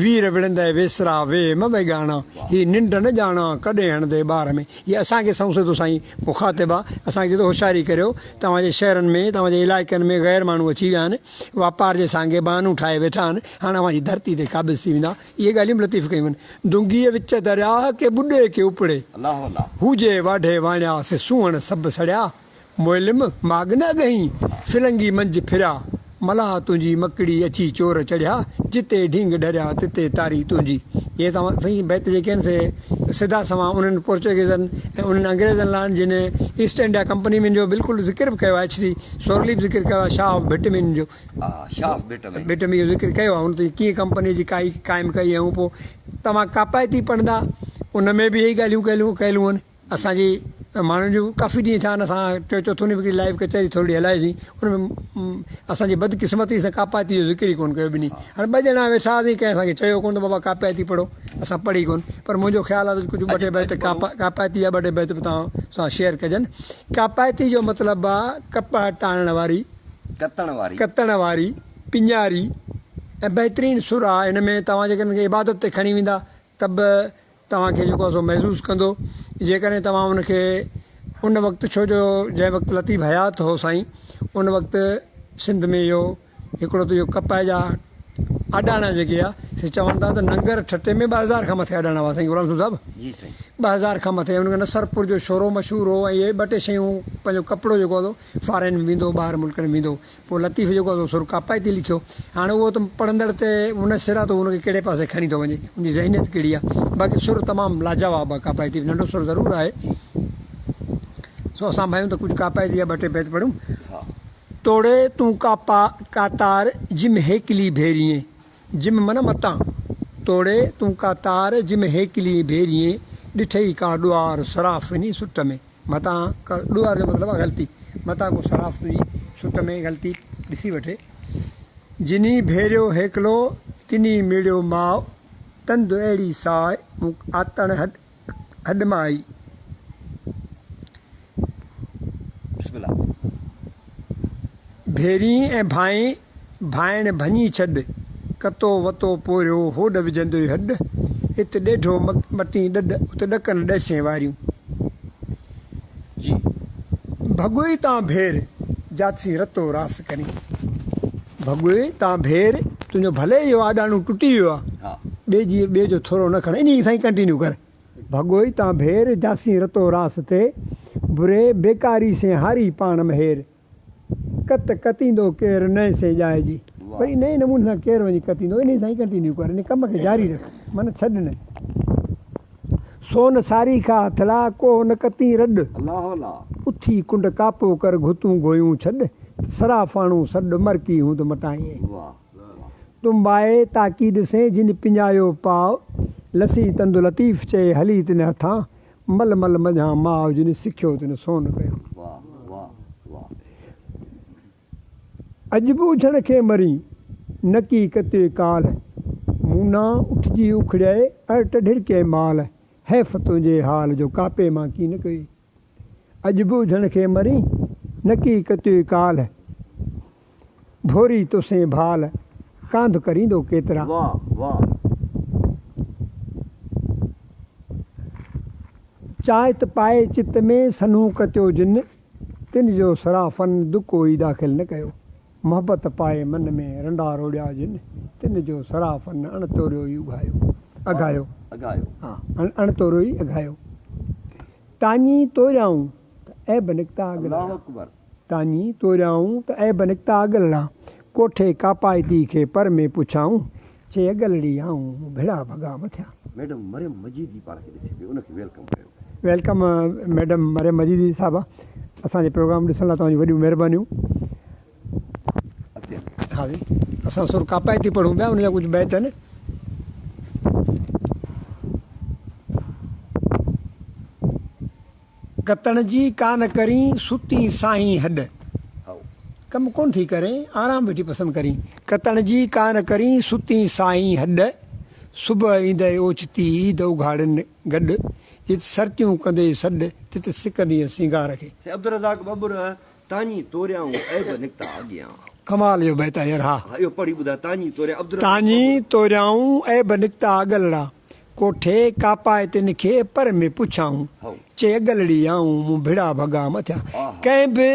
وير وڙهندئي ويسرا ويهه م ويڳاڻا، هي ننڊ نه ڄاڻان ڪڏهن هڻندي ٻار ۾. هي اسان کي سنئون سڌو سائين مخاطب آ، اسان کي چئي ٿو هوشياري ڪريو، توهان جي شهرن ۾ توهان جي علائقن ۾ غير ماڻهو اچي ويا آهن، واپار جي سانگي بهانو ٺاهي ويٺا آهن، هاڻ اوهان جي ڌرتي تي قابض ٿي ويندا. اهي ڳالهيون به لطيف ڪيون آهن. دونگيء وچ درياهه ڪي ٻڏي ڪي اپڙي، هو جي واڍي واڻيا سي سونهڻ سڀ سڙيا. معلم، ماڳ نه اڳهين، ڦلنگي منجهه ڦريا، ملاح تنهنجي مڪڙي اچي چور چڙهيا، جتي ڍينگ ڍريا، تتي تاري تنهنجي. اهي توهان سائين بيت جيڪي آهن سي سڌا سنوان انهن پورچوگيزن ۽ انهن انگريزن لاء آهن جن ايسٽ انڊيا ڪمپني ۾ ان جو بلڪل ذڪر به ڪيو آهي ايڇ ٽي سورلي به ذڪر ڪيو آهي شاهه آف ڀٽ ۾ ان جو شاهه آف ڀٽ ۾. ڀٽ ۾ اهو ذڪر ڪيو آهي ان ته ڪيئن ڪمپني جي ڪائي قائم ڪئي ۽ پوء توهان ڪاپائتي پڙهندا ان ۾ به اهي ئي ڳالهيون ڪيلون ڪيلون آهن. اسان جي ماڻهن جون ڪافي ڏينهن ٿيا آهن اسان ٽيون چوٿون ڏينهن به هڪڙي لائيو ڪچهري ٿورڙي هلائيسين ان ۾ اسان جي بدقسمتي سان ڪاپائتي جو ذڪر ئي ڪونه ڪيو ٻنهي هاڻي ٻه ڄڻا ويٺا هئاسين ڪنهن اسان کي چيو ڪونه ته بابا ڪاپائتي پڙهو اسان پڙهي ڪونه پر منهنجو خيال آهي ته ڪجهه ٻه ٽي بيت ڪاپائتي جا ٻه ٽي بيت به توهان سان شيئر ڪجن ڪاپائتي جو مطلب آهي ڪپهه ٽاڻڻ واري ڪتڻ واري ڪتڻ واري پڃاري ۽ بهترين سر آهي ان ۾ توهان جيڪڏهن عبادت تي کڻي ويندا ته به توهان کي جيڪو آهي سو محظوظ ڪندو جيڪڏهن توهان ان کي ان وقت ڇو جو جنهن وقت لطيف حيات هو سائين ان وقت سنڌ ۾ اهو هڪڙو ته اهو ڪپهه جا آڏاڻا جيڪي آ سي چون ٿا ته ننگر ٺٽي ۾ 2000 کان مٿي آڏاڻا هئا سائين غلام رسول صاحب جي سائين 2000 کان مٿي ان کي نصرپور جو شورو مشهور هو ۽ اهي ٻه ٽي شيون پنهنجو ڪپڙو جيڪو هو فارين ۾ ويندو هو ٻاهر ملڪن ۾ ويندو هو پوء لطيف جيڪو آهي سو سر ڪاپائتي لکيو. هاڻي اهو ته پڙهندڙ تي منحصر آهي ته هو ان کي ڪهڙي پاسي کڻي ٿو وڃي، ان جي ذهنيت ڪهڙي آهي. باقي سر تمام لاجواب آهي ڪاپائتي به ننڍو سر ضرور آهي. سو اسان ڀانيون ته ڪجهه ڪاپائتي جا ٻه ٽي بيت پڙهون. توڙي تون ڪاپا ڪاتار جم هيڪلي ڀيريين، جم من متان، توڙي تون ڪاتار جم هيڪلي ڀيريين، ڏٺئي ڪا ڏوار صراف انهي سٽ ۾. متان ڪا ڏوهه جو مطلب آهي غلطي، متان ڪو صراف تنهنجي سٽ ۾ غلطي ڏسي وٺي. جني ڀيريو هيڪلو، تني ميڙيو ماء، تند اهڙي ساء، مون آتڻ هڏ مان آئي. بسم الله. ڀيرين ۽ ڀانئين، ڀانئڻ ڀڃي ڇڏ، ڪتو وتو پورهيو، هوڏ وجهندوئي هڏ، هت ڏيڍو مٽين ڏڏ، ات ڏڪن ڏهسين واريون. جي. ڀڳوئي تان ڀير، جاتسين رتو راس ڪرين. ڀڳوئي تان ڀير، تنهنجو ڀلي اهو آڏاڻو ٽٽي ويو آ، ٻئي جي ٻئي جو ٿورو نه کڻ، انهيء سان ئي ڪنٽينيو ڪر. ڀڳوئي تان ڀير، جاسين رتو راس تي، بري بيڪاري سين هاري پاڻ مهير. ڪت ڪتيندو ڪير نئين سين ڄائجي. وري نئين نموني سان ڪير وڃي ڪتيندو. انهي سان ئي ڪنٽينيو ڪر. انهي ڪم کي جاري رک. من ڇڏ نه. سون ساري کا هٿڙا، ڪوهه نه ڪتين رڏ. اٿي ڪنڊ ڪاپو ڪر، گهتون گويون ڇڏ. ته صرافاڻو سڏ، مرڪي هوند مٽائين. تنبائي تاڪيد سين، جن پڃايو پاء. لسي تند لطيف چئي، هلي تن هٿان. مل مل منجهان ماء جن سکيو تن سون ڪيو. اڄ به اجهڻ کي مرين، نڪي ڪتي ڪالهه. مون نا اٺجي اکڙيئي، ارٽ ڍرڪي مال. حيف تنهنجي حال جو ڪاپي مان ڪين ڪيئي. اڄ به اجهڻ کي مرين، نڪي ڪتي ڪالهه. ڀوري توسين ڀال، ڪانڌ ڪريندو ڪيترا. چاهت پائي چت ۾، سنهون ڪتيو جن، تن جو صرافن دڪو ئي داخل نه ڪيو. محبت پائي من ۾، رنڊا روڙيا جن، تن جو صرافن اڻ توريو ئي اگهايو. اگهايو. ها، اڻ توريو ئي اگهايو. تاڃي توريائون ته عيب نڪتا اڳلڙا. تاڃي توريائون ته عيب نڪتا اڳلڙا. ڪوٺي ڪاپائتي کي پر ۾ پڇائون، چي اڳلڙي آئون ڀيڙا ڀڳا مٿيان. ميڊم مريم مجيدي پاڻ کي ڏسي پئي ان کي welcome ڪيو. Welcome madam Maryam Majidi صاحبه اسان جي پروگرام ڏسڻ لاء توهان جون وڏيون مهربانيون. اڳتي هلو. ها سائين اسان سر ڪاپائتي پڙهون پيا ان جا ڪجهه بيت آهن. ڪتڻ جي ڪا نه ڪرين، ستين ساهين هڏ. ڪم ڪونه ٿي ڪرين، آرام ويٺي پسند ڪرين. ڪتڻ جي ڪا نه ڪرين، ستين ساهين هڏ. صبح ايندئي اوچتي، عيد اگهاڙين گڏ. جت سرتيون ڪندي سڏ، تت سڪندينء سينگار کي. سي عبدالرزاق ٻٻر، تاڃي توريائون، عيب نڪتا اڳيان. ڪمال جو بيت آهي يار ها. ها اهو پڙهي ٻڌاء تاڃي توريان عبدالرحمان تاڃي توريائون عيب نڪتا اڳلڙا ڪوٺي ڪاپائي تن کي پر ۾ پڇائون چي اڳلڙي آئون مون ڀڙا ڀڳا مٿيا ڪنهن به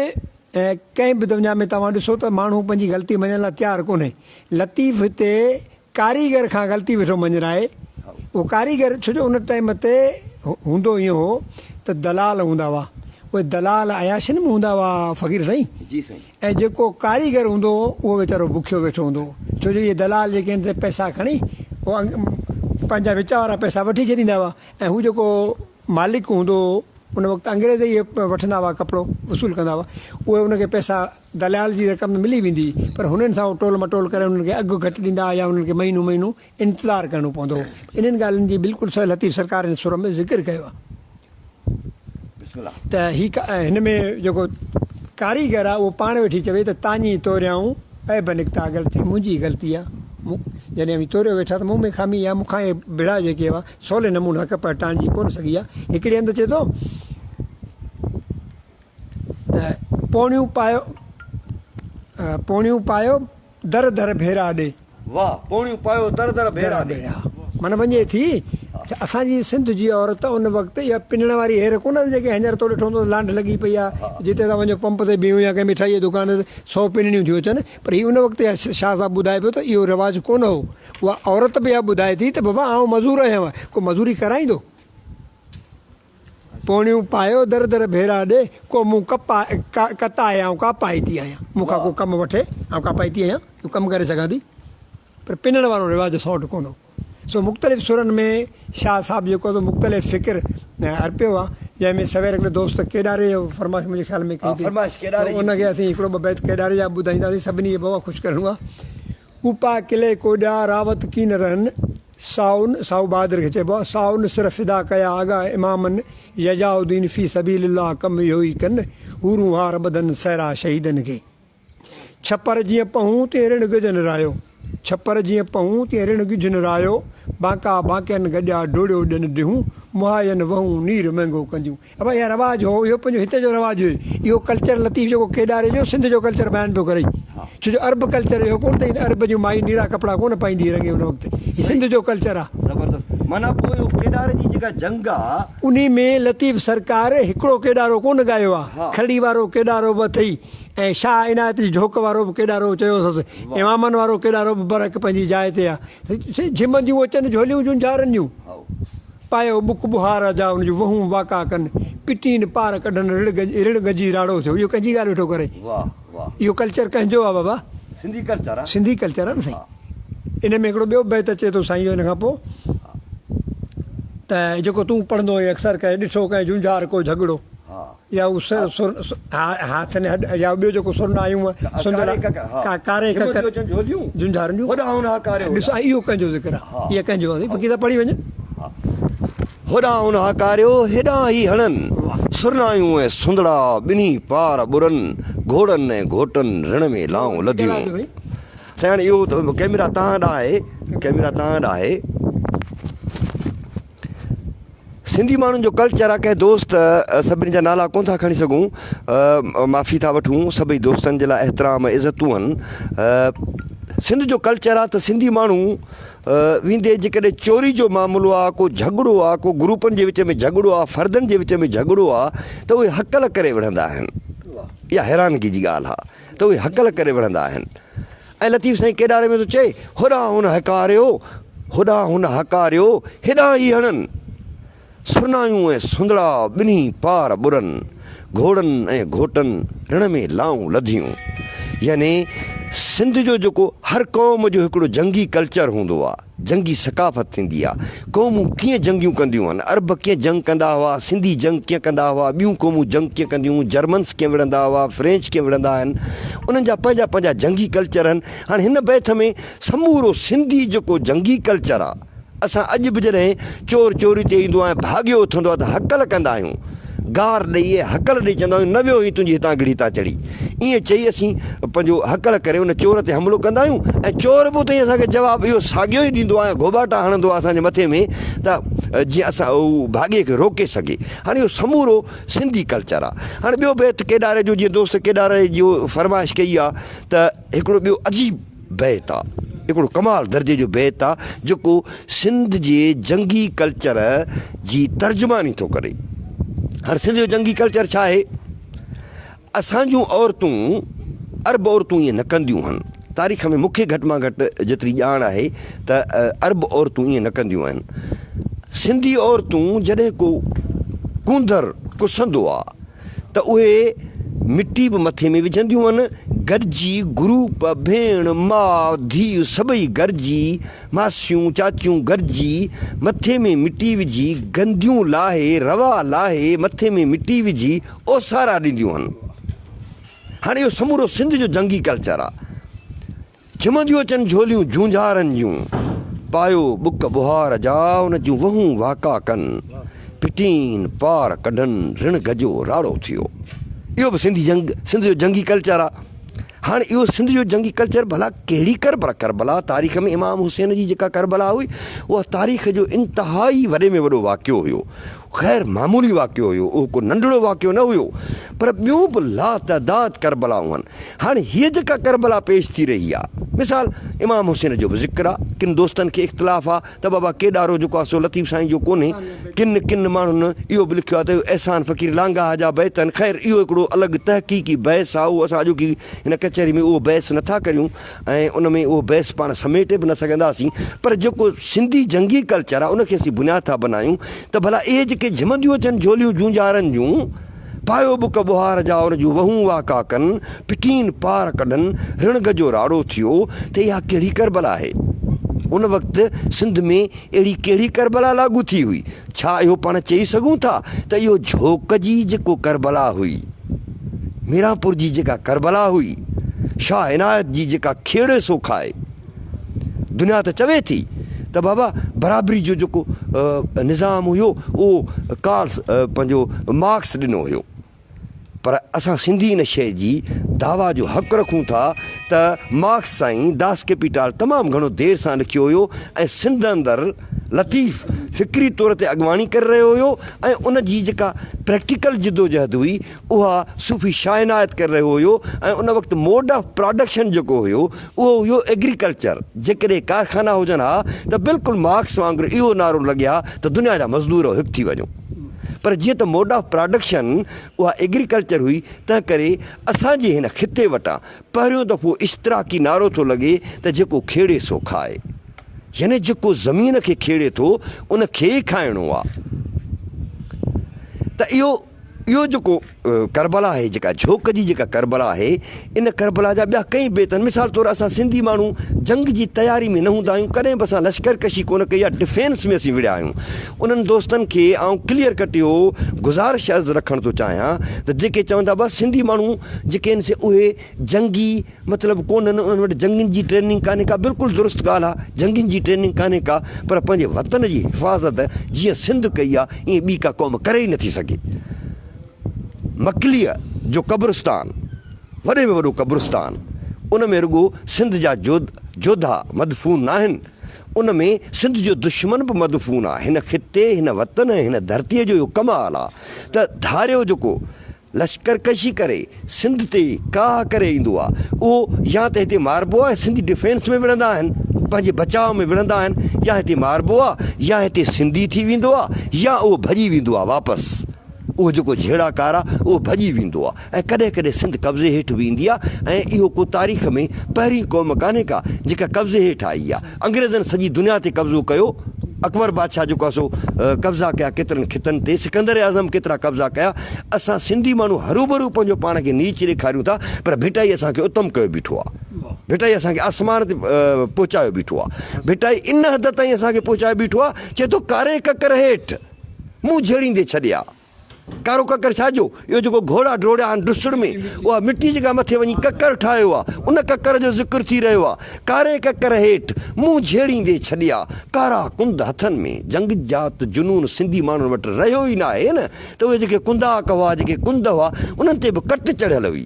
ڪنهن به دنيا ۾ توهان ڏسو ته ماڻهو پنهنجي غلطي مڃڻ لاء تيار ڪونهي لطيف هتي ڪاريگر کان غلطي ويٺو مڃرائي اهو ڪاريگر ڇو جو ان ٽائيم تي هوندو ائين هو ته دلال هوندا هئا اهي دلال عياشين ۾ هوندا هئا فقير سائين جي سائين. ۽ جيڪو ڪاريگر هوندو هو اهو ويچارو بکيو ويٺو هوندو هو ڇو جو اهي دلال جيڪي آهن سي پئسا کڻي اهو پنهنجا وچ وارا پئسا وٺي ڇڏيندا هئا ۽ هو جيڪو مالڪ هوندو هو ان وقت انگريز ئي وٺندا هئا ڪپڙو وصول ڪندا هئا اهي ان کي پئسا دلال جي رقم ته ملي ويندي هئي پر هنن سان هو ٽول مٽول ڪري انهن کي اگهه گهٽ ڏيندا هئا يا انهن کي مهينو مهينو انتظار ڪرڻو پوندو هو. انهن ڳالهين جي بلڪل سر لطيف سرڪار هن سر ۾ ذڪر ڪيو آهي ته هي هن ۾ جيڪو ڪاريگر آهي اهو پاڻ ويٺي چوي ته تاڃي توريائون عيب نڪتا غلطي منهنجي غلطي آهي مون جڏهن اوهين توريو ويٺا ته مون ۾ خامي آهي مون کان اهي ڀڙا جيڪي هئا سولي نموني سان ڪپهه ٽاڻجي ڪونه سگهي آهي. هڪڙي هنڌ چئي ٿو. ته پوڻيون پايو پوڻيون پايو در در ڀيرا ڏي. واه پوڻيون پايو در در ڀيرا ڏي. معنيٰ وڃي ٿي ته اسان جي سنڌ جي عورت ان وقت اها پنڻ واري هير ڪونه هئي جيڪي هينئر تو ڏٺو هوندو ته لانڍ لڳي پئي آهي جتي توهان وڃو پمپ تي بيهون يا ڪنهن مٺائي جي دڪان تي سو پنڻيون ٿيون اچن پر هي ان وقت اها شاهه صاحب ٻڌائي پيو ته اهو رواج ڪونه هو اها عورت به اها ٻڌائي ٿي ته بابا آئون مزور آهيان ڪو مزوري ڪرائيندو. پوڻيون پايو در در ڀيرا ڏي، ڪو مون ڪتائي آئون ڪاپائتي آهيان، مون کان ڪو ڪم وٺي آئون ڪاپائتي آهيان، اهو ڪم ڪري سگهان ٿي، پر پنڻ وارو رواج اسان وٽ ڪونه هو. سو مختلف سرن ۾ شاهه صاحب جيڪو آهي سو مختلف فڪر ارپيو آهي، جنهن ۾ سوير هڪڙي دوست ڪيڏاري جو فرمائش منهنجي خيال ۾ ڪئي پئي ته ان کي اسين هڪڙو ٻه بيت ڪيڏاري جا به ٻڌائينداسين، سڀني کي بابا خوش ڪرڻو آهي. ڪوپا قلعي ڪوڏيا، راوت ڪين رهن، سائو سائو بهادر کي چئبو آهي، سائو سر فدا ڪيا آغا امامن، يجاء الدين في سبيل الله ڪم اهو ئي ڪن، حورون هار ٻڌن سهرا شهيدن کي. ڇپر جيئن پنهون تيئن رڻ گجن رايو، ڇپر جيئن پنهون تيئن رڻ گجن رايو، بانڪا بانڪين گڏيا ڊوڙيو ڏين ڊيهون، مهاين وهون نير مهنگو ڪنديون. ابا اها رواج هو اهو پنهنجو هتي جو رواج هو اهو ڪلچر لطيف جيڪو ڪيڏاري جو سنڌ جو ڪلچر بيان پيو ڪري ڇو جو عرب ڪلچر اهو ڪونه ته عرب جون مائي نيرا ڪپڙا ڪونه پائيندي هئي رنگي ان وقت هي سنڌ جو ڪلچر آ. زبردست معنيٰ پوء اهو ڪيڏاري جي جيڪا جنگ آ. انهي ۾ لطيف سرڪار هڪڙو ڪيڏارو ڪونه ڳايو آ کرڙي وارو ڪيڏارو به اٿئي ۽ شاهه عنايت جي جهوڪ وارو به ڪيڏارو چيو اٿس امامن وارو ڪيڏارو به برحق پنهنجي جاء تي آ جهمنديون اچن جهوليون جهونجهارن جون. پايو ٻڪ ٻهار جا ان جون وهون واڪا ڪن، پٽين پار ڪڍن رڙ رڙ گجي راڙو ٿيو. اهو ڪنهن جي ڳالهه ويٺو ڪري؟ واه واه. اهو ڪلچر ڪنهن جو آ بابا؟ سنڌي ڪلچر آ. سنڌي ڪلچر آ نه سائين. ان ۾ هڪڙو ٻيو بيت اچي ٿو سائين جو ان کان پوء ته جيڪو تون پڙهندو هئين اڪثر ڪري ڏٺو ڪنهن جهونجهار ڪو جهڳڙو. ها. يا هو سر سر ها هاٿ نه هڏ يا ٻيو جيڪو سر نه آيون سندرا ڪاري ڪڪر ها ڪاري ڪڪر جهوليون جهونجهارن جون هوڏانهن هاڪاريو ڏس اهو ڪنهن جو ذڪر آ اهو ڪنهن جو آ فقير صاحب پڙهي وڃ. هوڏانهن هاڪاريو هيڏانهن هي هڻن سرنايون ۽ سندڙا ٻنهي پار ٻرن گهوڙن ۽ گهوٽن رڻ ۾ لائون لڌيون. سائين هاڻي اهو ڪئميرا تهان ڏانهن آهي ڪئميرا تهان ڏانهن آهي. سنڌي ماڻهن جو ڪلچر آ ڪنهن دوست سڀني جا نالا ڪونه ٿا کڻي سگهون معافي ٿا وٺون سڀئي دوستن جي لاء احترام ۽ عزتون آهن سنڌ جو ڪلچر آ ته سنڌي ماڻهو ويندي جيڪڏهن چوري جو معاملو آ ڪو جهڳڙو آ ڪو گروپن جي وچ ۾ جهڳڙو آ فردن جي وچ ۾ جهڳڙو آ ته اهي هڪل ڪري وڙهندا آهن اها حيرانگي جي ڳالهه آ ته اهي هڪل ڪري وڙهندا آهن ۽ لطيف سائين ڪيڏاري ۾ ٿو چئي، هوڏانهن هن هڪاريو، هوڏانهن هن هڪاريو، هيڏانهن هي هڻن. سرنايون ۽ سندڙا ٻنهي پار ٻرن، گهوڙن ۽ گهوٽن رڻ ۾ لائون لڌيون. يعني سنڌ جو جيڪو هر قوم جو هڪڙو جنگي ڪلچر هوندو آ. جنگي ثقافت ٿيندي آ. قومون ڪيئن جنگيون ڪنديون هن، عرب ڪيئن جنگ ڪندا هئا، سنڌي جنگ ڪيئن ڪندا هئا، ٻيون قومون جنگ ڪيئن ڪنديون هيون، جرمنس ڪيئن وڙهندا هئا، فرينچ ڪيئن وڙهندا آهن، انهن جا پنهنجا پنهنجا جنگي ڪلچر آهن. هاڻي هن بيت ۾ سمورو سنڌي جيڪو جنگي ڪلچر آ، اسان اڄ به جڏهن چور چوري تي ايندو آ ۽ ڀاڳيو اٿندو آ ته هڪل ڪندا آهيون. گار ڏئي ۽ هڪل ڏئي چوندا آهيون، نه ويو هئين تنهنجي هتان گڙي هتان چڙهي. ائين چئي اسين پنهنجو هڪل ڪري ان چور تي حملو ڪندا آهيون ۽ چور به اتي ئي اسان کي جواب اهو ساڳيو ئي ڏيندو آهي ۽ گهوٻاٽا هڻندو آهي اسان جي مٿي ۾ ته جيئن اسان هو ڀاڳي کي روڪي سگهي. هاڻي اهو سمورو سنڌي ڪلچر آ. هاڻي ٻيو بيت ڪيڏاري جو جيئن دوست ڪيڏاري جو فرمائش ڪئي آ ته هڪڙو ٻيو عجيب بيت آ، هڪڙو ڪمال درجي جو بيت آ جيڪو سنڌ جي جنگي ڪلچر جي ترجماني ٿو ڪري. هاڻي سنڌ جو جنگي ڪلچر ڇا آهي؟ اسان جون عورتون، عرب عورتون ائين نه ڪنديون هن. تاريخ ۾ مون کي گهٽ مان گهٽ جيتري ڄاڻ آهي ته عرب عورتون ائين نه ڪنديون آهن. سنڌي عورتون جڏهن ڪو ڪونڌر ڪسندو آ ته اهي مٽي به مٿي ۾ وجهنديون آهن، گڏجي گروپ، ڀيڻ، ماء، ڌيء سڀئي گڏجي، ماسيون، چاچيون گڏجي مٿي ۾ مٽي وجهي، گنديون لاهي، روا لاهي، مٿي ۾ مٽي وجهي اوسارا ڏينديون هن. هاڻي اهو سمورو سنڌ جو جنگي ڪلچر آ. جهمنديون اچن جهوليون جهونجهارن جون، پايو ٻڪ ٻوهار جا ان جون وهون واڪا ڪن، پٽين پار ڪڍن رڻ گجو راڙو ٿيو. اهو به سنڌي جنگ سنڌ جو جنگي ڪلچر آ. هاڻي اهو سنڌ جو جنگي ڪلچر ڀلا ڪهڙي ڪربلا ڪربلا تاريخ ۾ امام حسين جي جيڪا ڪربلا هئي اها تاريخ جو انتهائي وڏي ۾ وڏو واقعو هيو. غير معمولي واقعو هيو، اهو ڪو ننڍڙو واقعو نه هيو، پر ٻيون به لاتعداد ڪربلائون هن. هاڻي هيء جيڪا ڪربلا پيش ٿي رهي آ، مثال امام حسين جو به ذڪر آ، ڪن دوستن کي اختلاف آ ته بابا ڪيڏارو جيڪو آ سو لطيف سائين جو ڪونهي، ڪن ڪن ماڻهن اهو به لکيو آ ته اهو احسان فقير لانگاهه جا بيت آهن، خير اهو هڪڙو الڳ تحقيقي بحث آ، اهو اسان اڄوڪي هن ڪچهري ۾ اهو بحث نٿا ڪريون. ۽ ان ۾ اهو بحث پاڻ سميٽي به نه سگهنداسين پر جيڪو سنڌي جنگي ڪلچر آهي ان کي اسين بنياد ٿا بنايون ته ڀلا اهي جيڪي جهمنديون اچن جهوليون جونجهارن جون، پايو ٻڪ ٻوهار جا ان جون وهون واڪا ڪن، پٽين پار ڪڍن، رڻ گجو راڙو ٿيو ته اها ڪهڙي ڪربلا آهي؟ ان وقت سنڌ ۾ اهڙي ڪهڙي ڪربلا لاڳو ٿي هئي؟ ڇا اهو پاڻ چئي سگهون ٿا ته اهو جهوڪ جي جيڪو ڪربلا هئي، ميرانپور جي جيڪا ڪربلا هئي، شاهه عنايت جي جيڪا کيڙي سو کائي. دنيا ته چوي ٿي ته بابا برابري جو جيڪو نظام هيو اهو ڪارس پنهنجو مارڪس ڏنو هيو. پر اسان سنڌي ان شيء جي دعويٰ جو حق رکون ٿا ته مارڪس سائين داس ڪيپيٽال تمام گهڻو دير سان لکيو هيو ۽ سنڌ اندر لطيف فڪري طور تي اڳواڻي ڪري رهيو هيو ۽ ان جي جيڪا پريڪٽيڪل جدوجهد هئي اها صوفي شاهه عنايت ڪري رهيو هيو ۽ ان وقت موڊ آف پراڊڪشن جيڪو هيو اهو هيو ايگريڪلچر جيڪڏهن ڪارخانا هجن ها ته بلڪل مارڪس وانگر اهو نعرو لڳي ها ته دنيا جا مزدور هڪ ٿي وڃو پر جيئن ته موڊ آف پراڊڪشن اها ايگريڪلچر هئي تنهن ڪري اسان جي هن خطي وٽان پهريون دفعو اشتراڪي نعرو ٿو لڳي ته جيڪو کيڙي سو کائي يعني جيڪو زمين کي کيڙي ٿو ان کي ئي کائڻو آ ته اهو اهو جيڪو ڪربلا آهي جيڪا جهوڪ جي جيڪا ڪربلا آهي ان ڪربلا جا ٻيا ڪئين بيت آهن مثال طور اسان سنڌي ماڻهو جنگ جي تياري ۾ نه هوندا آهيون ڪڏهن به اسان لشڪر ڪشي ڪونه ڪئي آهي ڊفينس ۾ اسين وڙهيا آهيون انهن دوستن کي آئون ڪليئر ڪٽ اهو گذارش عرض رکڻ ٿو چاهيان ته جيڪي چون ٿا بس سنڌي ماڻهو جيڪي آهن سي اهي جنگي مطلب ڪونهن انهن وٽ جنگين جي ٽريننگ ڪانهي ڪا بلڪل درست ڳالهه آ جنگين جي ٽريننگ ڪانهي ڪا پر پنهنجي وطن جي حفاظت جيئن سنڌ ڪئي آ ائين ٻي ڪا قوم ڪري ئي نٿي سگهي مڪليء جو قبرستان وڏي ۾ وڏو قبرستان ان ۾ رڳو سنڌ جا جوڌا مدفون ناهن ان ۾ سنڌ جو دشمن به مدفون آ هن خطي هن وطن ۽ هن ڌرتيء جو اهو ڪمال آ ته ڌاريو جيڪو لشڪر ڪشي ڪري سنڌ تي ڪاهه ڪري ايندو آ اهو يا ته هتي ماربو آ سنڌي ڊفينس ۾ وڙهندا آهن پنهنجي بچاء ۾ وڙهندا آهن يا هتي ماربو آ يا هتي سنڌي ٿي ويندو آ يا اهو ڀڄي ويندو آ واپس اهو جيڪو جهيڙا ڪار آ اهو ڀڄي ويندو آ ۽ ڪڏهن ڪڏهن سنڌ قبضي هيٺ به ايندي آ ۽ اهو ڪو تاريخ ۾ پهرين قوم ڪانهي ڪا جيڪا قبضي هيٺ آئي آ انگريزن سڄي دنيا تي قبضو ڪيو، اڪبر بادشاهه جيڪو آهي سو قبضا ڪيا ڪيترن خطن تي، سڪندر اعظم ڪيترا قبضا ڪيا، اسان سنڌي ماڻهو هروڀرو پنهنجو پاڻ کي نيچ ڏيکاريون ٿا پر ڀٽائي اسان کي اتم ڪيو بيٺو آهي، ڀٽائي اسان کي آسمان تي پهچايو بيٺو آهي، ڀٽائي ان حد تائين اسان کي پهچايو بيٺو آهي چئي ٿو ڪاري ڪڪر هيٺ مون جهيڙيندي ڇڏيا. ڪارو ڪڪر ڇا جو؟ اهو جيڪو گهوڙا ڊوڙيا آهن ڊسڙ ۾، اها مٽي جيڪا مٿي وڃي ڪڪر ٺاهيو آ، ان ڪڪر جو ذڪر ٿي رهيو آ. ڪاري ڪڪر هيٺ، منهن جهيڙيندي ڇڏيا، ڪارا ڪنڌ هٿن ۾. جنگ جات جنون سنڌي ماڻهن وٽ رهيو ئي ناهي نه ته اهي جيڪي ڪنداڪ هئا، جيڪي ڪنڌ هئا، انهن تي به ڪٽ چڙهيل هئي.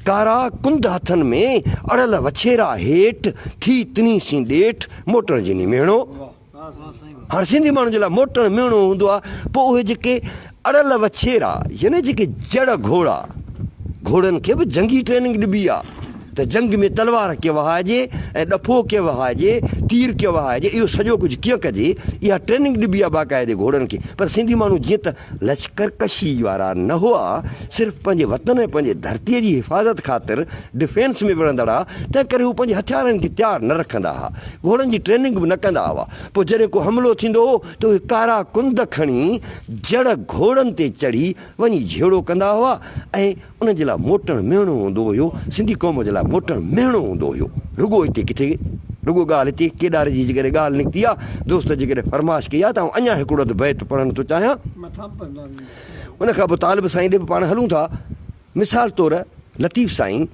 ڪارا ڪنڌ هٿن ۾، اڙيل وڇيرا هيٺ، ٿي تنهي سين ڏيٺ، موٽڻ جي نميڻو. هاڻ سنڌي ماڻهن جي لاء موٽڻ مهڻو هوندو آ، پوء اهي جيڪي اڙل وڇيرا يعني جيڪي جڙ گهوڙا، گهوڙن کي به جنگي ٽريننگ ڏبي آ ته جنگ ۾ تلوار ڪيئن وهائجي ۽ ڏڦو ڪيئن وهائجي، تير ڪيئن وهائجي، اهو سڄو ڪجهه ڪيئن ڪجي، اها ٽريننگ ڏبي آ باقاعدي گهوڙن کي. پر سنڌي ماڻهو جيئن ته لشڪر ڪشي وارا نه هئا، صرف پنهنجي وطن ۽ پنهنجي ڌرتيء جي حفاظت خاطر ڊفينس ۾ وڙهندڙ ها، تنهن ڪري هو پنهنجي هٿيارن کي تيار نه رکندا ها، گهوڙن جي ٽريننگ به نه ڪندا هئا. پوء جڏهن ڪو حملو ٿيندو هو ته اهي ڪارا ڪند کڻي جڙ گهوڙن تي چڙهي وڃي جهيڙو ڪندا هئا ۽ انهن جي لاء موٽڻ مهڻو هوندو هيو، سنڌي قوم جي لاء موٽڻ مهڻو هوندو هيو. رڳو هتي ڪٿي رڳو ڳالهه هتي ڪيڏاري جي جيڪڏهن ڳالهه نڪتي آ، دوست جيڪڏهن فرمائش ڪئي آ ته آئون اڃا هڪڙو اڌ بيت پڙهڻ ٿو چاهيان. ان کان پوء طالب سائين ڏي به پاڻ هلون ٿا. مثال طور لطيف سائين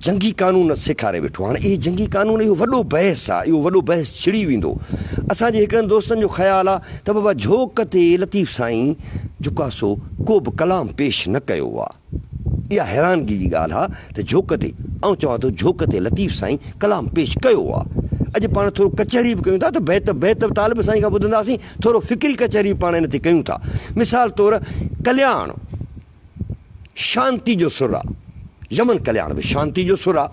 جنگي قانون سيکاري ويٺو. هاڻي اهي جنگي قانون اهو وڏو بحث آ، اهو وڏو بحث ڇڙي ويندو. اسان جي هڪڙن دوستن جو خيال آ ته بابا جهوڪ تي لطيف سائين جيڪو آ سو ڪو به ڪلام پيش نه ڪيو آ. اها حيرانگي جي ڳالهه آ ته جهوڪ تي، آئون چوان ٿو جهوڪ تي لطيف سائين ڪلام پيش ڪيو آ. اڄ پاڻ ٿورو ڪچهري به ڪيون ٿا ته بيت بيت به طالب سائين کان ٻڌنداسين، ٿورو فڪري ڪچهري به پاڻ ان تي ڪيون ٿا. مثال طور ڪلياڻ. شانتي جو سر آ. يمن ڪلياڻ به شانتي جو سر آ.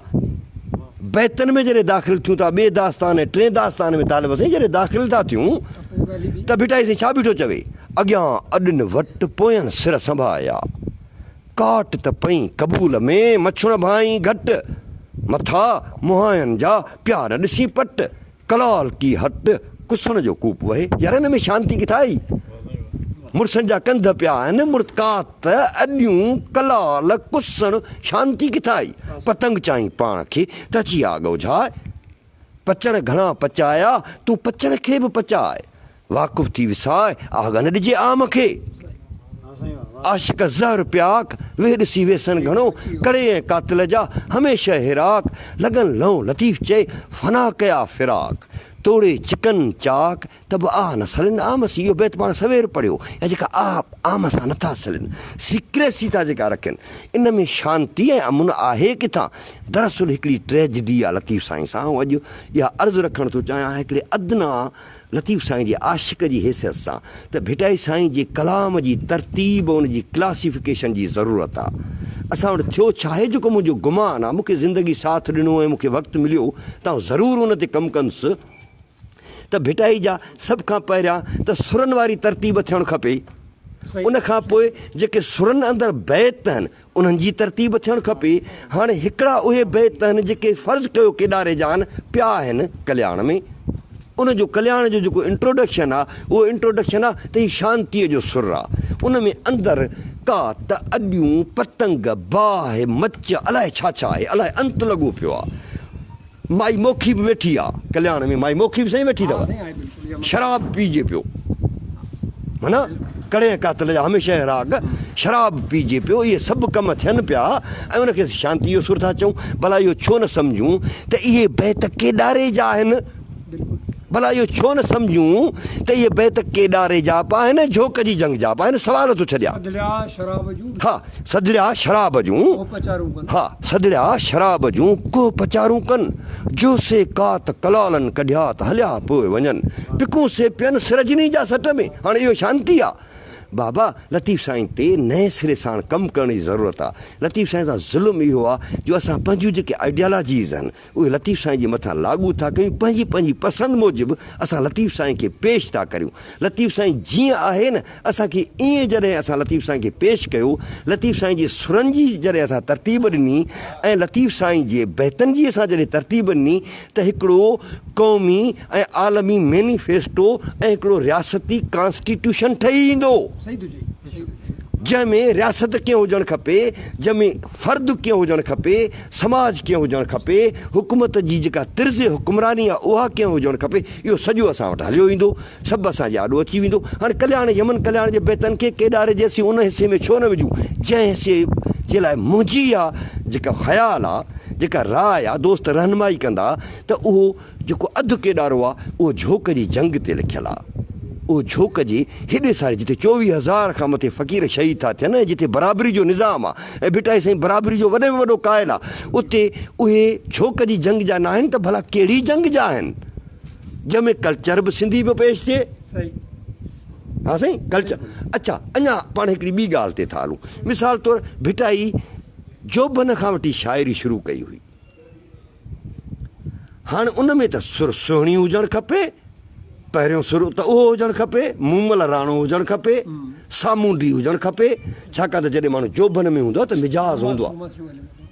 بيتن ۾ جڏهن داخل ٿيون ٿا ٻئي داستان ۽ ٽئين داستان ۾ طالب سائين جڏهن داخل ٿا ٿيون ته ڀٽائي سائين ڇا بيٺو چوي، اڳيان اڏن وٽ پوين سر سنڀايا، ڪاٽ ته پئين قبول ۾ مڇڻ ڀانئين گهٽ، مٿا منهائن جا پيا نه ڏسين پٽ، ڪلال ڪي هٽ، ڪسڻ جو ڪوپ وهي. يار هن ۾ شانتي ڪٿان آئي؟ مڙسن جا ڪنڌ پيا آهن، مڙڪات، اڏيون، ڪلال، ڪسڻ، شانتي ڪٿان آئي؟ پتنگ چائين پاڻ کي ته اچي آڳ اجهاء. پچڻ گهڻا پچايا، تون پچڻ کي به پچاء. واقف ٿي وساء، آڳ نه ڏجي عام کي. عاشق زهر پياڪ، ويهه ڏسي ويسن گهڻو، ڪڙي ۽ قاتل جا، هميشه هيراڪ، لڳن لئون لطيف چئي، فنا ڪيا فراق، توڙي چڪن چاڪ، ته به آه نه سلن عام سين، اهو بيت پاڻ سوير پڙهيو، يا جيڪا آه عام سان نٿا سلن، سيڪريسي ٿا جيڪا رکن، ان ۾ شانتي ۽ امن آهي ڪٿان؟ دراصل هڪڙي ٽريجڊي آ لطيف سائين سان، آئون اڄ اها عرض رکڻ ٿو چاهيان، هڪڙي ادنيٰ لطيف سائين جي عاشق جي حيثيت سان ته ڀٽائي سائين جي ڪلام جي ترتيب ان جي ڪلاسيفڪيشن جي ضرورت آ. اسان وٽ ٿيو ڇاهي جيڪو منهنجو گمان آ، مون کي زندگي ساٿ ڏنو ۽ مون کي وقت مليو ته آئون ضرور ان تي ڪم ڪندس ته ڀٽائي جا سڀ کان پهريان ته سرن واري ترتيب ٿيڻ کپي ان کان پوء جيڪي سرن اندر بيت آهن انهن جي ترتيب ٿيڻ کپي. هاڻي هڪڙا اهي بيت آهن جيڪي فرض ڪيو ڪيڏاري جان پيا آهن ڪلياڻ ۾. ان جو ڪلياڻ جو جيڪو انٽروڊڪشن آ اهو انٽروڊڪشن آ ته هي شانتيء جو سر آ. ان ۾ اندر ڪات، اڏيون، پتنگ، باهه، مچ الائي ڇا ڇا آهي، الائي انت لڳو پيو آ. مائي موکي به ويٺي آ ڪلياڻ ۾ مائي موکي به سائين ويٺي اٿو شراب پيجي پيو معنيٰ ڪڙي ۽ قاتل جا هميشه راڳ شراب پيجي پيو اهي سڀ ڪم ٿين پيا ۽ ان کي شانتي جو سر ٿا چئون ڀلا اهو ڇو نه سمجهون ته اهي بيت ڪيڏاري جا آهن ڀلا اهو ڇو نه سمجهون ته اهي بيت ڪيڏاري جا به آهن ۽ جهوڪ جي جنگ جا به آهن سوال ٿو ڇڏيان. سڌڙيا شراب جون. ها سڌڙيا شراب جون. ڪوهه پچارون ڪن. ها سڌڙيا شراب جون ڪوهه پچارون ڪن. جو سي ڪات ڪلالن ڪڍيا ته هليا پوء وڃن. پڪون سي پين سرجني جا سٽ ۾. هاڻي اهو شانتي آ. بابا لطيف سائين تي نئين سري ساڻ ڪم ڪرڻ جي ضرورت آ. لطيف سائين سان ظلم اهو آ جو اسان پنهنجون جيڪي آئيڊيالاجيز آهن اهي لطيف سائين جي مٿان لاڳو ٿا ڪيون، پنهنجي پنهنجي پسند موجب اسان لطيف سائين کي پيش ٿا ڪريون. لطيف سائين جيئن آهي نه اسان کي ائين جڏهن اسان لطيف سائين کي پيش ڪيو، لطيف سائين جي سرن جي جڏهن اسان ترتيب ڏني ۽ لطيف سائين جي بيتن جي اسان جڏهن ترتيب ڏني ته هڪڙو قومي ۽ عالمي مينيفيسٽو ۽ هڪڙو رياستي ڪانسٽيٽيوشن ٺهي ايندو. جنهن ۾ رياست ڪيئن هجڻ کپي، جنهن ۾ فرد ڪيئن هجڻ کپي، سماج ڪيئن هجڻ کپي، حڪومت جي جيڪا طرز حڪمراني آهي اها ڪيئن هجڻ کپي، اهو سڄو اسان وٽ هليو ايندو، سڀ اسان جي آڏو اچي ويندو. هاڻي ڪلياڻ يمن ڪلياڻ جي بيتن کي ڪيڏاري جي اسين ان حصي ۾ ڇو نه وجهون، جنهن حصي جي لاء منهنجي اها جيڪا خيال آ، جيڪا راء آ، دوست رهنمائي ڪندا ته اهو جيڪو اڌ ڪيڏارو آ، اهو جهوڪ جي جنگ تي لکيل آ. اهو جهوڪ جي هيڏي ساري جتي 24 هزار کان مٿي فقير شهيد ٿا ٿين ۽ جتي برابري جو نظام آ ۽ ڀٽائي سائين برابري جو وڏي ۾ وڏو قائل آ، اتي اهي جهوڪ جي جنگ جا ناهن ته ڀلا ڪهڙي جنگ جا آهن؟ جنهن ۾ ڪلچر به سنڌي پيو پيش ٿئي. صحيح. ها سائين ڪلچر. اڇا اڃا پاڻ هڪڙي ٻي ڳالهه تي ٿا هلون. مثال طور ڀٽائي جوڀن کان وٺي شاعري شروع ڪئي هئي. هاڻ ان ۾ ته سر سهڻي هجڻ کپي، پهريون سر ته اهو هجڻ کپي، مومل راڻو هجڻ کپي، سامونڊي هجڻ کپي، ڇاڪاڻ ته جڏهن ماڻهو جوڀن ۾ هوندو آهي ته مجاز هوندو آهي.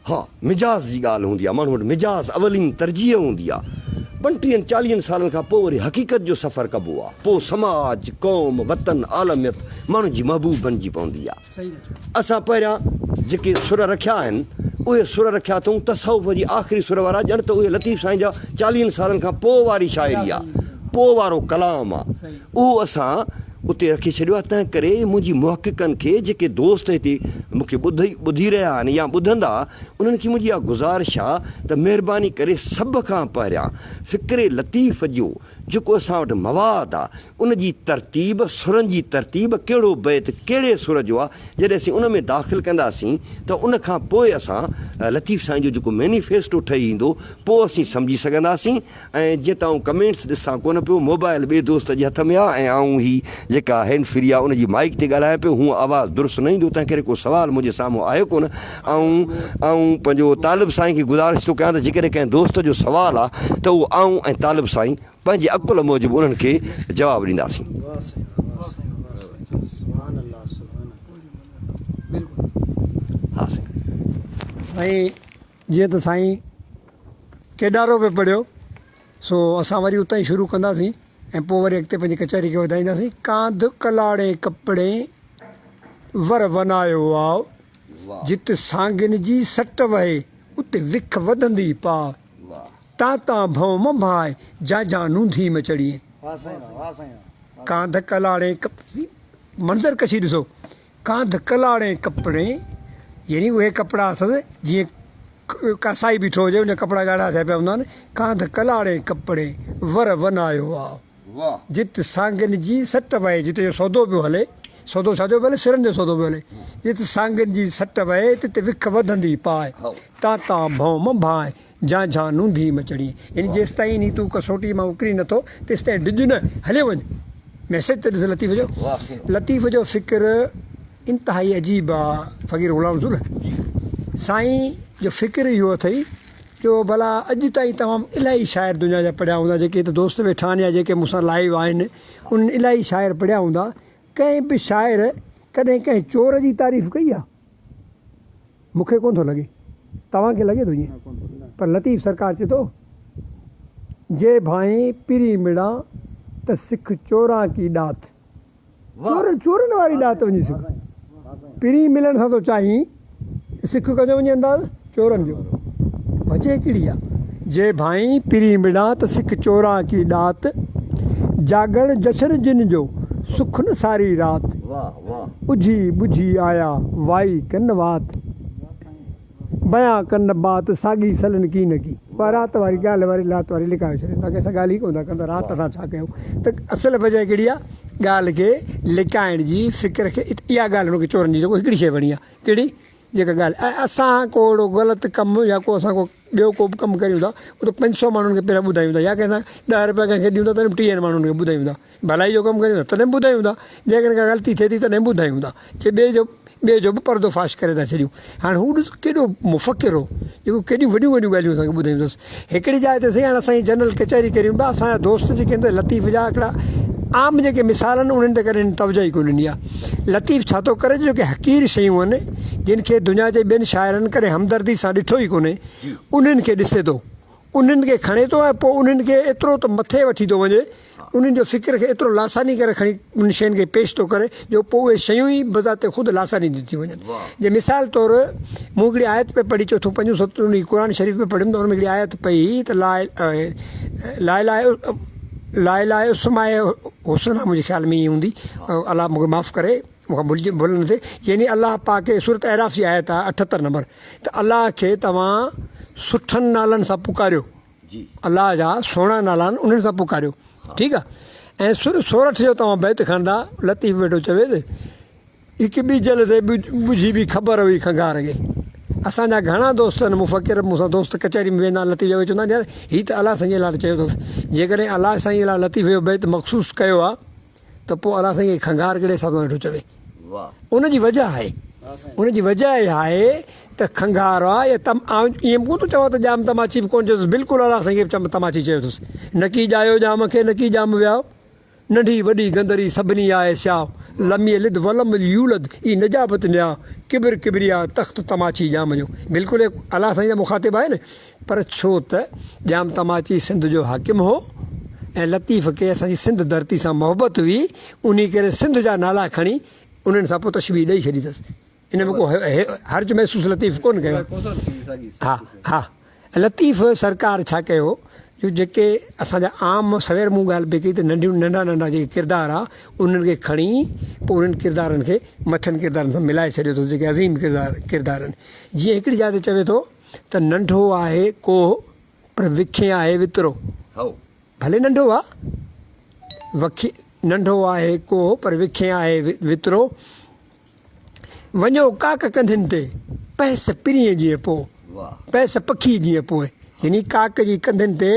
ها مجاز جي ڳالهه هوندي آهي، ماڻهو وٽ مجاز اولين ترجيح هوندي آهي. پنٽيهن چاليهن سالن کان پوء وري حقيقت جو سفر ڪبو آهي، پوء سماج، قوم، وطن، عالميت ماڻهو جي محبوب بنجي پوندي آهي. اسان پهريان جيڪي سر رکيا آهن، اهي سر رکيا اٿئون تصوف جي آخري سر وارا، ڄڻ ته اهي لطيف سائين جا چاليهن سالن کان پوء واري شاعري آ، پوء وارو ڪلام آ، اهو اسان اتي رکي ڇڏيو آ، تنهن ڪري منهنجي محققن کي جيڪي دوست هتي مون کي ٻڌي رهيا آهن يا ٻڌندا، انهن کي منهنجي اها گذارش آ ته مهرباني ڪري سڀ کان پهريان فڪر لطيف جو جيڪو اسان وٽ مواد آ، ان جي ترتيب، سرن جي ترتيب، ڪهڙو بيت ڪهڙي سر جو آ، جڏهن اسين ان ۾ داخل ڪنداسين ته ان کان پوء اسان لطيف سائين جو جيڪو مينيفيسٽو ٺهي ايندو، پوء اسين سمجهي سگهنداسين ۽ جيئن ته آئون ڪمينٽس ڏسان ڪونه پيو، موبائل ٻئي دوست جي هٿ ۾ آ ۽ آئون هي جيڪا هينڊ فري آ ان جي مائيڪ تي ڳالهايان پيو، هونء آواز درست نه ايندو، تنهن ڪري ڪو سوال منهنجي سامهون آيو ڪونه. آئون آئون پنهنجو طالب سائين کي گذارش ٿو ڪيان ته جيڪڏهن ڪنهن دوست جو سوال آ ته اهو آئون ۽ طالب سائين پنهنجي عقل موجب انهن کي جواب ڏينداسين. واه سائين واه سائين واه سائين سبحان الله سبحان الله. ها سائين. سائين جيئن ته سائين ڪيڏارو پئي پڙهيو سو اسان وري اتان ئي شروع ڪنداسين ۽ پوء وري اڳتي پنهنجي ڪچهري کي وڌائينداسين. ڪانڌ ڪلاڙي ڪپڙي ور ونايو آء، جت سانگين جي سٽ وهي اتي وک وڌندي پاء. تان تان ڀؤ م ڀانء، جان جان نونڌي م چڙهين. ڪانڌ ڪلاڙي ڪپڙي، منظر ڪشي ڏسو، ڪانڌ ڪلاڙي ڪپڙي يعني اهي ڪپڙا اٿس جيئن ڪاسائي بيٺو هجي ان جا ڪپڙا ڳاڙها ٿيا پيا هوندا آهن، ڪانڌ ڪلاڙي ڪپڙي ور ونايو آء. جت سانگن جي سٽ وهي، جتي جو سودو پيو هلي، سودو ڇا جو پيو هلي؟ سرن جو سودو پيو هلي. جت سانگن جي سٽ وهي، تت وک وڌندي پاء. تان تان ڀؤ م ڀانء، جان جھان نونڌي م چڙهين. يعني جيستائين انهي تون ڪسوٽيء مان اڪرين نٿو، تيستائين ڊڄ نه، هليو وڃ. ميسيج ته ڏس لطيف جو. لطيف جو فڪر انتهائي عجيب آ فقير غلام رسول سائين جو فڪر اهو اٿئي جو ڀلا اڄ تائين توهان الاهي شاعر دنيا جا پڙهيا هوندا جيڪي هت دوست ويٺا آهن يا جيڪي مون سان لائيو آهن انهن الاهي شاعر پڙهيا هوندا ڪنهن به شاعر ڪڏهن ڪنهن چور جي تعريف ڪئي آ؟ مون کي ڪونه ٿو لڳي. توهان کي لڳي ٿو ائين؟ پر لطيف سرڪار چئي ٿو، جي ڀانئين پرين مڙان ته سک چوران ڪي ڏات. چور چورن واري ڏات وڃي سک. پرين ملڻ سان ٿو چاهين سک ڪنهن جو وڃي انداز؟ چورن جو. وجهه ڪهڙي آ؟ جي ڀانئين پرين مڙان ته سک چوران ڪي ڏات. جاڳڻ جشن جن جو سک نه ساري رات. اجهي ٻجهي آيا وائي ڪن وات. بيان ڪن بات ساڳي سلن ڪين ڪي. اها رات واري ڳالهه واري لات واري لڪايو ڇڏين ٿا ڪنهن سان ڳالهه ئي ڪونه ٿا ڪن ته رات اسان ڇا ڪيو ته اصل وجهه ڪهڙي آ ڳالهه کي لڪائڻ جي فڪر کي اها ڳالهه هن کي چورن جي جيڪو هڪڙي شيء وڻي آ ڪهڙي جيڪا ڳالهه ۽ اسان ڪو اهڙو غلط ڪم يا ڪو اسان ڪو ٻيو ڪو به ڪم ڪريون ٿا اهو ته 500 ماڻهن کي پهريان ٻڌايون ٿا يا ڪنهن سان 10 رپيا ڪنهن کي ڏيون ٿا تڏهن به 30 ماڻهن کي ٻڌايون ٿا ڀلائي جو ڪم ڪريون ٿا تڏهن به ٻڌايون ٿا جيڪڏهن ڪا غلطي ٿئي ٿي تڏهن به ٻڌايون ٿا چي ٻئي جو ٻئي جو به پردو فاش ڪري ٿا ڇڏيون هاڻي هو ڏس ڪيڏو مفڪر هو جيڪو ڪيڏيون وڏيون وڏيون ڳالهيون اسان کي ٻڌايون اٿس هڪڙي جاء تي سائين هاڻي اسان جنرل ڪچهري ڪريون پيا اسان جا دوست جيڪي آهن ته لطيف جا هڪڙا عام جيڪي مثال آهن انهن تي ڪڏهن توجه ئي ڪونه ڏني آهي لطيف ڇا ٿو ڪري جو جيڪي حقير شيون آهن جن کي دنيا جي ٻين شاعرن ڪڏهن همدردي سان ڏٺو ئي ڪونهي انهن کي ڏسي ٿو انهن کي کڻي ٿو ۽ پوء انهن کي ايترو ته مٿي وٺي ٿو وڃي انهن جو فڪر کي ايترو لاثاني ڪري کڻي انهن شين کي پيش ٿو ڪري جو پوء اهي شيون ئي بذات خود لاثاني ٿيون ٿي وڃن. جي مثال طور مون هڪڙي آيت پئي پڙهي چوٿون پنجون ستون ڏينهن قرآن شريف ۾ پڙهيم ته ان ۾ هڪڙي آيت پئي هئي ته لا لا اله لا اله اسماء حسنيٰ منهنجي خيال ۾ ائين هوندي الله مون کي معاف ڪري مون کان ڀلجي ڀل نه ٿئي يعني الله پاڪ سورت اعراف جي آيت آهي 78 نمبر ته الله کي توهان سٺن نالن سان پڪاريو الله جا سهڻا نالا آهن انهن سان پڪاريو ٺيڪ آ ۽ سر سورٺ جو توهان بيت کڻندا لطيف ويٺو چوي ته هڪ ٻيجل تي ٻجهي به خبر هئي کنگهار کي اسان جا گهڻا دوست آهن مفڪر مون سان دوست ڪچهري ۾ ويندا آهن لطيف جا اهي چوندا آهن يار هي ته الله سائين لاء چيو اٿس جيڪڏهن الله سائين لاء لطيف جو بيت مخصوص ڪيو آ. ته پوء الله سائين کي کنگهار ڪهڙي حساب سان ويٺو چوي؟ ان جي وجه آهي ان جي وجه اها آهي ته کنگهار آ يا تم آئون ائين به ڪونه ٿو چوان ته ڄام تماچي به ڪونه چيو اٿس بلڪل الله سائين کي به تماچي چيو اٿس نڪي ڄايو ڄام کي نڪي ڄام ويائو ننڍي وڏي گندري سڀني آهي سياء لم يلد ولم يولد اي نجابت نياء ڪبر ڪبرياء تخت تماچي ڄام جو بلڪل الله سائين جا مخاطب آهي نه پر ڇو ته ڄام تماچي سنڌ جو حاڪم هو ۽ لطيف کي اسان جي سنڌ ڌرتي سان محبت هئي، انهي ڪري سنڌ جا نالا کڻي انهن سان پوء تشبيهه ڏئي ڇڏي اٿس. ان ۾ ڪو حرج محسوس لطيف ڪونه ڪيو. ها ها لطيف سرڪار ڇا ڪيو جو جيڪي اسان جا عام سوير مون ڳالهه پئي ڪئي ته ننڍيون ننڍا ننڍا جيڪي ڪردار آ انهن کي کڻي پوء انهن ڪردارن کي مٿين ڪردارن سان ملائي ڇڏيو اٿس جيڪي عظيم ڪردار ڪردار آهن. جيئن هڪڙي جاء تي چوي ٿو. ته ننڍو آهي ڪوهه پر وکين آهي وترو. ڀلي ننڍو آ وکي ننڍو آهي ڪوهه پر وکين آهي وترو. وڃو ڪاڪ ڪنڌين تي پهس پرينء جيئن پوء. پهس پکي جيئن پوء. يعني ڪاڪ جي ڪنڌين تي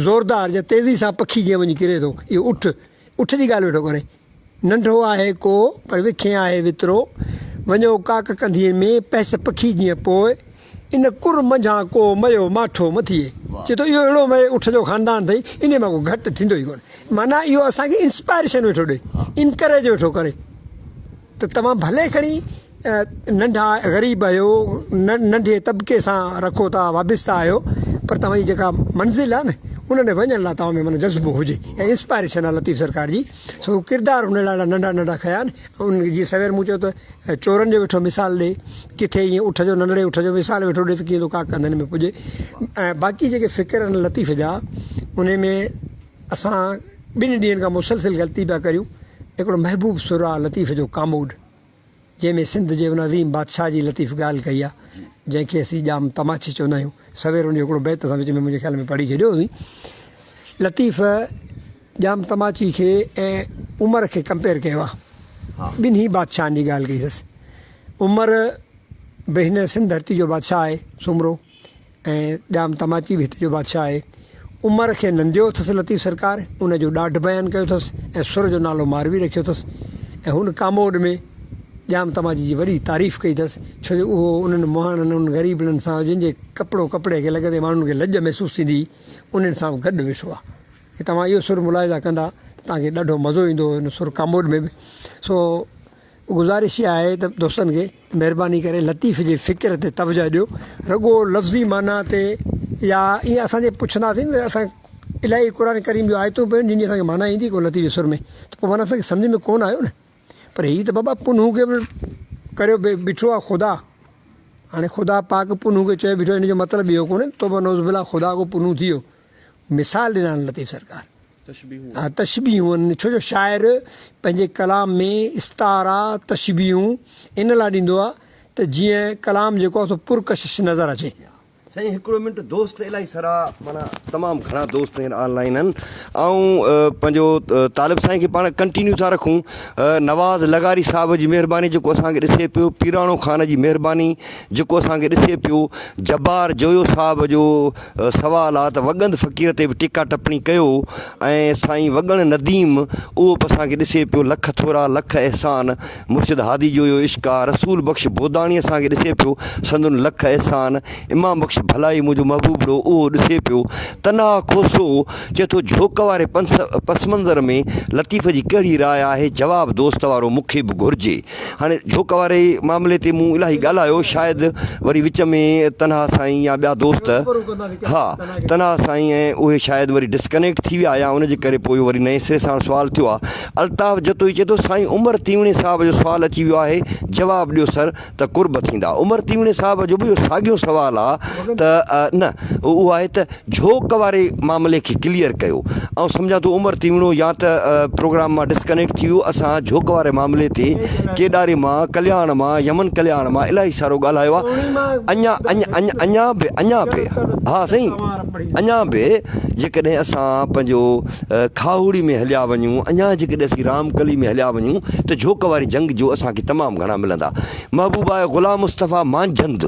زوردار يا تيزي سان پکي جيئن وڃي ڪري ٿو. اهو اٺ اٺ جي ڳالهه ويٺو ڪري. ننڍو آهي ڪو، پر وکين آهي وترو. وڃو ڪاڪ ڪنڌيء ۾، پهس پکي جيئن پوء. ان ڪر منجهان ڪو ميو ماٺو م ٿئي. چئي ٿو، اهو اهڙو مئي اٺ جو خاندان اٿئي، انهيء مان ڪو گهٽ ٿيندو ئي ڪونه. معنيٰ اهو اسان کي انسپائريشن ويٺو ڏئي، انڪريج ويٺو ڪري ته توهان ڀلي کڻي ننڍا غريب آهيو، ننڍي طبقي سان رکو ٿا، وابسته آهيو، پر توهان جي جيڪا منزل آهي نه، ان ڏي وڃڻ لاء توهان ۾ معنيٰ جذبو هجي. اها انسپائريشن آهي لطيف سرڪار جي. سو ڪردار هن اهڙا اهڙا ننڍا ننڍا کنيا آهن ۽ انهن کي جيئن سوير مون چيو ته چورن جو ويٺو مثال ڏي، ڪٿي ائين اٺ جو ننڍڙي اٺ جو مثال ويٺو ڏي ته ڪيئن ٿو ڪاڪ ڪنڌن ۾ پڄي ۽ باقي جيڪي فڪر آهن لطيف جا انهي ۾ اسان ٻن ڏينهن کان مسلسل غلطي پيا ڪريون. هڪڙو محبوب سر آهي لطيف جو ڪاموڏ. جنهن ۾ سنڌ جي ان عظيم بادشاهه جي لطيف ڳالهه ڪئي آهي، جنهن کي اسين ڄام تماچي چوندا آهيون. سوير ان جو هڪڙو بيت اسان وچ ۾ منهنجي خيال ۾ پڙهي ڇڏيو هوسين. لطيف ڄام تماچي کي ۽ عمر کي ڪمپيئر ڪيو آهي. ٻنهي بادشاهن جي ڳالهه ڪئي اٿس. عمر به هن سنڌ ڌرتي جو بادشاهه آهي، سومرو. ۽ ڄام تماچي به هت جو بادشاهه آهي. عمر کي ننديو اٿس لطيف سرڪار، ان جو ڏاڍ بيان ڪيو اٿس ۽ سر جو نالو ماروي رکيو اٿس ۽ هن ڪاموڏ ۾ ڄام تماچي جي وڏي تعريف ڪئي اٿس، ڇو جو اهو انهن مهاڻن، انهن غريبڙن سان جن جي ڪپڙو ڪپڙي کي لڳندي ماڻهن کي لڄ محسوس ٿيندي هئي، انهن سان به گڏ ويٺو آهي. جي توهان اهو سر ملاحظه ڪندا ته توهان کي ڏاڍو مزو ايندو هن سر ڪاموڏ ۾ به. سو گذارش اها آهي ته دوستن کي ته مهرباني ڪري لطيف جي فڪر تي توجه ڏيو رڳو لفظي معنيٰ تي يا ائين اسان جي پڇنداسين ته اسان الاهي قرآن ڪريم جون آيتون پيون جن جي اسان کي معنيٰ ايندي ڪو لطيف جي سر ۾ ته پوء معنيٰ اسان کي سمجهه ۾ ڪونه آيو نه پر هي ته بابا پنهون کي به ڪريو بيٺو آهي خدا هاڻي خدا پاڪ پنهون کي چيو بيٺو ان جو مطلب اهو ڪونهي توبه نعوذ بالله خدا ڪو پنهون ٿي ويو مثال ڏنا آهن لطيف سرڪار ها تشبيهون آهن ڇو جو شاعر پنهنجي ڪلام ۾ استعارا تشبيهون ان لاء ڏيندو آهي ته جيئن ڪلام جيڪو آهي سو پرڪشش نظر اچي. سائين هڪڙو منٽ دوست الائي سرا معنيٰ تمام گهڻا دوست هينئر آن لائين آهن آئون پنهنجو طالب سائين کي پاڻ ڪنٽينيو ٿا رکون نواز لغاري صاحب جي مهرباني جيڪو اسان کي ڏسي پيو پيراڻو خان جي مهرباني جيڪو اسان کي ڏسي پيو جبار جويو صاحب جو سوال آ ته وڳند فقير تي به ٽيڪا ٽپڻي ڪيو ۽ سائين وڳڻ نديم اهو به اسان کي ڏسي پيو لک ٿورا لک احسان مرشد هادي جو اهو عشق آ رسول بخش بوداڻي اسان کي ڏسي پيو سندن لک احسان امام بخش ڀلائي منهنجو محبوبڙو اهو ڏسي پيو تنها کوسو چئي ٿو جهوڪ واري پس منظر ۾ لطيف جي ڪهڙي راء آهي جواب دوست وارو مون کي به گهرجي. هاڻي جهوڪ واري معاملي تي مون الاهي ڳالهايو شايد وري وچ ۾ تنها سائين يا ٻيا دوست ها تنها سائين ۽ اهي شايد وري ڊسڪنيڪٽ ٿي ويا يا ان جي ڪري پوء اهو وري نئين سري سان سوال ٿيو آهي الطاف جتوئي چئي ٿو سائين عمر تيوڻي صاحب جو سوال اچي ويو آهي جواب ڏيو سر ته قرب ٿيندا. عمر تيوڻي صاحب جو به اهو ساڳيو سوال آ ته نه اهو آهي ته جهوڪ واري معاملي کي ڪليئر ڪيو. آئون سمجهان ٿو عمر تيوڻو يا ته پروگرام مان ڊسڪنيڪٽ ٿي ويو. اسان جهوڪ واري معاملي تي ڪيڏاري مان، ڪلياڻ مان، يمن ڪلياڻ مان الاهي سارو ڳالهايو آ. اڃا اڃا به اڃا به ها سائين اڃا به جيڪڏهن اسان پنهنجو کاهوڙي ۾ هليا وڃون، اڃا جيڪڏهن اسين رامڪلي ۾ هليا وڃون ته جهوڪ واري جنگ جو اسان کي تمام گهڻا ملندا. محبوبه غلام مصطفيٰ مانجهند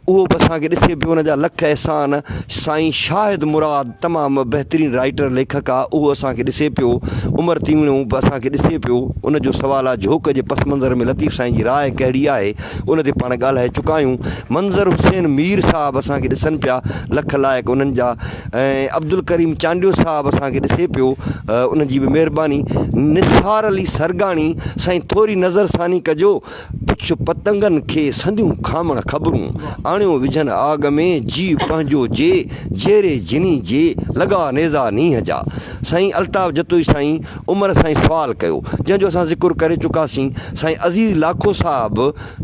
اهو به اسان کي ڏسي پيو ان جا لک احسان. سائين شاهد مراد تمام بهترين رائيٽر ليکڪ آ اهو اسان کي ڏسي پيو. عمر تيوڻيو به اسان کي ڏسي پيو. ان جو سوال آ جهوڪ جي پس منظر ۾ لطيف سائين جي راء ڪهڙي آهي ان تي پاڻ ڳالهائي چڪا آهيون. منظر حسين مير صاحب اسان کي ڏسن پيا لک لائق انهن جا ۽ عبدالڪريم چانڊيو صاحب اسان کي ڏسي پيو ان جي به مهرباني. نثار علي سرگاڻي سائين ٿوري نظر ثاني ڪجو. پڇ پتنگن کي سنديون کامڻ خبرون، آڻيو وجهن آڳ ۾، جيء پنهنجو جي، جيري جني جي، لڳا نيزا نينهن جا. سائين الطاف جتوئي سائين عمر سائين سوال ڪيو، جنهن جو اسان ذڪر ڪري چڪاسين. سائين عزيز لاکو صاحب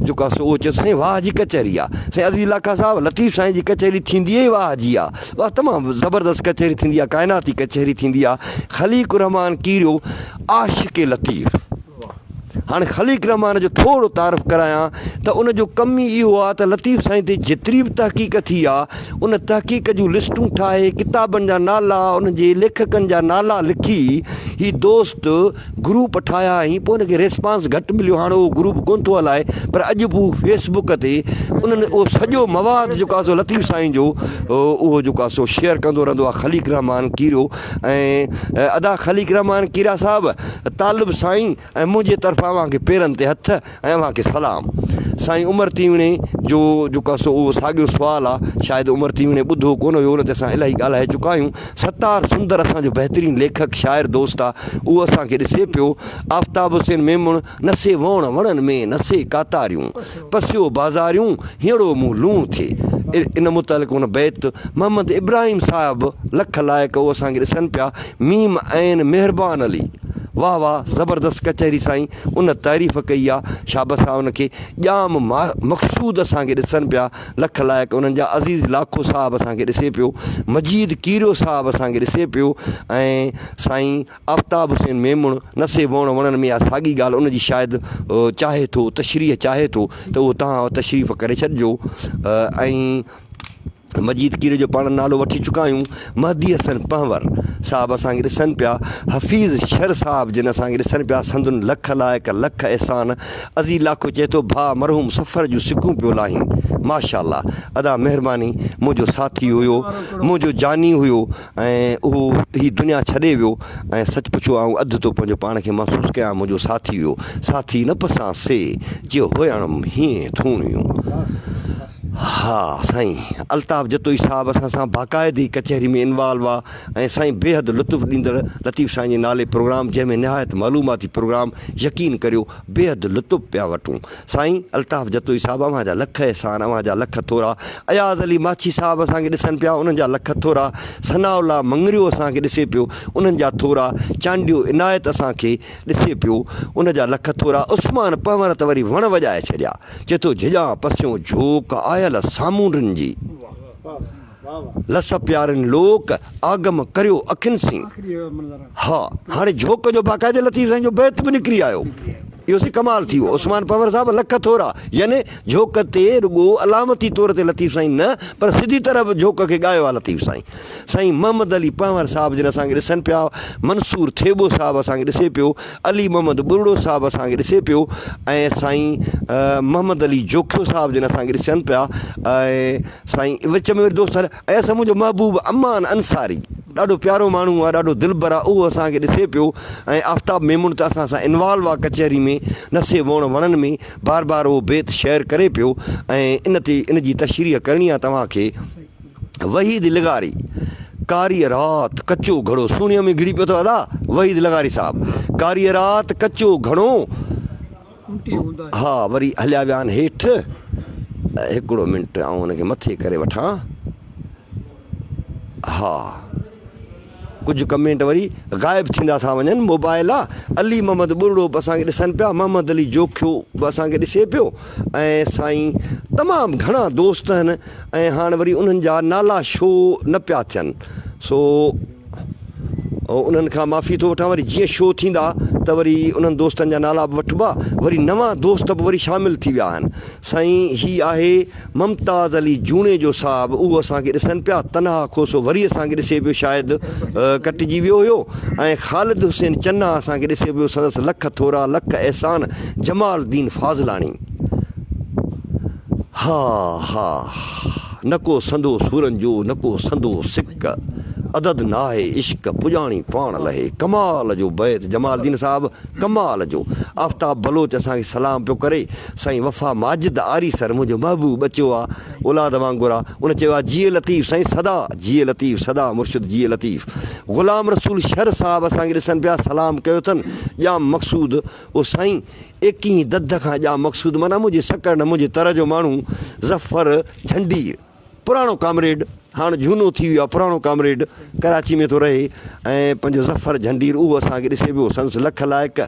جيڪو آ سو اهو چيو ته سائين واهه جي ڪچهري آ. سائين عزيز لاکا صاحب لطيف سائين جي ڪچهري ٿيندي ئي واهه جي آ. واهه تمام زبردست ڪچهري ٿيندي آ، ڪائناتي ڪچهري ٿيندي آ. خليق الرحمان ڪيريو عاشق لطيف. هاڻي خليق رحمان جو ٿورو تعارف ڪرايان ته ان جو ڪم ئي اهو آ ته لطيف سائين تي جيتري به تحقيق ٿي آ ان تحقيق جون لسٽون ٺاهي ڪتابن جا نالا ان جي ليکڪن جا نالا لکي هي دوست گروپ ٺاهيا آهين پوء ان کي ريسپانس گهٽ مليو هاڻي اهو گروپ ڪونه ٿو هلائي پر اڄ به هو فيس بڪ تي انهن اهو سڄو مواد جيڪو آ سو لطيف سائين جو اهو جيڪو آ سو شيئر ڪندو رهندو آ خليق رحمان ڪيريو ۽ ادا خليق الرحمان ڪيريا صاحب، طالب سائين ۽ منهنجي طرفان اوهان کي پيرن تي هٿ ۽ اوهان کي سلام. سائين عمر تيوڻي جو جيڪو آهي سو اهو ساڳيو سوال آ، شايد عمر تيوڻي ٻڌو ڪونه هيو ان تي اسان الاهي ڳالهائي چڪا آهيون. ستار سندر اسان جو بهترين ليکڪ شاعر دوست آ اهو اسان کي ڏسي پيو. آفتاب حسين ميمڻ، نه سي ووڻ وڻن ۾، نه سي ڪاتاريون، پسيو بازاريون، هينئڙو مون لوڻ ٿئي. ان متعلق هن بيت محمد ابراهيم صاحب لک لائق اهو اسان کي ڏسن پيا، ميم عين مهربان علي. واه واه زبردست ڪچهري سائين ان تعريف ڪئي آ شابس آ ان کي. ڄام مقصود اسان کي ڏسن پيا لک لائق انهن جا. عزيز لاکو صاحب اسان کي ڏسي پيو. مجيد ڪيريو صاحب اسان کي ڏسي پيو ۽ سائين آفتاب حسين ميمڻ، نسي ووڻ وڻن ۾ اها ساڳي ڳالهه ان جي شايد چاهي ٿو، تشريح چاهي ٿو ته اهو توهان تشريف ڪري ڇڏجو ۽ مجيد ڪيري جو پاڻ نالو وٺي چڪا آهيون، مهدي حسن پنهور صاحب اسان کي ڏسن پيا، حفيظ شر صاحب جن اسان کي ڏسن پيا، سندن لک لائق لک احسان، عزيز لاکو چئي ٿو ڀاء مرحوم سفر جون سڪون پيو لاهين، ماشاءالله ادا مهرباني منهنجو ساٿي هيو، منهنجو جاني هيو، ۽ اهو هي دنيا ڇڏي ويو ۽ سچ پڇو آئون اڌ ٿو پنهنجو پاڻ کي محسوس ڪيان منهنجو ساٿي ويو ساٿي نه پسان سي جي هئڻ هيئن ٿوڻيون ها سائين الطاف جتوئي صاحب اسان سان باقاعدي ڪچهري ۾ انوالو آ ۽ سائين بيحد لطف ڏيندڙ لطيف سائين جي نالي پروگرام جنهن ۾ نهايت معلوماتي پروگرام يقين ڪريو بيحد لطف پيا وٺون سائين الطاف جتوئي صاحب اوهان جا لک احسان اوهان جا لک ٿورا اياز علي ماڇي صاحب اسان کي ڏسن پيا انهن جا لک ٿورا ثناء الله مڱريو اسان کي ڏسي پيو انهن جا ٿورا چانڊيو عنايت اسان کي ڏسي پيو ان جا لک ٿورا عثمان پنهور ته وري وڻ وڄائي ڇڏيا چئي ٿو جهڄان پسيون جهوڪ آيل سامونڊن جي لس پيارين لوڪ آگم ڪريو اکين سين. ها هاڻي جهوڪ جو باقاعدي لطيف سائين جو بيت به نڪري آيو. اهو سائين ڪمال ٿي ويو. عثمان پنهور صاحب لک ٿورا. يعني جهوڪ تي رڳو علامتي طور تي لطيف سائين نه پر سڌي طرح به جهوڪ کي ڳايو آهي لطيف سائين. سائين محمد علي پنهور صاحب جن اسان کي ڏسن پيا. منصور ٿيٻو صاحب اسان کي ڏسي پيو. علي محمد ٻرڙو صاحب اسان کي ڏسي پيو ۽ سائين محمد علي جوکيو صاحب جن اسان کي ڏسن پيا ۽ سائين وچ ۾ وري دوست هليا ۽ اسان منهنجو محبوب امان انصاري ڏاڍو پيارو ماڻهو آهي ڏاڍو دلبر آهي اهو اسان کي ڏسي پيو ۽ آفتاب ميمڻ ته اسان سان انوالو آهي ڪچهري ۾ نسي ووڻ وڻن ۾ بار بار اهو بيت شيئر ڪري پيو ۽ ان تي ان جي تشريح ڪرڻي آهي توهان کي وحيد لغاري ڪاري رات ڪچو گهڙو سهڻيء ۾ گهڙي پيو اٿو ادا وحيد لغاري صاحب ڪاري رات ڪچو گهڙو ها وري هليا ويا آهن هيٺ. هڪڙو منٽ آئون ان کي مٿي ڪري وٺان. ها ڪجهه ڪمينٽ وري غائب ٿيندا ٿا وڃن. موبائل آ. علي محمد ٻرڙو به اسان کي ڏسن پيا. محمد علي جوکيو به اسان کي ڏسي پيو ۽ سائين تمام گهڻا دوست آهن ۽ هاڻ وري انهن جا نالا شو نه پيا ٿين سو انهن کان معافي ٿو وٺان وري جيئن شو ٿيندا ته وري انهن دوستن جا نالا به وٺبا وري نوان دوست به وري شامل ٿي ويا آهن سائين هي آهي ممتاز علي جوڻيجو صاحب اهو اسان کي ڏسن پيا تنها کوسو وري اسان کي ڏسي پيو شايد ڪٽجي ويو هيو ۽ خالد حسين چنا اسان کي ڏسي پيو سندس لک ٿورا لک احسان جمال الدين فاضلاڻي. ها ها نه ڪو سندو سورن جو نه ڪو سندو سڪ عدد ناهي عشق پڄاڻي پاڻ لهي ڪمال جو بيت جمال الدين صاحب ڪمال جو آفتاب بلوچ اسان کي سلام پيو ڪري سائين وفا ماجد آريسر منهنجو محبوب ٻچو آ اولاد وانگر آ ان چيو آ جيئي لطيف سائين سدا جيئي لطيف سدا مرشد جيئي لطيف غلام رسول شر صاحب اسان کي ڏسن پيا سلام ڪيو اٿن ڄام مقصود او سائين ايڪيهين دڌ کان ڄام مقصود معنيٰ منهنجي سڪر نه منهنجي تر جو ماڻهو ظفر جهنڊير پراڻو ڪامريڊ هاڻ جهونو ٿي ويو آهي پراڻو ڪامريڊ ڪراچي ۾ ٿو رهي ۽ پنهنجو ظفر جهنڊير اهو اسان کي ڏسي پيو سندس لک لائق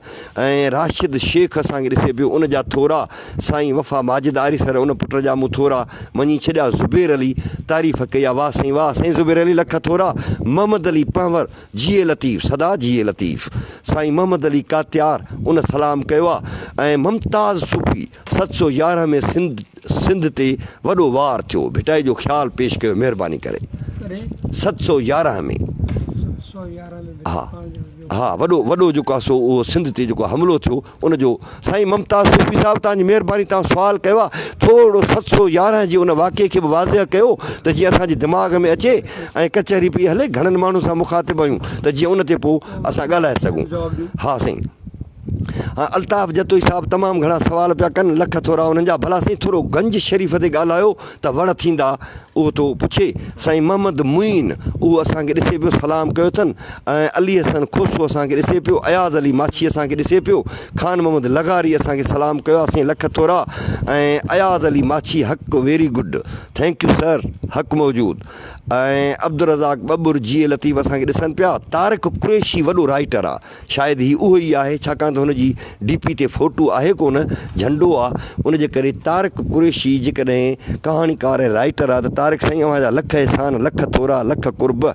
۽ راشد شيخ اسان کي ڏسي پيو ان جا ٿورا سائين وفا ماجد آريسر ان پٽ جا مون ٿورا مڃي ڇڏيا زبير علي تعريف ڪئي آ واه سائين واه سائين زبير علي لک ٿورا محمد علي پنهور جيئي لطيف سدا جيئي لطيف سائين محمد علي ڪاتيار ان سلام ڪيو آ ۽ ممتاز صوفي 711 ۾ سنڌ سنڌ تي وڏو وار ٿيو ڀٽائي جو خيال پيش ڪيو مهرباني ڪري 711 ۾ ها ها وڏو وڏو جيڪو آ سو اهو سنڌ تي جيڪو حملو ٿيو ان جو سائين ممتاز صوفي صاحب توهان جي مهرباني توهان سوال ڪيو آهي ٿورڙو 711 جي ان واقعي کي به واضح ڪيو ته جيئن اسان جي دماغ ۾ اچي ۽ ڪچهري پئي هلي گهڻن ماڻهن سان مخاطب آهيون ته جيئن ان تي پوء اسان ڳالهائي سگهون ها سائين ها الطاف جتوئي صاحب تمام گهڻا سوال پيا ڪن لک ٿورا انهن جا ڀلا سائين ٿورو گنج شريف تي ڳالهايو ته وڙ ٿيندا اهو ٿو پڇي. سائين محمد معين اهو اسان کي ڏسي پيو سلام ڪيو اٿن ۽ علي حسن کوسو اسان کي ڏسي پيو، اياز علي ماڇي اسان کي ڏسي پيو، خان محمد لغاري اسان کي سلام ڪيو آ سائين لک ٿورا ۽ اياز علي ماڇي حق very good thank you sir حق موجود ۽ عبدالرزاق ٻٻر جيئي لطيف اسان کي ڏسن پيا طارق قريشي وڏو رائيٽر آ. شايد هي اهو ئي آهي ڇاڪاڻ ته هن جي ڊي پي تي فوٽو آهي ڪونه جهنڊو آ ان جي ڪري طارق قريشي جيڪڏهن ڪهاڻيڪار ۽ رائيٽر آ ته طارق سائين اوهان جا لک احسان لک ٿورا لک قرب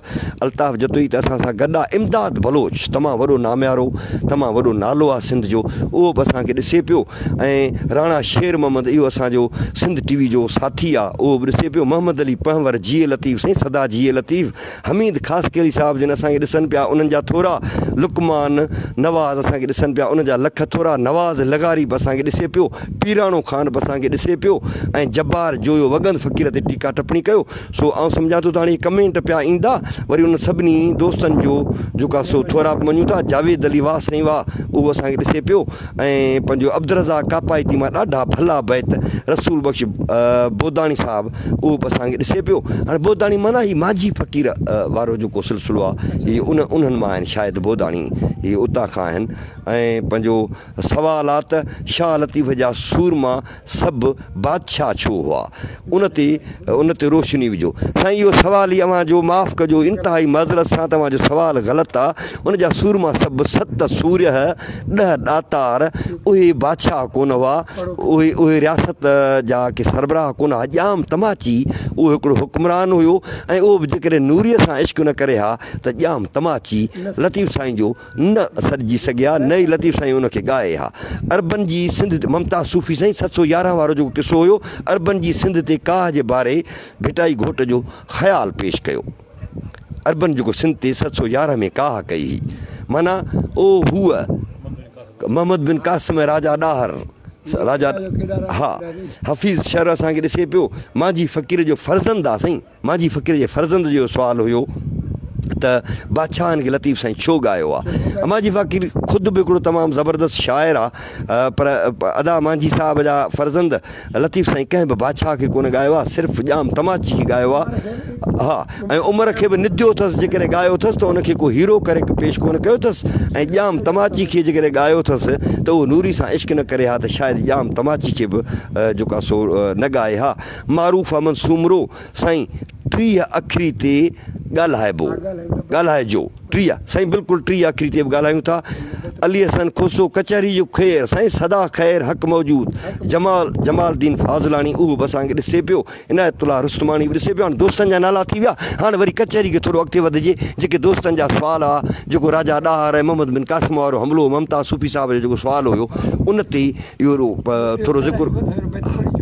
الطاف جتوئي ته اسان سان گڏ آ امداد بلوچ تمام وڏو ناميارو تمام وڏو نالو آ سنڌ جو اهو به اسان کي ڏسي پيو ۽ راڻا شير محمد اهو اسان جو سنڌ ٽي وي جو ساٿي آ اهو به ڏسي پيو محمد علي پنهور جيئي لطيف سائين سدا جيئي لطيف حميد خاصخيلي صاحب جن اسان کي ڏسن پيا انهن جا ٿورا، لقمان نواز اسان کي ڏسن پيا ان جا لک ٿورا، نواز لغاري به اسان کي ڏسي پيو، پيراڻو خان به اسان کي ڏسي پيو ۽ جبار جويو وڳند فقير تي ٽيڪا ٽپڻي ڪيو سو آئون سمجهان ٿو ته هاڻي ڪمينٽ پيا ايندا وري انهن سڀني دوستن جو جيڪو آهي سو ٿورا به مڃون ٿا جاويد علي واه سائين واه اهو اسان کي ڏسي پيو ۽ پنهنجو عبدالرزاق ڪاپائتي مان ڏاڍا ڀلا بيت رسول بخش بوداڻي صاحب اهو به اسان کي ڏسي پيو. هاڻي بوداڻي معنيٰ هي مانجهي فقير وارو جيڪو سلسلو آهي هي ان انهن مان آهن شايد بوداڻي هي اتان کان آهن ۽ پنهنجو سوال آ ته شاهه لطيف جا سورما سڀ بادشاهه ڇو هئا ان تي ان تي روشني وجهو. سائين اهو سوال ئي اوهان جو معاف ڪجو انتهائي معذرت سان توهان جو سوال غلط آ ان جا سورما سڀ ست سورهيه ڏهه ڏاتار اهي بادشاهه ڪونه هئا، اهي اهي رياست جا ڪي سربراهه ڪونه هئا، ڄام تماچي اهو هڪڙو حڪمران هيو ۽ اهو به جيڪڏهن نوريء سان عشق نه ڪري ها ته ڄام تماچي لطيف سائين جو نه سڏجي سگهي ها نه ئي لطيف سائين ان کي ڳائي ها. عربن جي سنڌ تي ممتاز صوفي سائين 711 وارو جيڪو قصو هيو عربن جي سنڌ تي ڪاهه جي باري ڀٽائي گهوٽ جو خيال پيش ڪيو. عربن جيڪو سنڌ تي 711 ۾ ڪاهه ڪئي هئي معنيٰ او هوء محمد بن قاسم ۽ راجا ڏاهر راجا ها حفيظ شر اسان کي ڏسي پيو مانجهي فقير جو فرزند آ سائين مانجهي فقير جي فرزند جو سوال هيو ته بادشاهن کي لطيف سائين ڇو ڳايو آ مانجهي فقير خود به هڪڙو تمام زبردست شاعر آ پر ادا مانجهي صاحب جا فرزند لطيف سائين ڪنهن به بادشاهه کي ڪونه ڳايو آهي، صرف ڄام تماچي کي ڳايو آهي. ها ۽ عمر کي به نديو اٿس، جيڪڏهن ڳايو اٿس ته ان کي ڪو هيرو ڪري پيش ڪونه ڪيو اٿس ۽ ڄام تماچي کي جيڪڏهن ڳايو اٿس ته اهو نوري سان عشق نه ڪري ها ته شايد ڄام تماچي کي به جيڪو آهي سو نه ڳائي ها. معروف احمد سومرو سائين 30 اکري تي ڳالهائبو ڳالهائجو. 30 سائين بلڪل 30 اکري تي به ڳالهايون ٿا علي حسن کوسو ڪچهري جو خير سائين سدا خير حق موجود جمال جمال الدين فاضلاڻي اهو به اسان کي ڏسي پيو عنايت الله رستماڻي به ڏسي پيو هاڻي دوستن جا نالا ٿي ويا هاڻي وري ڪچهري کي ٿورو اڳتي وڌجي جيڪي دوستن جا سوال هئا جيڪو راجا ڏاهر ۽ محمد بن قاسم وارو حملو ممتاز صوفي صاحب جو جيڪو سوال هيو ان تي اهو ٿورو ذڪر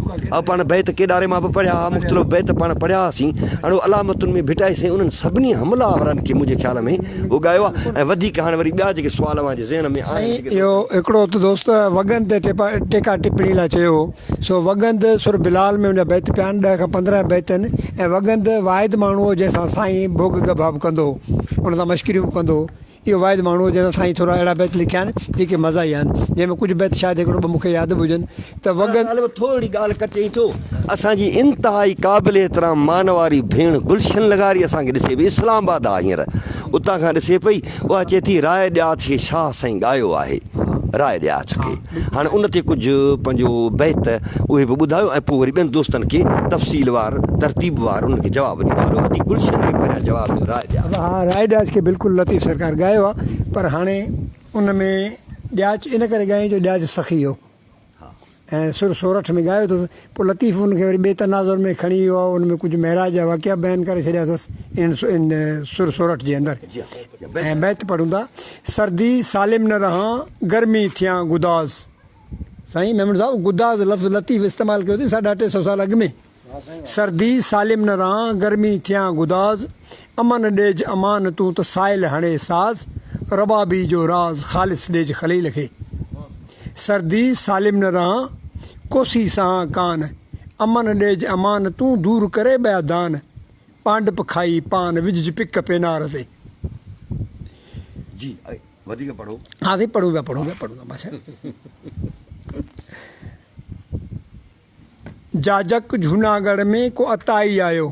۽ پاڻ بيت ڪيڏاري مان به پڙهيا ها، مختلف بيت پاڻ پڙهيا هئاسين. هاڻي اهو علامتن ۾ ڀٽائي سائين انهن سڀني حمله آورن کي منهنجي خيال ۾ اهو ڳايو آهي ۽ وڌيڪ هاڻي وري ٻيا جيڪي سوال اوهان جي ذهن ۾ آهن سائين جيڪي اهو هڪڙو ته دوست وڳن تي ٽيڪا ٽپڻي لاء چيو هو سو وڳند سر بلال ۾ ان جا بيت پيا آهن ڏهه کان 15 بيت آهن ۽ وڳند واحد ماڻهو هو جنهن سان سائين ڀوڳ ڳڀا به ڪندو هو ان سان مشڪريون به ڪندو هو اهو واحد ماڻهو هو جنهن سان سائين ٿورا اهڙا بيت لکيا آهن جيڪي مزاحيه آهن جنهن ۾ ڪجهه بيت شايد هڪڙو ٻه مون کي ياد به هجن ته وڳند. طالب ٿورڙي ڳالهه ڪٽيئين ٿو. اسان جي انتهائي قابل احترام مانواري ڀيڻ گلشن لغاري اسان کي ڏسي پئي اسلام آباد آ هينئر اتان کان ڏسي پئي اها چئي ٿي راء ڏياچ کي شاهه سائين ڳايو آهي راء ڏياچ کي هاڻي ان تي ڪجهه پنهنجو بيت اهي به ٻڌايو ۽ پوء وري ٻين دوستن کي تفصيل وار ترتيب وار انهن کي جواب ڏبو. هلو ادي گلشن کي پهريان جواب ڏيو راء ڏياچ. ها راء ڏياچ کي بلڪل لطيف سرڪار ڳايو آ پر هاڻي ان ۾ ڏياچ ان ڪري ڳايائين جو ڏياچ سخي هو ۽ سر سورٺ ۾ ڳايو اٿس پوء لطيف ان کي وري ٻئي تناظر ۾ کڻي ويو آهي ان ۾ ڪجهه معراج جا واقعا بيان ڪري ڇڏيا اٿس ان سر سورٺ جي اندر ۽ بيت پڙهون ٿا سردي سالم نه رهان گرمي ٿيان گداز سائين ميمڻ صاحب گداز لفظ لطيف استعمال ڪيو اٿئي ساڍا ٽي سو سال اڳ ۾ سردي سالم نه رهان گرمي ٿيان گداز امن ڏيج امان تون ته سائل هڻي ساز ربابي جو راز خالص ڏيج خليل کي سردي سالم نه رهان ڪوسي سهان ڪان امن ڏيج امان تون دور ڪري ٻيا دان پانڊپ کائي پان وجهج پڪ پينار تي. جي وڌيڪ پڙهو. ها سائين پڙهون پيا پڙهون پيا پڙهون ٿا بادشاهه. جاجڪ جهوناڳڙهه ۾ ڪو عطائي آيو،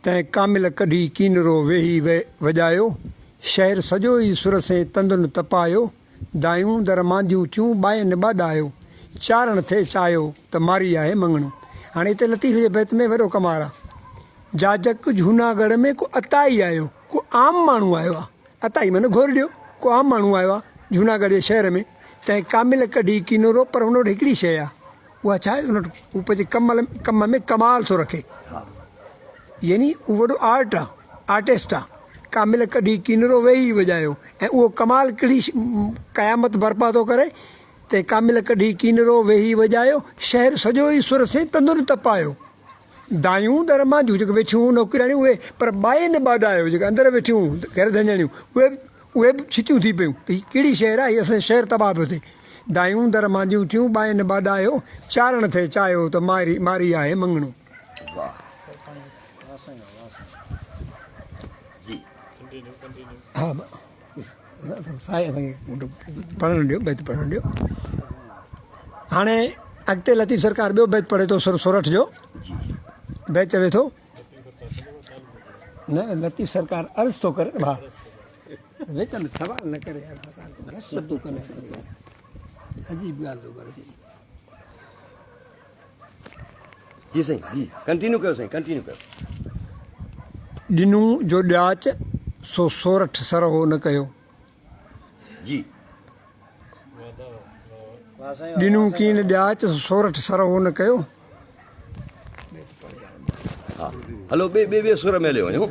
تنهن ڪامل ڪڍي ڪينرو ويهي وڄايو، شهر سڄو ئي سر سين تندن تپايو، دايون در مانديون ٿيون ٻائين ٻاڏايو، چارڻ ٿئي چاهيو ته ماري آهي مڱڻو. هاڻي هتي لطيف جي بيت ۾ وڏو ڪمال آ. جاجڪ جهوناڳڙهه ۾ ڪو عطائي آيو، ڪو عام ماڻهو آيو آ، عطائي معنيٰ گهورڙيو، ڪو عام ماڻهو آيو آ جهوناڳڙهه جي شهر ۾، تنهن ڪامل ڪڍي ڪينرو پر هن وٽ هڪڙي شيء آ، اها ڇا آهي؟ ان وٽ هو پنهنجي ڪم ۾ ڪمال ٿو رکي. يعني هو وڏو آرٽ آ، آرٽسٽ آ. ڪامل ڪڍي ڪينرو ويهي وڄايو ۽ اهو ڪمال ڪهڙي قيامت برپا ٿو ڪري تنهن ڪامل ڪڍي ڪينرو ويهي وڄايو، شهر سڄو ئي سر سين تندر تپايو. دايون در مانجهون جيڪي ويٺيون هيون نوڪرياڻيون اهي پر ٻائين ٻاڏايو جيڪي اندر ويٺيون هيون گهر ڌڃاڻيون اهي به اهي به ڇتيون ٿي پيون ته هي ڪهڙي شهر آهي هي اسان جو شهر تباهه پيو ٿئي. دايون در مانديون ٿيون ٻائين ٻاڏايو چارڻ ٿئي چاهيو ته ماري ماري آهي مڱڻو. ها سائين اسان کي پڙهڻ ڏيو بيت پڙهڻ ڏيو. هاڻي اڳتي لطيف سرڪار ٻيو بيت پڙهي ٿو سر سورٺ جو بيت چوي ٿو. نه لطيف سرڪار عرض ٿو ڪري نه ڀاء وچ ۾ سوال نه ڪري يار رس ٿو ڪري يار عجيب ڳالهه ٿو ڪري جي سائين جي ڪنٽينيو ڪيو سائين ڪنٽينيو ڪيو. ڏنو جو ڏياچ سو سورٺ سرهو نه ڪيو. جي. ڏنو ڪين ڏياچ سو سورٺ سرهو نه ڪيو. ها هلو ٻي ٻي ٻي سر ۾ هليو وڃو.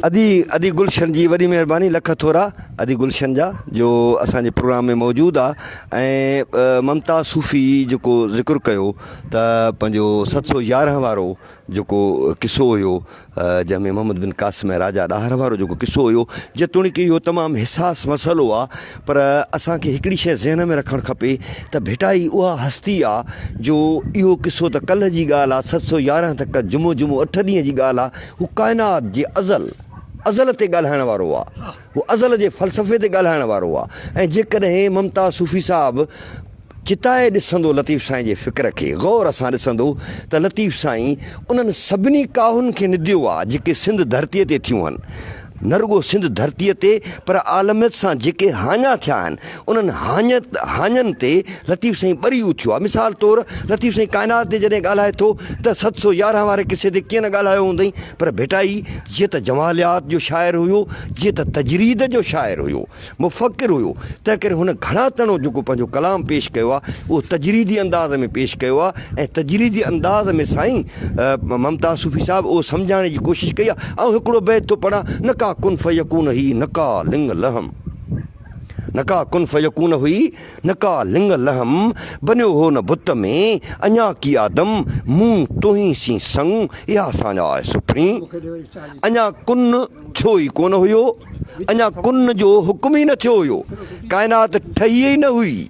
ادي ادي گلشن جي وڏي مهرباني لک ٿورا ادي گلشن جا جو اسان جي پروگرام ۾ موجود آ ۽ ممتاز صوفي جيڪو ذڪر ڪيو ته پنهنجو 711 وارو جيڪو قصو هيو جنهن ۾ محمد بن قاسم ۽ راجا ڏاهر وارو جيڪو قصو هيو جيتوڻيڪ اهو تمام حساس مسئلو آ پر اسان کي هڪڙي شيء ذهن ۾ رکڻ کپي ته ڀٽائي اها هستي آ جو اهو قصو ته ڪلهه جي ڳالهه آ، 711 ته جمعو جمعو اٺ ڏينهن جي ڳالهه آ، هو ڪائنات جي ازل ازل تي ڳالهائڻ وارو آ، هو ازل جي فلسفي تي ڳالهائڻ وارو آ ۽ جيڪڏهن ممتاز صوفي صاحب چتائي ڏسندو لطيف سائين جي فڪر کي غور سان ڏسندو ته لطيف سائين انهن سڀني ڪاهن کي نديو آ جيڪي سنڌ ڌرتيء تي ٿيون هن. نه رڳو سنڌ ڌرتيء تي پر عالميت سان جيڪي هاڃا ٿيا آهن انهن هاڃن تي لطيف سائين ٻري اٿيو آ. مثال طور لطيف سائين ڪائنات تي جڏهن ڳالهائي ٿو ته 711 واري قصي تي ڪيئن نه ڳالهايو هوندئين پر ڀٽائي جيئن ته جماليات جو شاعر هيو جيئن ته تجريد جو شاعر هيو مفڪر هيو، تنهن ڪري هن گهڻا تڻو جيڪو پنهنجو ڪلام پيش ڪيو آهي، اهو تجريدي انداز ۾ پيش ڪيو آهي ۽ تجريدي انداز ۾ سائين ممتاز صوفي صاحب اهو سمجهائڻ جي ڪوشش ڪئي آهي. آئون هڪڙو بيت ٿو پڙهان، نه ڪا نڪا ڪن فيڪون هئي نڪا لڱ لحم. نڪا ڪن فيڪون هئي نڪا لڱ لحم. بنيو هو نه بت ۾ اڃا ڪي آدم. مون توهين سين سڱ اها ساڃاء سپرين. اڃا ڪن ٿيو ئي ڪونه هيو. اڃا ڪن جو حڪم ئي نه ٿيو هيو. ڪائنات ٺهي ئي نه هئي.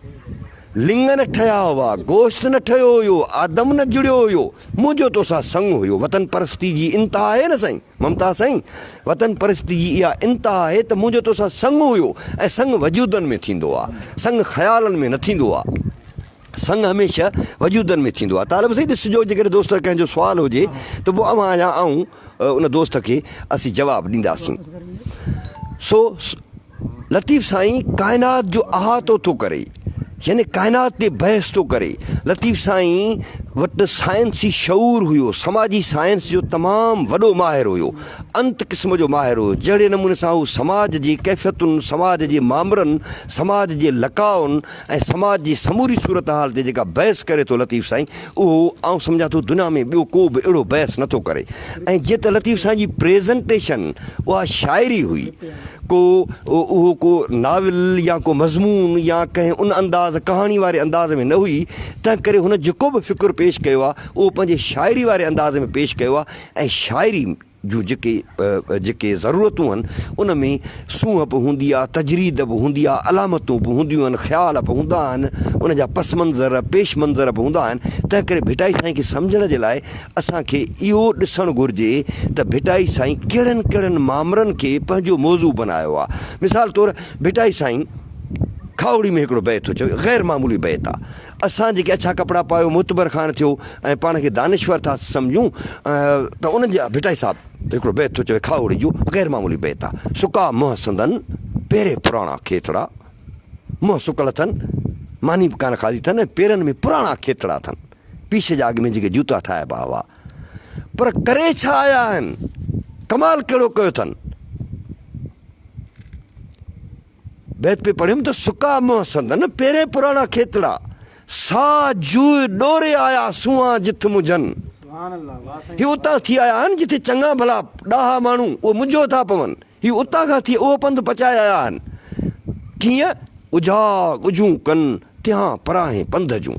لڱ نه ٺهيا هئا، گوشت نه ٺهيو هيو، آدم نه جڙيو هيو، منهنجو توسان سڱ هيو. وطن پرستي جي انتها آهي نه سائين ممتاز سائين، وطن پرستي جي اها انتها آهي ته منهنجو توسان سڱ هيو ۽ سڱ وجودن ۾ ٿيندو آ، سڱ خيالن ۾ نه ٿيندو آ، سڱ هميشه وجودن ۾ ٿيندو آ. طالب سائين ڏسجو جيڪڏهن دوست ڪنهن جو سوال هجي ته پوء اوهان يا آئون ان دوست کي اسين جواب ڏينداسين. سو لطيف سائين ڪائنات جو احاطو ٿو ڪري يعني ڪائنات تي بحث ٿو ڪري. لطيف سائين وٽ سائنسي شعور هيو، سماجي سائنس جو تمام وڏو ماهر هيو، انت قسم جو ماهر هيو، جهڙي نموني سان هو سماج جي ڪيفيتن، سماج جي مامرن، سماج جي لقائن ۽ سماج جي سموري صورتحال تي جيڪا بحث ڪري ٿو لطيف سائين اهو آئون سمجهان ٿو دنيا ۾ ٻيو ڪو به اهڙو بحث نٿو ڪري ۽ جيئن ته لطيف سائين جي پريزنٽيشن اها شاعري هئي ڪو اهو ڪو ناول يا ڪو مضمون يا ڪنهن ان انداز ڪهاڻي واري انداز ۾ نه هئي، تنهن ڪري هن جيڪو به فڪر پيش ڪيو آهي، اهو پنهنجي شاعري واري انداز ۾ پيش ڪيو آهي ۽ شاعري جون جيڪي جيڪي ضرورتون آهن، ان ۾ سونهن به هوندي آهي، تجريد به هوندي آهي، علامتون به هونديون آهن، خيال به هوندا آهن، ان جا پس منظر، پيش منظر به هوندا آهن، تنهن ڪري ڀٽائي سائين کي سمجهڻ جي لاء اسان کي اهو ڏسڻ گهرجي ته ڀٽائي سائين ڪهڙن ڪهڙن مامرن کي پنهنجو موضوع بنايو آ. مثال طور ڀٽائي سائين کاهوڙي ۾ هڪڙو بيت ٿو چوي، غير معمولي بيت آ. اسان جيڪي اڇا ڪپڙا پايو معتبر خان ٿيو ۽ پاڻ کي دانشور ٿا سمجهون ته انهن جي ڀٽائي صاحب هڪڙو بيت ٿو چوي کاهوڙي جو غير معمولي بيت آ. سڪا منهن سندن پيري پراڻا کيتڙا، منهن سڪل اٿن، ماني به ڪانه کاڌي اٿن ۽ پيرن ۾ پراڻا کيتڙا اٿن. پيش جا اڳ ۾ جيڪي جوتا ٺاهبا هئا. پر ڪري ڇا آيا آهن؟ ڪمال ڪهڙو ڪيو اٿن؟ بيت پئي پڙهيم ته سڪا منهن سندن، پيرين پراڻا کيتڙا، سا جوء ڏوري آيا سونهان جت منجهن. هي اتان ٿي آيا آهن جتي چڱا ڀلا ڏاها ماڻهو اهي منجهو ٿا پون. هي اتان کان ٿي اهو پنڌ پچائي آيا آهن. ڪيئن اجها ڳجهون ڪن، تهان پراهين پنڌ جون.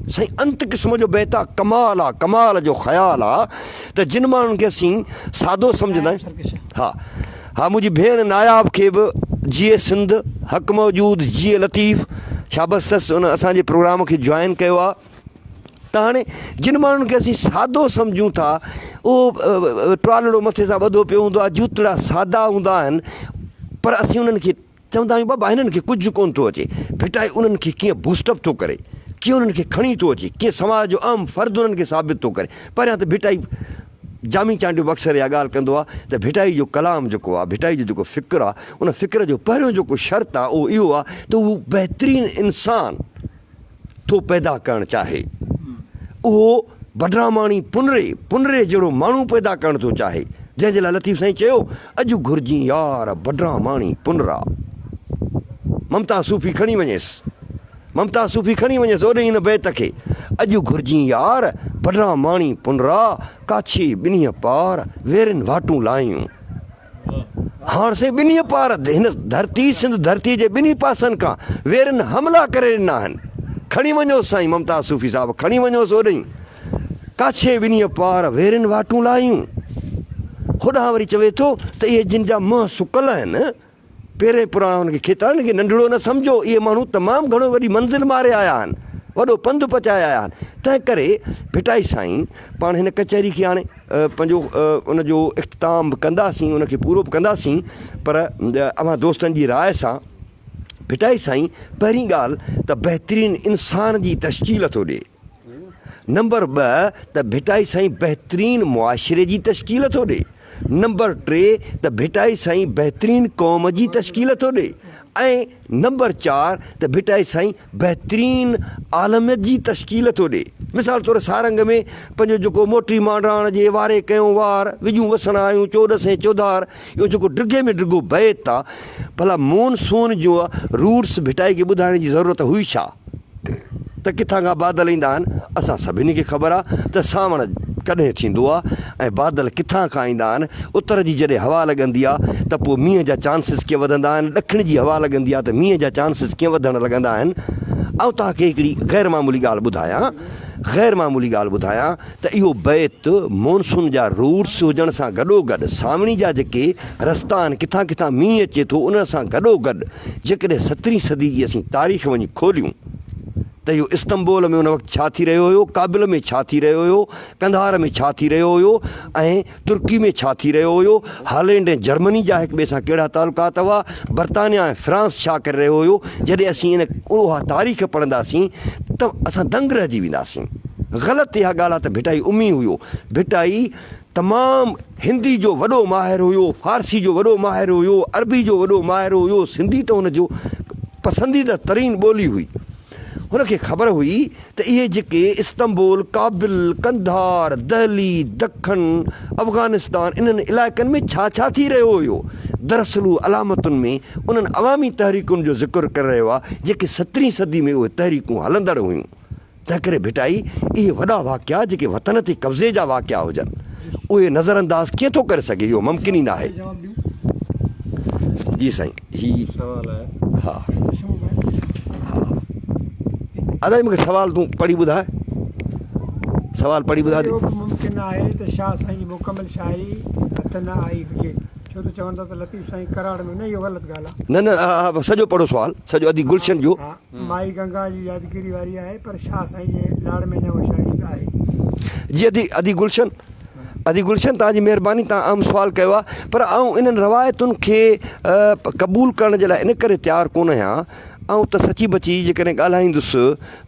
سائين انت قسم جو بيت آ، ڪمال آ، ڪمال جو خيال آ ته جن ماڻهن کي اسين سادو سمجهندا آهيون. ها ها منهنجي ڀيڻ ناياب کي به جيئي سنڌ، حق موجود، جيئي لطيف، شابس اٿس ان اسان جي پروگرام کي جوائن ڪيو آ. ته هاڻي جن ماڻهن کي اسين سادو سمجهون ٿا اهو ٽوالڙو مٿي سان ٻڌو پيو هوندو آهي جوتڙا سادا هوندا آهن پر اسين انهن کي چوندا آهيون بابا هنن کي ڪجهه ڪونه ٿو اچي ڀٽائي انهن کي ڪيئن بوسٽ اپ ٿو ڪري ڪيئن انهن کي کڻي ٿو اچي ڪيئن سماج جو عام فرد انهن کي ثابت ٿو ڪري پهريان ته ڀٽائي جامي چانڊيو به اڪثر اها ڳالهه ڪندو آهي ته ڀٽائي جو ڪلام جيڪو آهي ڀٽائي جو جيڪو فڪر آهي ان فڪر جو پهريون جيڪو شرط آهي اهو اهو آهي ته هو بهترين انسان ٿو پيدا ڪرڻ چاهي. اهو بڊراماڻي پنري، پنري جهڙو ماڻهو پيدا ڪرڻ ٿو چاهي، جنهن جي لاء لطيف سائين چيو، اڄ گهرجين يار بڊراماڻي پنرا. ممتا صوفي کڻي وڃيس، ممتا صوفي کڻي وڃيس اوڏي هن بيت کي، اڄ گهرجين يار بڊراماڻي پنرا، ڪاڇي ٻنهيء پار، ويرين واٽون لايون. هاڻ سائين ٻنهي پار هن ڌرتي سنڌ ڌرتي جي ٻنهي پاسن کان ويرن حملا ڪري ڏنا آهن. کڻي وڃوس سائين ممتاز صوفي صاحب کڻي وڃوس اوڏهين. ڪاڇي ٻنهي پار ويرن واٽون لاهيون. هوڏانهن وري چوي ٿو ته اهي جن جا منهن سڪل آهن، پيرين پراڻا انهن کي کيترا انهن کي ننڍڙو نه سمجهو، اهي ماڻهو تمام گهڻو وڏي منزل ماري آيا آهن، وڏو پنڌ پچائي آيا آهن. تنهن ڪري ڀٽائي سائين پاڻ هن ڪچهري کي هاڻي پنهنجو ان جو اختتام به ڪنداسين، ان کي پورو به ڪنداسين، پر اوهان دوستن جي راء سان ڀٽائي سائين پهرين ڳالهه ته بهترين انسان جي تشڪيل ٿو ڏئي، نمبر 2 ته ڀٽائي سائين بهترين معاشري جي تشڪيل ٿو ڏئي، نمبر 3 ته ڀٽائي سائين بهترين قوم جي تشڪيل ٿو ڏئي ۽ نمبر 4 ته ڀٽائي سائين بهترين عالميت جي تشڪيل ٿو ڏئي. مثال طور سارنگ ۾ پنهنجو جيڪو موٽي مانڊاڻ جي واري ڪيون وار، وڄون وسڻ آيون چوڏس ۽ چوڌار اهو جيڪو ڊگهي ۾ ڊگهو بيت آ، ڀلا مون سون جو روٽس ڀٽائي کي ٻڌائڻ جي ضرورت هئي ڇا؟ ته ڪٿان کان بادل ايندا آهن، اسان سڀني کي خبر آ ته سانوڻ. ڪڏهن ٿيندو آ ۽ بادل ڪٿان کان ايندا آهن، اتر جي جڏهن هوا لڳندي آ ته پوء مينهن جا چانسز ڪيئن وڌندا آهن، ڏکڻ جي هوا لڳندي آ ته مينهن جا چانسز ڪيئن وڌڻ لڳندا آهن. آئون توهان کي هڪڙي غير معمولي ڳالهه ٻڌايان، غير معمولي ڳالهه ٻڌايان ته اهو بيت مونسون جا روٽس هجڻ سان گڏوگڏ سانوڻي جا جيڪي رستا آهن ڪٿان ڪٿان مينهن اچي ٿو ان سان گڏوگڏ جيڪڏهن سترهين صدي جي اسين تاريخ وڃي کوليون ته اهو استنبول ۾ ان وقت ڇا ٿي رهيو هيو، ڪابل ۾ ڇا ٿي رهيو هيو، قنڌار ۾ ڇا ٿي رهيو هيو ۽ ترڪي ۾ ڇا ٿي رهيو هيو، هالينڊ ۽ جرمني جا هڪ ٻئي سان ڪهڙا تعلقات هئا، برطانيا ۽ فرانس ڇا ڪري رهيو هيو، جڏهن اسين ان اها تاريخ پڙهنداسين ته اسان دنگ رهجي وينداسين. غلط اها ڳالهه آهي ته ڀٽائي امي هيو. ڀٽائي تمام هندي جو وڏو ماهر هيو، فارسي جو وڏو ماهر هيو، عربي جو وڏو ماهر هيو، سنڌي ته هن جو پسنديده ترين ٻولي هئي. هن کي خبر هئي ته اهي جيڪي استنبول، ڪابل، قنڌار، دهلي، دکن، افغانستان انهن علائقن ۾ ڇا ڇا ٿي رهيو هيو. دراصل هو علامتن ۾ انهن عوامي تحريڪن جو ذڪر ڪري رهيو آهي جيڪي سترهين صدي ۾ اهي تحريڪون هلندڙ هيون. تنهنڪري ڀٽائي اهي وڏا واقعا جيڪي وطن تي قبضي جا واقعا هجن اهي نظر انداز ڪيئن ٿو ڪري سگهي اهو ممڪن ئي ناهي. جي سائين هي سوال آهي. ها ها ادا مونکي سوال تون پڙهي ٻڌاء سوال پڙهي ٻڌاء. اهو به ممڪن آهي ته شاهه سائين جي مڪمل شاعري هٿ نه آئي هجي ڇو ته چون ٿا ته لطيف سائين ڪراڙ ۾ نه اهو غلط ڳالهه آهي. نه نه سڄو پڙهو سوال سڄو ادي گلشن جو. مائي گنگا جي يادگيري واري آهي پر شاهه سائين جي لاڙ ۾ اڃا اها شاعري به آهي. جي ادي ادي گلشن ادي گلشن توهان جي مهرباني توهان اهم سوال ڪيو آهي پر آئون انهن روايتن کي قبول ڪرڻ جي لاء ان ڪري تيار ڪونه آهيان آئون ته سچي بچي جيڪڏهن ڳالهائيندس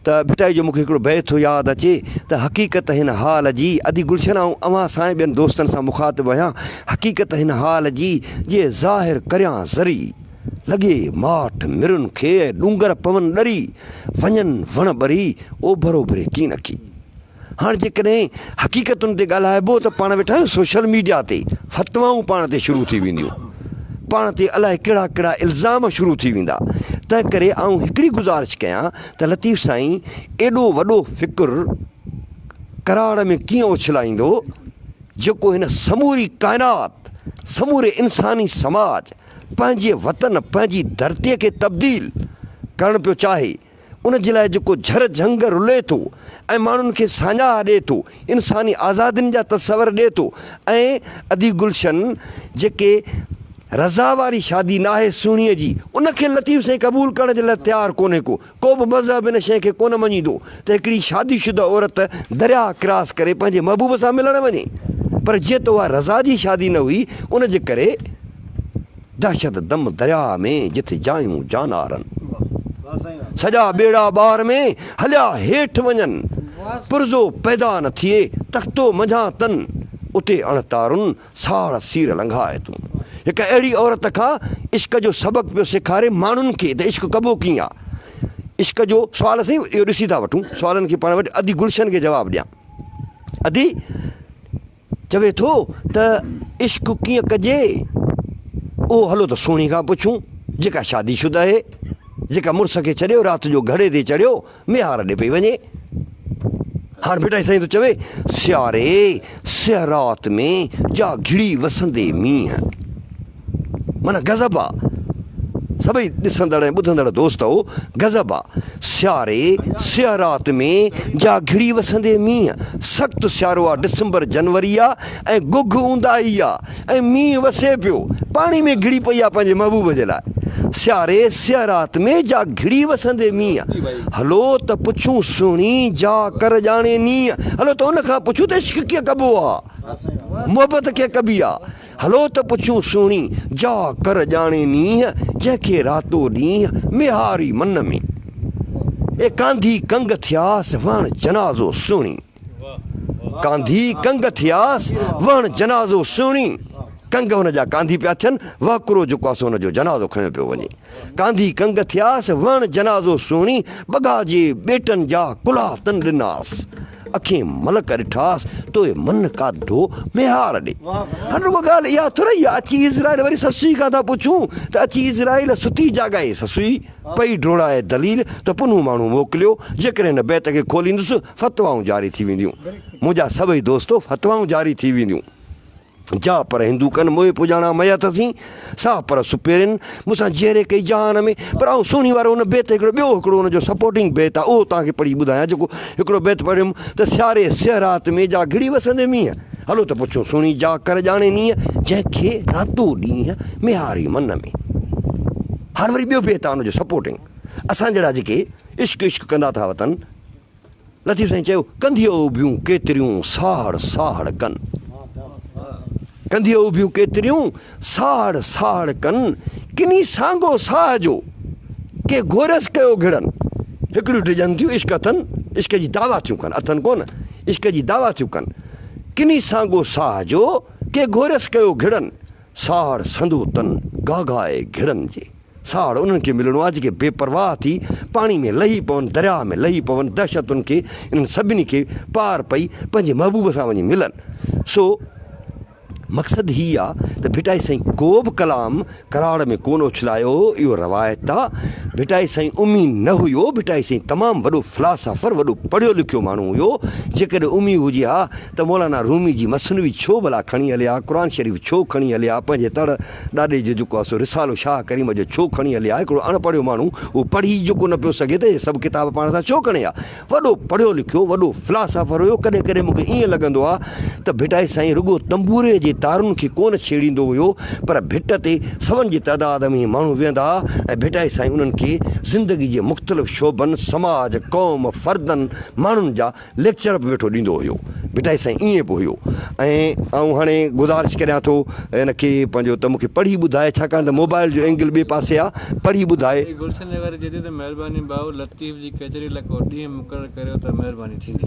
ته ڀٽائي جو مونکي هڪڙو بيت ٿو ياد اچي ته حقيقت هن حال جي ادي گلشن آئون اوهان سان ۽ ٻين دوستن سان مخاطب آهيان حقيقت هن حال جي جي ظاهر ڪريان ذري لڳي ماٺ مرن کي ۽ ڏونگر پون ڏري، وڃن وڻ ٻري، اوڀر اوڀري ڪين اکي. هاڻ جيڪڏهن حقيقتن تي ڳالهائبو ته پاڻ ويٺا آهيون سوشل ميڊيا تي فتوائون پاڻ تي شروع ٿي وينديون، پاڻ تي الائي ڪهڙا ڪهڙا الزام شروع ٿي ويندا. تنهن ڪري آئون هڪڙي گذارش ڪيان ته لطيف سائين ايڏو وڏو فڪر ڪراڙ ۾ ڪيئن اڇلائيندو جيڪو هن سموري ڪائنات، سموري انساني سماج، پنهنجي وطن، پنهنجي ڌرتيء کي تبديل ڪرڻ پيو چاهي، ان جي لاء جيڪو جھر جھنگ رلي ٿو ۽ ماڻهن کي ساڃاهه ڏئي ٿو، انساني آزادين جا تصور ڏئي ٿو ۽ ادي گلشن جيڪي رضا واري شادي ناهي سهڻيء جي، ان کي لطيف سائين قبول ڪرڻ جي لاء تيار ڪونهي ڪو. ڪو به مذهب ان شيء کي ڪونه مڃيندو ته هڪڙي شادي شده عورت درياهه ڪراس ڪري پنهنجي محبوب سان ملڻ وڃي. پر جيئن ته اها رضا جي شادي نه هئي، ان جي ڪري دهشت دم درياهه ۾ جت جايون جانارن. سڄا ٻيڙا ٻار ۾ هليا هيٺ وڃن. پرزو پيدا نه ٿئي، تختو منجهان تن، اتي اڻ تارن ساڙ سير لنگهاء تون. هڪ اهڙي عورت کان عشق جو سبق پيو سيکاري ماڻهن کي ته عشق ڪبو ڪيئن آ. عشق جو سوال سائين اهو ڏسي ٿا وٺون سوالن کي پاڻ وٽ ادي گلشن کي جواب ڏيان. ادي چوي ٿو ته عشق ڪيئن ڪجي اهو هلو ته سهڻي کان پڇون جيڪا شادي شده آهي جيڪا مڙس کي ڇڏيو رات جو گهڙي تي چڙهيو ميهار ڏي پئي وڃي. هاڻ ڀٽائي سائين ٿو چوي، سياري سيء رات ۾ جا گهڙي وسندي مينهن. معنيٰ غضب آ. سڀئي ڏسندڙ ۽ ٻڌندڙ دوستؤ غضب آ. سياري سيء رات ۾ جا گهڙي وسندي مينهن. سخت سيارو آ، ڊسمبر جنوري آ ۽ گگهه اونداهي آ. ۽ مينهن وسي پيو، پاڻي ۾ گهڙي پئي آ پنهنجي محبوب جي لاء. سياري سيء رات ۾ جا گهڙي وسندي مينهن، هلو ته پڇون سهڻي جا ڪر ڄاڻي نينهن، هلو ته ان کان پڇون ته عشق ڪيئن ڪبو آ، محبت ڪيئن ڪبي آ، هلو ته پڇون سهڻي جا ڪر ڄاڻي نينهن، جنهن کي راتو ڏينهن ميهاري من ۾. اي ڪانڌي ڪنگ ٿياس وهڻ جنازو سهڻي. ڪانڌي ڪنگ ٿياس، وهڻ جنازو سهڻي. ڪنگ هن جا ڪانڌي پيا ٿين، وهڪرو جيڪو آ سو هن جو جنازو کنيو پيو وڃي. ڪانڌي ڪنگ ٿياس، وهڻ جنازو سهڻي، ٻگها جي ٻيٽن جا ڪلها تن ڏناس. اکين ملڪ ڏٺاس، توء من ڪاڌو ميهار ڏي. هاڻ رڳو ڳالهه اها ٿورئي آهي، اچي عزرائيل وري سسئي کان ٿا پڇون ته اچي عزرائيل ستي جاڳائي سسئي، پئي ڊوڙائي دليل ته پنهون ماڻهو موڪليو، جيڪڏهن هن بيت کي کوليندس، فتوائون جاري ٿي وينديون. منهنجا سڀئي دوستو فتوائون جاري ٿي وينديون. جا پر هندو ڪن موئي پڄاڻا ميت سين، سا پر سپيرين، مون سان جيئري ڪئي جهان ۾. پر آئون سهڻي وارو ان بيت هڪڙو ٻيو هڪڙو ان جو سپورٽنگ بيت آ اهو توهان کي پڙهي ٻڌايان جيڪو هڪڙو بيت پڙهيم ته سياري سيء رات ۾ جا گهڙي وسندي مينهن هلو ته پڇون سهڻي جا ڪر ڄاڻي نينهن جنهن کي راتو ڏينهن ميهاري من ۾. هاڻ وري ٻيو بيت آ ان جو سپورٽنگ اسان جهڙا جيڪي عشق عشق ڪندا ٿا وتن. لطيف سائين چيو، ڪنڌيء اڀيون ڪيتريون ساهڙ ساهڙ ڪن. ڪنڌيء اڀيون ڪيتريون ساهڙ ساهڙ ڪن، ڪني سانگو ساهه جو، ڪي گهوريس ڪيو گهڙن. هڪڙيون ڊڄن ٿيون، عشق اٿن، عشق جي دعويٰ ٿيون ڪن، اٿن ڪونه، عشق جي دعويٰ ٿيون ڪن. ڪني سانگو ساهه جو، ڪي گهوريس ڪيو گهڙن. ساهڙ سندو تن، گاگائي گهڙن جي. ساڙ انهن کي ملڻو آهي جيڪي بي پرواهه ٿي پاڻي ۾ لهي پون، درياهه ۾ لهي پون، دهشتن کي انهن سڀني کي پار پئي پنهنجي محبوب سان وڃي ملن. سو مقصد هي آ ته ڀٽائي سائين ڪو به ڪلام ڪراڙ ۾ ڪونه اڇلايو هو، اهو روايت آ. ڀٽائي سائين امي نه هيو، ڀٽائي سائين تمام وڏو فلاسافر، وڏو پڙهيو لکيو ماڻهو هيو، جيڪڏهن امي هجي ها ته مولانا رومي جي مثنوي ڇو ڀلا کڻي هلي ها، قرآن شريف ڇو کڻي هلي ها، پنهنجي تڙ ڏاڏي جو جيڪو آهي سو رسالو شاهه ڪريم جو ڇو کڻي هلي ها، هڪڙو اڻ پڙهيو ماڻهو اهو پڙهي ئي جيڪو نه پيو سگهي ته اهي سڀ ڪتاب پاڻ سان ڇو کڻي ها. وڏو پڙهيو لکيو، وڏو فلاسافر هيو، ڪڏهن ڪڏهن مون کي ائين لڳندو آهي ته ڀٽائي سائين رڳو تنبوري جي تارن کي ڪونه ڇيڙيندو هيو پر ڀٽ تي سون جي تعداد ۾ ماڻهو ويهندا ها ۽ ڀٽائي سائين انهن کي زندگي جي مختلف شعبن، سماج، قوم، فردن، ماڻهن جا ليڪچر به ويٺو ڏيندو هيو. ڀٽائي سائين ائين به هيو ۽ آئون هاڻي گذارش ڪريان ٿو هن کي پنهنجو ته مونکي پڙهي ٻڌائي ڇاڪاڻ ته موبائل جو اينگل ٻئي پاسي آ پڙهي ٻڌائي. ادي گلشن وغيره چئي ٿي ته مهرباني ڀائو لطيف جي ڪچهري لاء ڪو ڏينهن مقرر ڪريو ته مهرباني ٿيندي.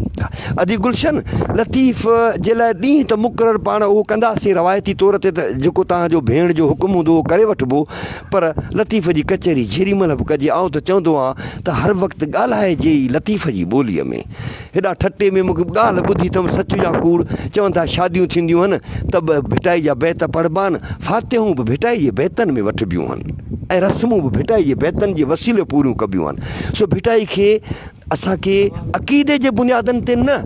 ادي گلشن لطيف جي لاء ڏينهن ته مقرر پاڻ اهو ڪنداسين روايتي طور تي ته جيڪو توهان جو ڀيڻ جو حڪم هوندو اهو ڪري وٺبو پر لطيف جي ڪچهري جيڏي مهل به ڪجي آئون ته چوندو آهيان ته هر وقت ڳالهائجي ئي لطيف جي ٻوليء ۾. هيڏانهن ٺٽي ۾ مون کي ڳالهه ٻڌي اٿم سچ يا ڪوڙ، چون ٿا شاديون ٿينديون هن ته به ڀٽائي جا بيت پڙهبا آهن، فاتحون به ڀٽائي جي بيتن ۾ وٺبيون هن ۽ رسمون به ڀٽائي جي بيتن جي وسيلي پوريون ڪبيون آهن. سو ڀٽائي کي اسان کي عقيدي جي بنيادن تي نه،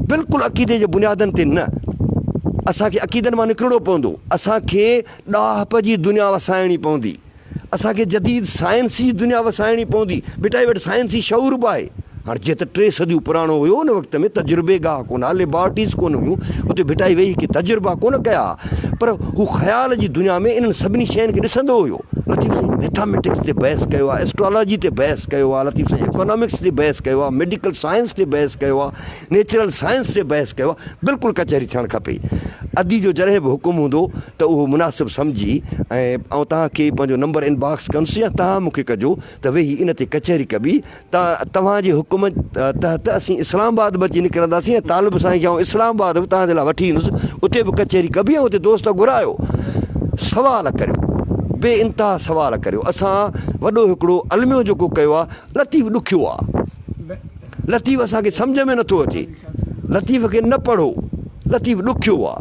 بلڪل عقيدي جي بنيادن تي نه، اسان کي عقيدن مان نڪرڻو پوندو، اسان کي ڏاهپ جي دنيا وسائڻي پوندي. اسان کي جديد سائنس جي دنيا وسائڻي پوندي. ڀٽائي وٽ سائنسي شعور به آهي. هاڻ جيئن ته ٽي صديون پراڻو هيو ان وقت ۾ تجربي گاهه ڪونه ها، ليبارٽريز ڪونه هيون، اتي ڀٽائي ويهي ڪي تجربا ڪونه ڪيا ها، پر هو خيال جي دنيا ۾ انهن سڀني شين کي ڏسندو هيو. لطيف سائين ميٿاميٽڪس تي بحث ڪيو آهي، ايسٽرالاجي تي بحث ڪيو آهي، لطيف سائين ايڪانامڪس تي بحث ڪيو آهي، ميڊيڪل سائنس تي بحث ڪيو آهي، نيچرل سائنس تي بحث ڪيو آهي، بلڪل ڪچهري ٿيڻ کپي. ادي جو جڏهن به حڪم هوندو ته اهو مناسب سمجهي ۽ آئون توهان کي پنهنجو نمبر ان باڪس ڪندس يا توهان مون کي ڪجو ته ويهي ان تي ڪچهري ڪبي ته توهان جي حڪم تحت اسين اسلام آباد به اچي نڪرنداسين ۽ طالب سائين کي آئون اسلام آباد به توهان جي لاء وٺي ايندس اتي به ڪچهري ڪبي ۽ اتي دوست گهرايو سوال ڪريو بي انتها سوال ڪريو اسان وڏو هڪڙو الميو جيڪو ڪيو آهي لطيف ڏکيو آهي. لطيف اسان کي سمجهه ۾ نٿو اچي، لطيف کي نه پڙهو، لطيف ڏکيو آ.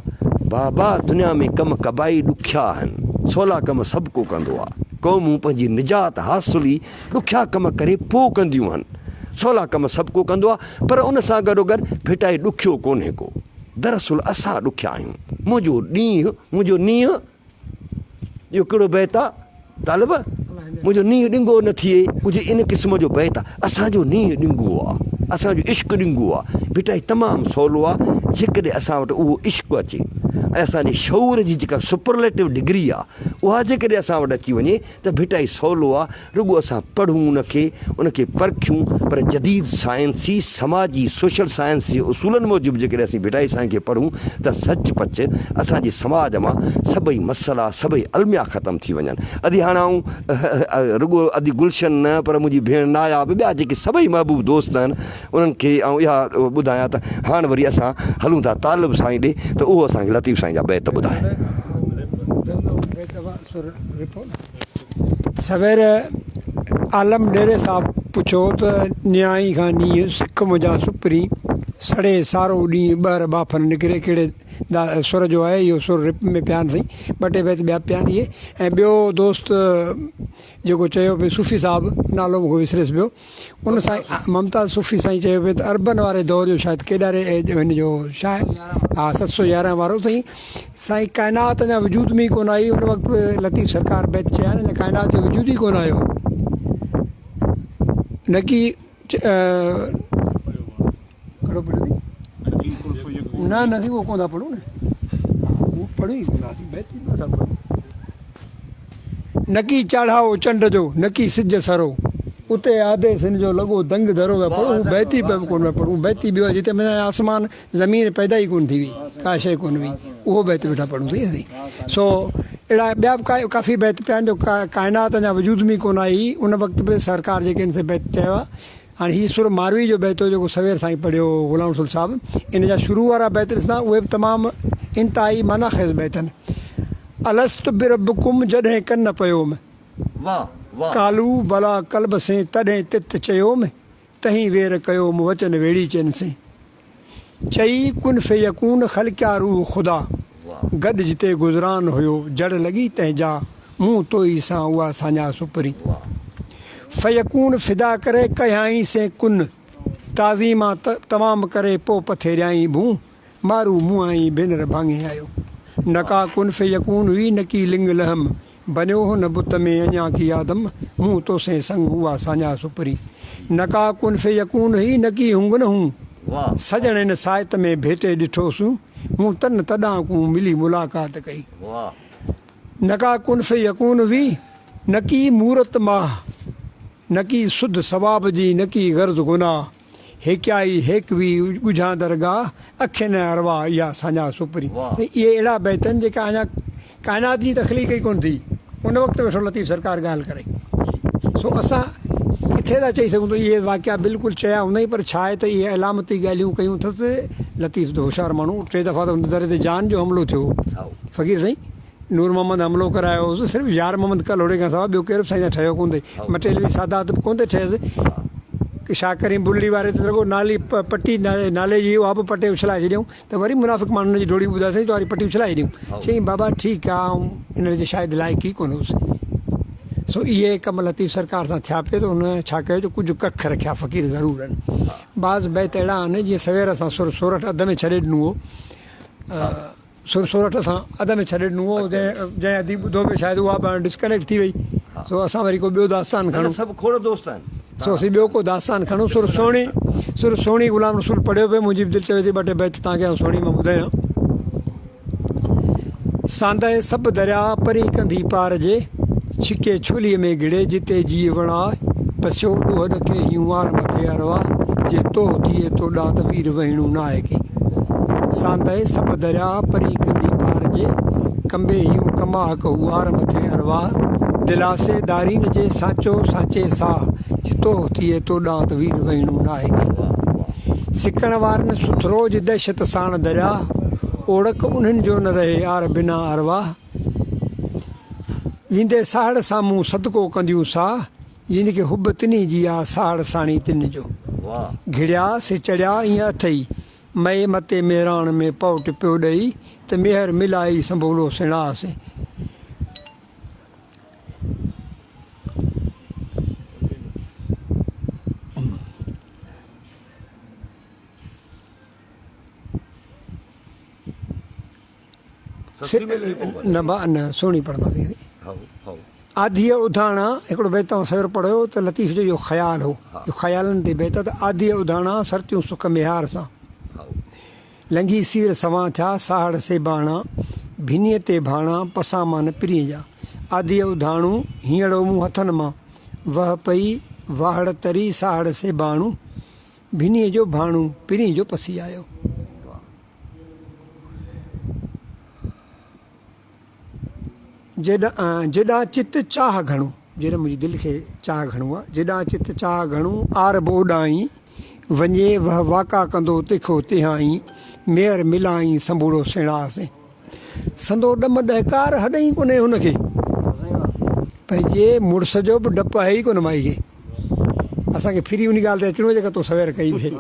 بابا دنيا ۾ ڪم ڪبائي ڏکيا آهن، سولا ڪم سڀ ڪو ڪندو آ. قومون پنهنجي نجات حاصل ئي ڏکيا ڪم ڪري پوء ڪنديون هن. سولا ڪم سڀ ڪو ڪندو آ، پر ان سان گڏوگڏ ڀٽائي ڏکيو ڪونهي ڪو. دراصل اسان ڏکيا آهيون. منهنجو ڏينهن، منهنجو نينهن، اهو ڪهڙو بيت آ طالب؟ منهنجو نينهن ڏنگو نه ٿئي، ڪجهه ان قسم جو بيت آ. اسان جو نينهن ڏنگو آ، اسان جو عشق ڏنگو آ. ڀٽائي تمام سولو آ، جيڪڏهن اسان وٽ اهو عشق اچي ۽ اسان جي شعور جي جيڪا سپرليٽو ڊگري آ، اها جيڪڏهن اسان وٽ اچي وڃي ته ڀٽائي سولو آ، رڳو اسان پڙهون ان کي، ان کي پرکيون، پر جديد سائنسي، سماجي، سوشل سائنس جي اصولن موجب جيڪڏهن اسين ڀٽائي سائين کي پڙهون ته سچ پچ اسان جي سماج مان سڀئي مسئلا، سڀئي الميا ختم ٿي وڃن. ادي هاڻ آئون رڳو ادي گلشن نه پر منهنجي ڀيڻ ناياب ٻيا جيڪي سڀئي محبوب دوست آهن انهن کي آئون اها ٻڌايان ته هاڻ وري اسان هلون ٿا طالب سائين ڏي ته اهو اسان کي لطيف سائين جا بيت ٻڌائي. سوير عالم ڏيري صاحب پڇيو ته نيائي کان نينهن سک منهنجا سپرين. سڙي سارو ڏينهن ٻهر ٻاڦ نه نڪري ڪهڙي دا سر جو آهي اهو سر رپ ۾ پيا آهن سائين ٻه ٽي بيت ٻيا پيا آهن اهي ۽ ٻيو دوست جيڪو چيو پئي صوفي صاحب نالو مونکي وسريس پيو ان سائين ممتاز صوفي سائين چيو پئي ته عربن واري دور جو شايد ڪيڏاري هن جو شاعر ها 711 وارو سائين سائين ڪائنات اڃا وجود ۾ ئي ڪونه آئي ان وقت لطيف سرڪار بيت چيا آهن اڃا ڪائنات جو وجود ئي ڪونه آيو نڪي ڪهڙو پڙهيو اٿئي؟ نه نه سائين اهو ڪونه ٿا پڙهون نه اهو پڙهون ئي ڪونه ٿا بيت ئي ٿا پڙهون. نڪي چاڙهائو چنڊ جو نڪي سج سرو اتي آدي سن جو لڳو دنگ ڌرو ويا پڙهون هو بيت ئي ڪونه پيا پڙهون بيت ئي ٻيو آهي جتي مڃان آسمان زمين پيدا ئي ڪونه ٿي هئي ڪا شيء ڪونه هئي اهو بيت ويٺا پڙهون سائين اسين سو اهڙا ٻيا به ڪافي بيت پيا آهن جو ڪائنات اڃا وجود ۾ ڪونه آئي هئي ان وقت به سرڪار جيڪي آهن سي بيت چيو آهي هاڻي هي سر ماروي جو بيت هو جيڪو سوير سائين پڙهيو هو غلام رسول صاحب ان جا شروع وارا بيت ڏسندا اهي به تمام انتهائي معنيٰ خيز بيت آهن. الست بربڪم جڏهن ڪن پيوم. قالو بلا قلب سين تڏهن تت چيوم تهين وير ڪيوم وچن ويڙهيچين سين. چئي ڪن فيڪون خلقيا روح خدا گڏ جتي گذران هيو جڙ لڳي تنهن جا مون توئي سان اها ساڃاهه سپرين فيڪون فدا ڪري ڪيائين سين ڪن تعظيما تمام ڪري پو پٿيريائين ڀون مارو مونهائين ڀينر ڀاڱي آيو نه ڪا ڪن فيڪون هئي نڪي لنگ لحم بنيو هو نه بت ۾ اڃا ڪي آدم، مون توسين سڱ اها ساڃاهه سپرين. نه ڪا ڪن فيڪون هئي نه ڪي هنگ نه هون، سڄڻ ان سائت ۾ ڀيٽي ڏٺوسون، مون تن تڏان ڪون ملي ملاقات ڪئي. نه ڪا ڪن فيڪون هئي نه ڪي مورت ماهه، نه ڪي سڌ ثواب جي نه ڪي غرض گناهه. هيڪيائي هيڪوي ڳجهان درگاهه، اکين ۽ ارواح اها ساڃاهه سپرين. سائين اهي اهڙا بيت آهن جيڪا اڃا ڪائنات جي تخليق ئي ڪونه ٿي ان وقت ويٺو لطيف سرڪار ڳالهه ڪري. سو اسان ڪٿي ٿا چئي سگهون ته اهي واقعا بلڪل چيا هوندائين پر ڇا آهي ته اهي علامتي ڳالهيون ڪيون اٿس. لطيف ته هوشيار ماڻهو ٽي دفعا ته هن در تي جان جو حملو ٿيو هو. فقير سائين نور محمد حملو ڪرايو هوس صرف يار محمد ڪلهوڙي کان سواء ٻيو ڪير به سائين سان ٺهيو ڪونه ٿي. مٽيلوي سادات به ڪونه ٿي ٺهيس. شاهه ڪريم بلڙي واري تي رڳو نالي پٽي نالي جي اها به پٽي اڇلائي ڇڏيائون ته وري منافق ماڻهن جي ڊوڙي ٻڌائي سائين توهاري پٽي اڇلائي ڇڏيائون. چيائين بابا ٺيڪ آ آئون ان جي شايد لائق ئي ڪونه هوس. سو اهي ڪم لطيف سرڪار سان ٿيا پئي ته هن ڇا ڪيو جو ڪجهه ڪک رکيا فقير ضرور آهن. بعض بيت اهڙا آهن جيئن سوير اسان سر سورٺ اڌ ۾ ڇڏي ڏنو هو. سر سورٺ اسان اڌ ۾ ڇڏي ڏنو هو جنهن اديب ٻڌو پئي شايد اها به هاڻي ڊسڪنيڪٽ ٿي وئي سو اسان وري ڪو ٻيو داستان کڻون. سڀ کوڙ دوست آهن. سو اسين ٻيو ڪو داستان کڻون. سر سهڻي سر سهڻي غلام رسول پڙهيو پئي منهنجي به دل چوي ٿي ٻه ٽي بيت توهان کي آئون سهڻي مان ٻڌايان. ساندهه سڀ درياء پرين ڪنڌي پار جي، ڇڪي ڇوليء ۾ گهڙي جتي جيء وڻاء، پسيو ڏوهه ڏکي هيون وار مٿي ارواح، جي توهه ٿئي تو ڏانهن ته وير وهيڻو ناهي ڪي. ساندهه سڀ درياء پرين ڪنڌي پار جي، ڪنبي هيون ڪماهه ڪهو آر مٿي ارواح، دلاسي دارين جي سانچو سانچي ساهه، جي توهه ٿئي تو ڏانهن ته وير وهيڻو ناهي ڪي. سڪڻ وارن سٿرو جي دهشت ساڻ درياهه، اوڙڪ انهن جو نه رهي آر بنا ارواح. ويندي ساهڙ سامهون صدقو ڪنديون ساهه، جن کي حب تنهي جي آ ساهڙ ساڻي تن جو. گهڙيا سي چڙهيا ائين اٿئي، مئي متي مهراڻ ۾ پئو ٽپيو ڏئي، ته ميهر ملائي سنڀولو سڻاء سين. نه ڀاء نه سهڻي پڙهنداسين. آڌيء اڌاڻا، هڪڙو بيت توهان سوير پڙهيو ته لطيف جو اهو خيال هو، اهو خيالن تي بيت آهي ته آڌيء اڌاڻا سرتيون سک ميهار سان، لنگهي سير سوان ٿيا ساهڙ سيباڻا، ڀنيء تي ڀاڻا پسان مان نه پرينء جا. آڌيء اڌاڻو هينئڙو مون هٿن مان، وهه پئي واهڙ تري ساهڙ سيباڻو، ڀنيء جو ڀاڻو پرينء جو پسي آيو. جيڏانهن چت چاهه گهڻو، جيڏانهن منهنجي دل کي چاهه گهڻو آ، جيڏانهن چت چاهه گهڻو، آر به اوڏانهين، وڃي وهه واڪا ڪندو تکو تهائين، ميهر ملائين سنڀوڙو سيڻاهه سين. سندو ڏم ڏهڪار هڏ ئي ڪونهي هن کي. پنهنجي مڙس جو به ڊپ آهي ئي ڪونه مائي کي. اسان کي ڦري ان ڳالهه تي اچڻو جيڪا تو سوير ڪئي پئي.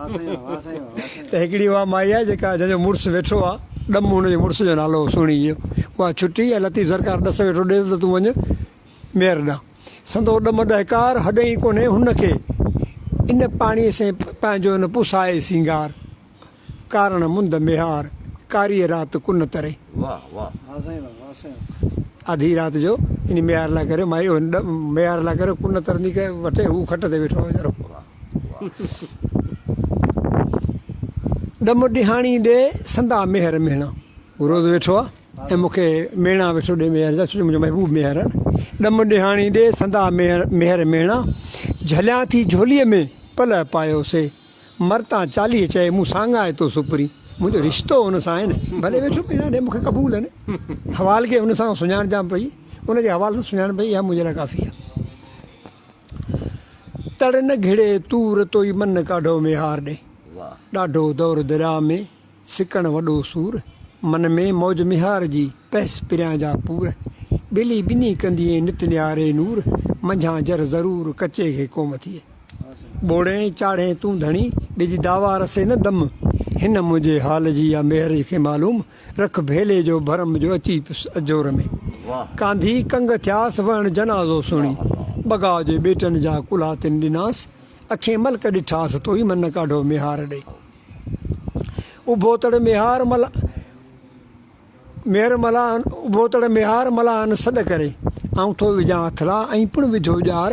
ته هڪڙي اها مائي آهي جيڪا جنهن جو مڙس ويٺو آ، ڏم هن جي مڙس جو نالو هو سهڻي جو، اها ڇٽي ۽ لطيف سرڪار ڏس ويٺو ڏيس ته تون وڃ ميهر ڏانهن. سندو ڏم ڏهڪار هڏئين ڪونهي هن کي، ان پاڻيء سين پنهنجو نه پسائي سينگار، ڪارڻ مند ميهار، ڪاريء رات ڪن تري. واه واه. واه سائين واه واه سائين. آڌيء رات جو ان ميهار لاء ڪريو مائي ميهار لاء ڪريو ڪن ترندي وٺي هو کٽ تي ويٺو آهي ويچارو. ڏم ڏهاڻي ڏي سندا ميهر ميهڻا. هو روز ويٺو آ ۽ مون کي ميهڻا ويٺو ڏي ميهر جا ڇو جو منهنجو محبوب ميهر آ نه. ڏم ڏهاڻي ڏي سندا ميهر ميهڻا. جهليان ٿي جهوليء ۾ پلئه پايو سي. مر تان 40 چئي مون ساڱائي تو سپرين. منهنجو رشتو هن سان آهي نه. ڀلي ويٺو ميهڻا ڏي مون کي قبول آهي نه. حوالگي هن سان سڃاڻجان پئي. ان جي حوالي سان سڃاڻ پئي اها منهنجي لاء ڪافي آ. تڙ نه گهڙي تور توئي من ڪاڍو ميهار ڏي. ڏاڍو دور درياء ۾ سڪڻ وڏو سور. من ۾ موج ميهار جي پئس پريان جا پور. ٻيلي ٻنهي ڪنڌيئين نت نهاري نور. منجهان جر ضرور ڪچي کي ڪوم ٿئي. ٻوڙين چاڙهين تون ڌڻي ٻيجي دعويٰ رسي نه دم. هن منهنجي حال جي يا ميهر کي معلوم. رک ڀيلي جو ڀرم جو اچي پيس اجور ۾. ڪانڌي ڪنگ ٿياس وهڻ جنازو سڻي. ٻگا جي ٻيٽن جا ڪلها تن ڏناس. اکين ملڪ ڏٺاس توئي من ڪاڍو ميهار ڏي. اڀو تڙ ميهار مل ميهر ملاحن اڀو تڙ ميهار ملاحن سڏ ڪري. آئون ٿو وجهان اٿلا ۽ پڻ وجهو ڄار.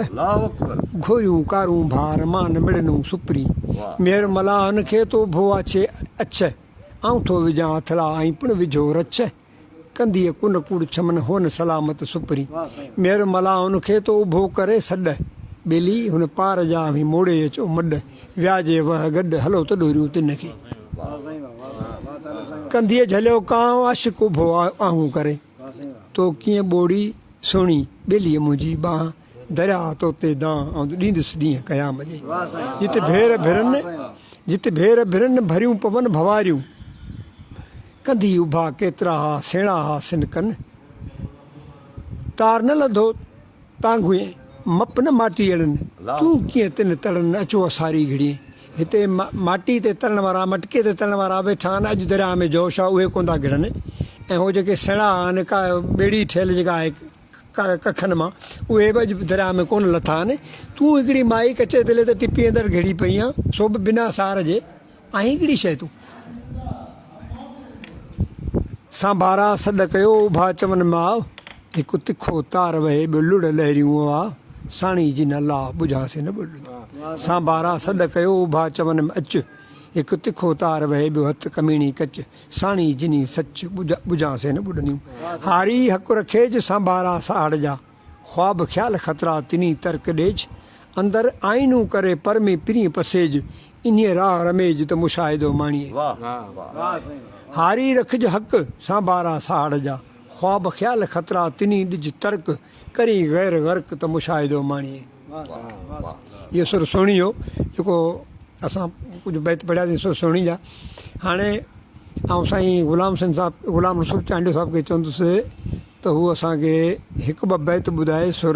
گهوريون ڪارون ڀار مان مڙنون سپرين. ميهر ملاحن کي تو اڀو آڇي اڇ. آئون ٿو وجهان اٿلا ۽ پڻ وجهو رڇ، ڪنڌيء ڪن ڪوڙ ڇمن هون سلامت سپرين. مير ملاحن کي تو اڀو ڪري سڏ، ٻيلي هن پار جا اوهين موڙي اچو مڏ، ويا جي وهه گڏ هلو ته ڏوريون تن کي. ڪنڌيء جهليو ڪانء عاشق اڀو آهون ڪري، تو ڪيئن ٻوڙي سهڻي ٻيليء منهنجي ٻانهن. درياء تو تي دانهن آئون ڏيندس ڏينهن قيام جي. جت ڀير ڀرن جت ڀير ڀرن ڀريون پون ڀواريون. ڪنڌي اڀا ڪيترا ها سيڻا ها سن ڪن. تار نه لڌو تانگهين مپ نه ماٽيئڙن. تون ڪيئن تن تڙن اچو اساري گهڙين. هتي ماٽي تي ترڻ وارا مٽڪي تي ترڻ وارا ويٺا آهن اڄ درياء ۾ جوش آهي اهي ڪونه ٿا گهڙن ۽ هو جيڪي سيڻا آهن ڪا ٻيڙي ٺهيل جيڪا آهي ڪکن مان اهي به اڄ درياء ۾ ڪونه لٿا آهن. تون هڪڙي مائي ڪچي تلي تي ٽپي اندر گهڙي پئي آن، سو به بنا سار جي. آهين ڪهڙي شيء تون؟ سانڀارا سڏ ڪيو، اڀا چون ماء، هڪ تکو تار وهي، ٻيو لڙ لهريون واء، ساڻي جن الله، ٻجهان سي نه ٻڏندو. سانڀارا سڏ ڪيو، اڀا چون اچ، هڪ تکو تار وهي، ٻيو هٿ ڪميڻي ڪچ، ساڻي جني سچ، ٻجهان سي نه ٻڏنديون. هاري حق رکيج، سانڀارا ساهڙ جا. خواب خيال خطرا، تني ترڪ ڏيج. اندر آئينو ڪري، پر ۾ پرينء پسيج. انهيء راهه رميج، ته مشاهدو ماڻيين. هاري رکج حق، سانڀارا ساهڙ جا. خواب خيال خطرا، تني ڏج ترڪ. ڪرين غير غرق، ته مشاهدو ماڻيين. اهو سر سهڻي هو، جيڪو اسان ڪجهه بيت پڙهياسين سر سهڻي جا. هاڻي آئون سائين غلام حسين صاحب غلام رسول چانڊيو صاحب کي چوندس ته هو اسان کي هڪ ٻه بيت ٻڌائي سر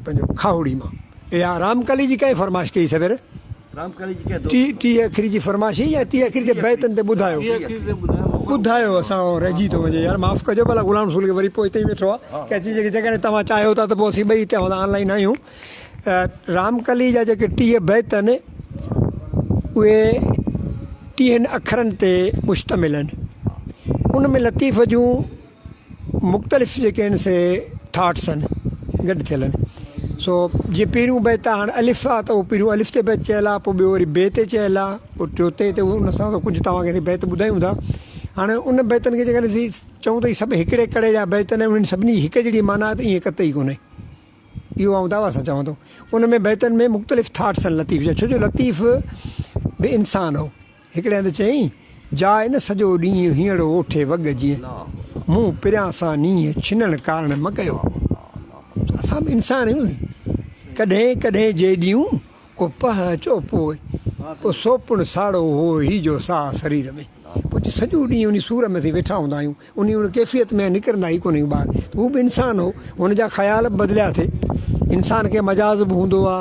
پنهنجو کاهوڙي مان. يا رامڪلي جي ڪنهن فرمائش ڪئي سوير؟ رامڪلي جي ڪنهن دوست 30 اکري جي فرمائش هئي يا 30 اکري جي بيتن تي ٻڌايو؟ ٻڌايو اسان رهجي ٿو وڃي يار معاف ڪجو ڀلا غلام رسول کي وري پوء هتي ئي ويٺو آهي ڪنهن چيز کي جيڪڏهن توهان چاهيو ٿا ته پوء اسين ٻئي هتي آن لائين آهيون. رامڪلي جا جيڪي 30 بيت آهن اهي ٽيهن اکرن تي مشتمل آهن. ان ۾ لطيف جون مختلف جيڪي آهن سي ٿاٽس آهن گڏ ٿيل آهن. سو جيئن پهريون بيت آهي هاڻي الف آهي ته اهو پهريون الف تي بيت چيل آهي پوء ٻيو وري بي تي چيل آهي پوء ٽيون تي تي ان سان ڪجهه توهان کي بيت ٻڌايون ٿا. هاڻي ان بيتن کي جيڪڏهن چئون ته هي سڀ هڪڙي ڪڙي جا بيت آهن انهن سڀني جي هڪ جهڙي معنيٰ آهي ته ائين قطعي ڪونهي. اهو آئون دعويٰ سان چوان ٿو. ان ۾ بيتن ۾ مختلف ٿاٽس آهن لطيف جا ڇو جو لطيف به انسان هو. هڪڙي هنڌ چيائين، جاء نه سڄو ڏينهن هينئڙو اوٺي وڳ جيئن، مون پريان سان نينهن ڇنڻ ڪارڻ م ڪيو. اسان به انسان آهيون ني. ڪڏهن ڪڏهن جي ڏيون ڪو پهه اچو پوء، ڪو سوپڻ ساڙو هو هي جو ساهه سرير ۾. پوء جي سڄو ڏينهن انهي سور ۾ اسين ويٺا هوندا آهيون. انهي ان ڪيفيت ۾ نڪرندا ئي ڪونه آهيون ٻاهر ته هو به انسان هو هن جا خيال به بدليا ٿي انسان کي مجاز به هوندو آ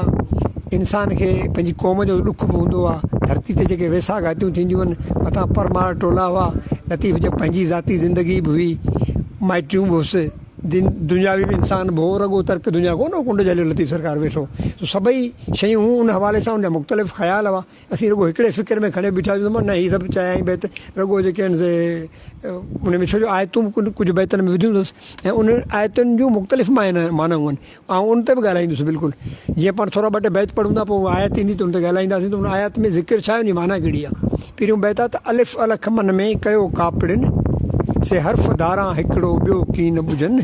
انسان کي پنهنجي قوم جو ڏک به هوندو آ ڌرتي تي جيڪي ويساهه گهاتيون ٿينديون آهن، مٿان پرمار ٽولا هئا، لطيف جي پنهنجي ذاتي زندگي به هئي، مائٽيون به هيس، دين دنياوي به انسان به هو، رڳو ترڪ دنيا ڪونه هو، ڪنڊ جهليو لطيف سرڪار ويٺو هو، سو سڀئي شيون هيون، ان حوالي سان ان جا مختلف خيال هئا، اسين رڳو هڪڙي فڪر ۾ کڻيو بيٺا هجون ته نه هي سڀ چيائين بيت رڳو جيڪي آهن سي ان ۾ ڇو جو آيتون به ڪجهه بيتن ۾ وڌيون اٿس ۽ انهن آيتن جون مختلف معنائون آهن آئون ان تي به ڳالهائيندس بلڪل جيئن پاڻ ٿورا ٻه ٽي بيت پڙهون ٿا پوء اها آيت ايندي ته ان تي ڳالهائينداسين ته ان آيت ۾ ذڪر ڇا آهي ان جي معنيٰ ڪهڙي آهي پهريون بيت آهي ته الف الک من ۾ ڪيو ڪاپڙين سي حرف ڌاران هڪڙو ٻيو ڪين ٻجهن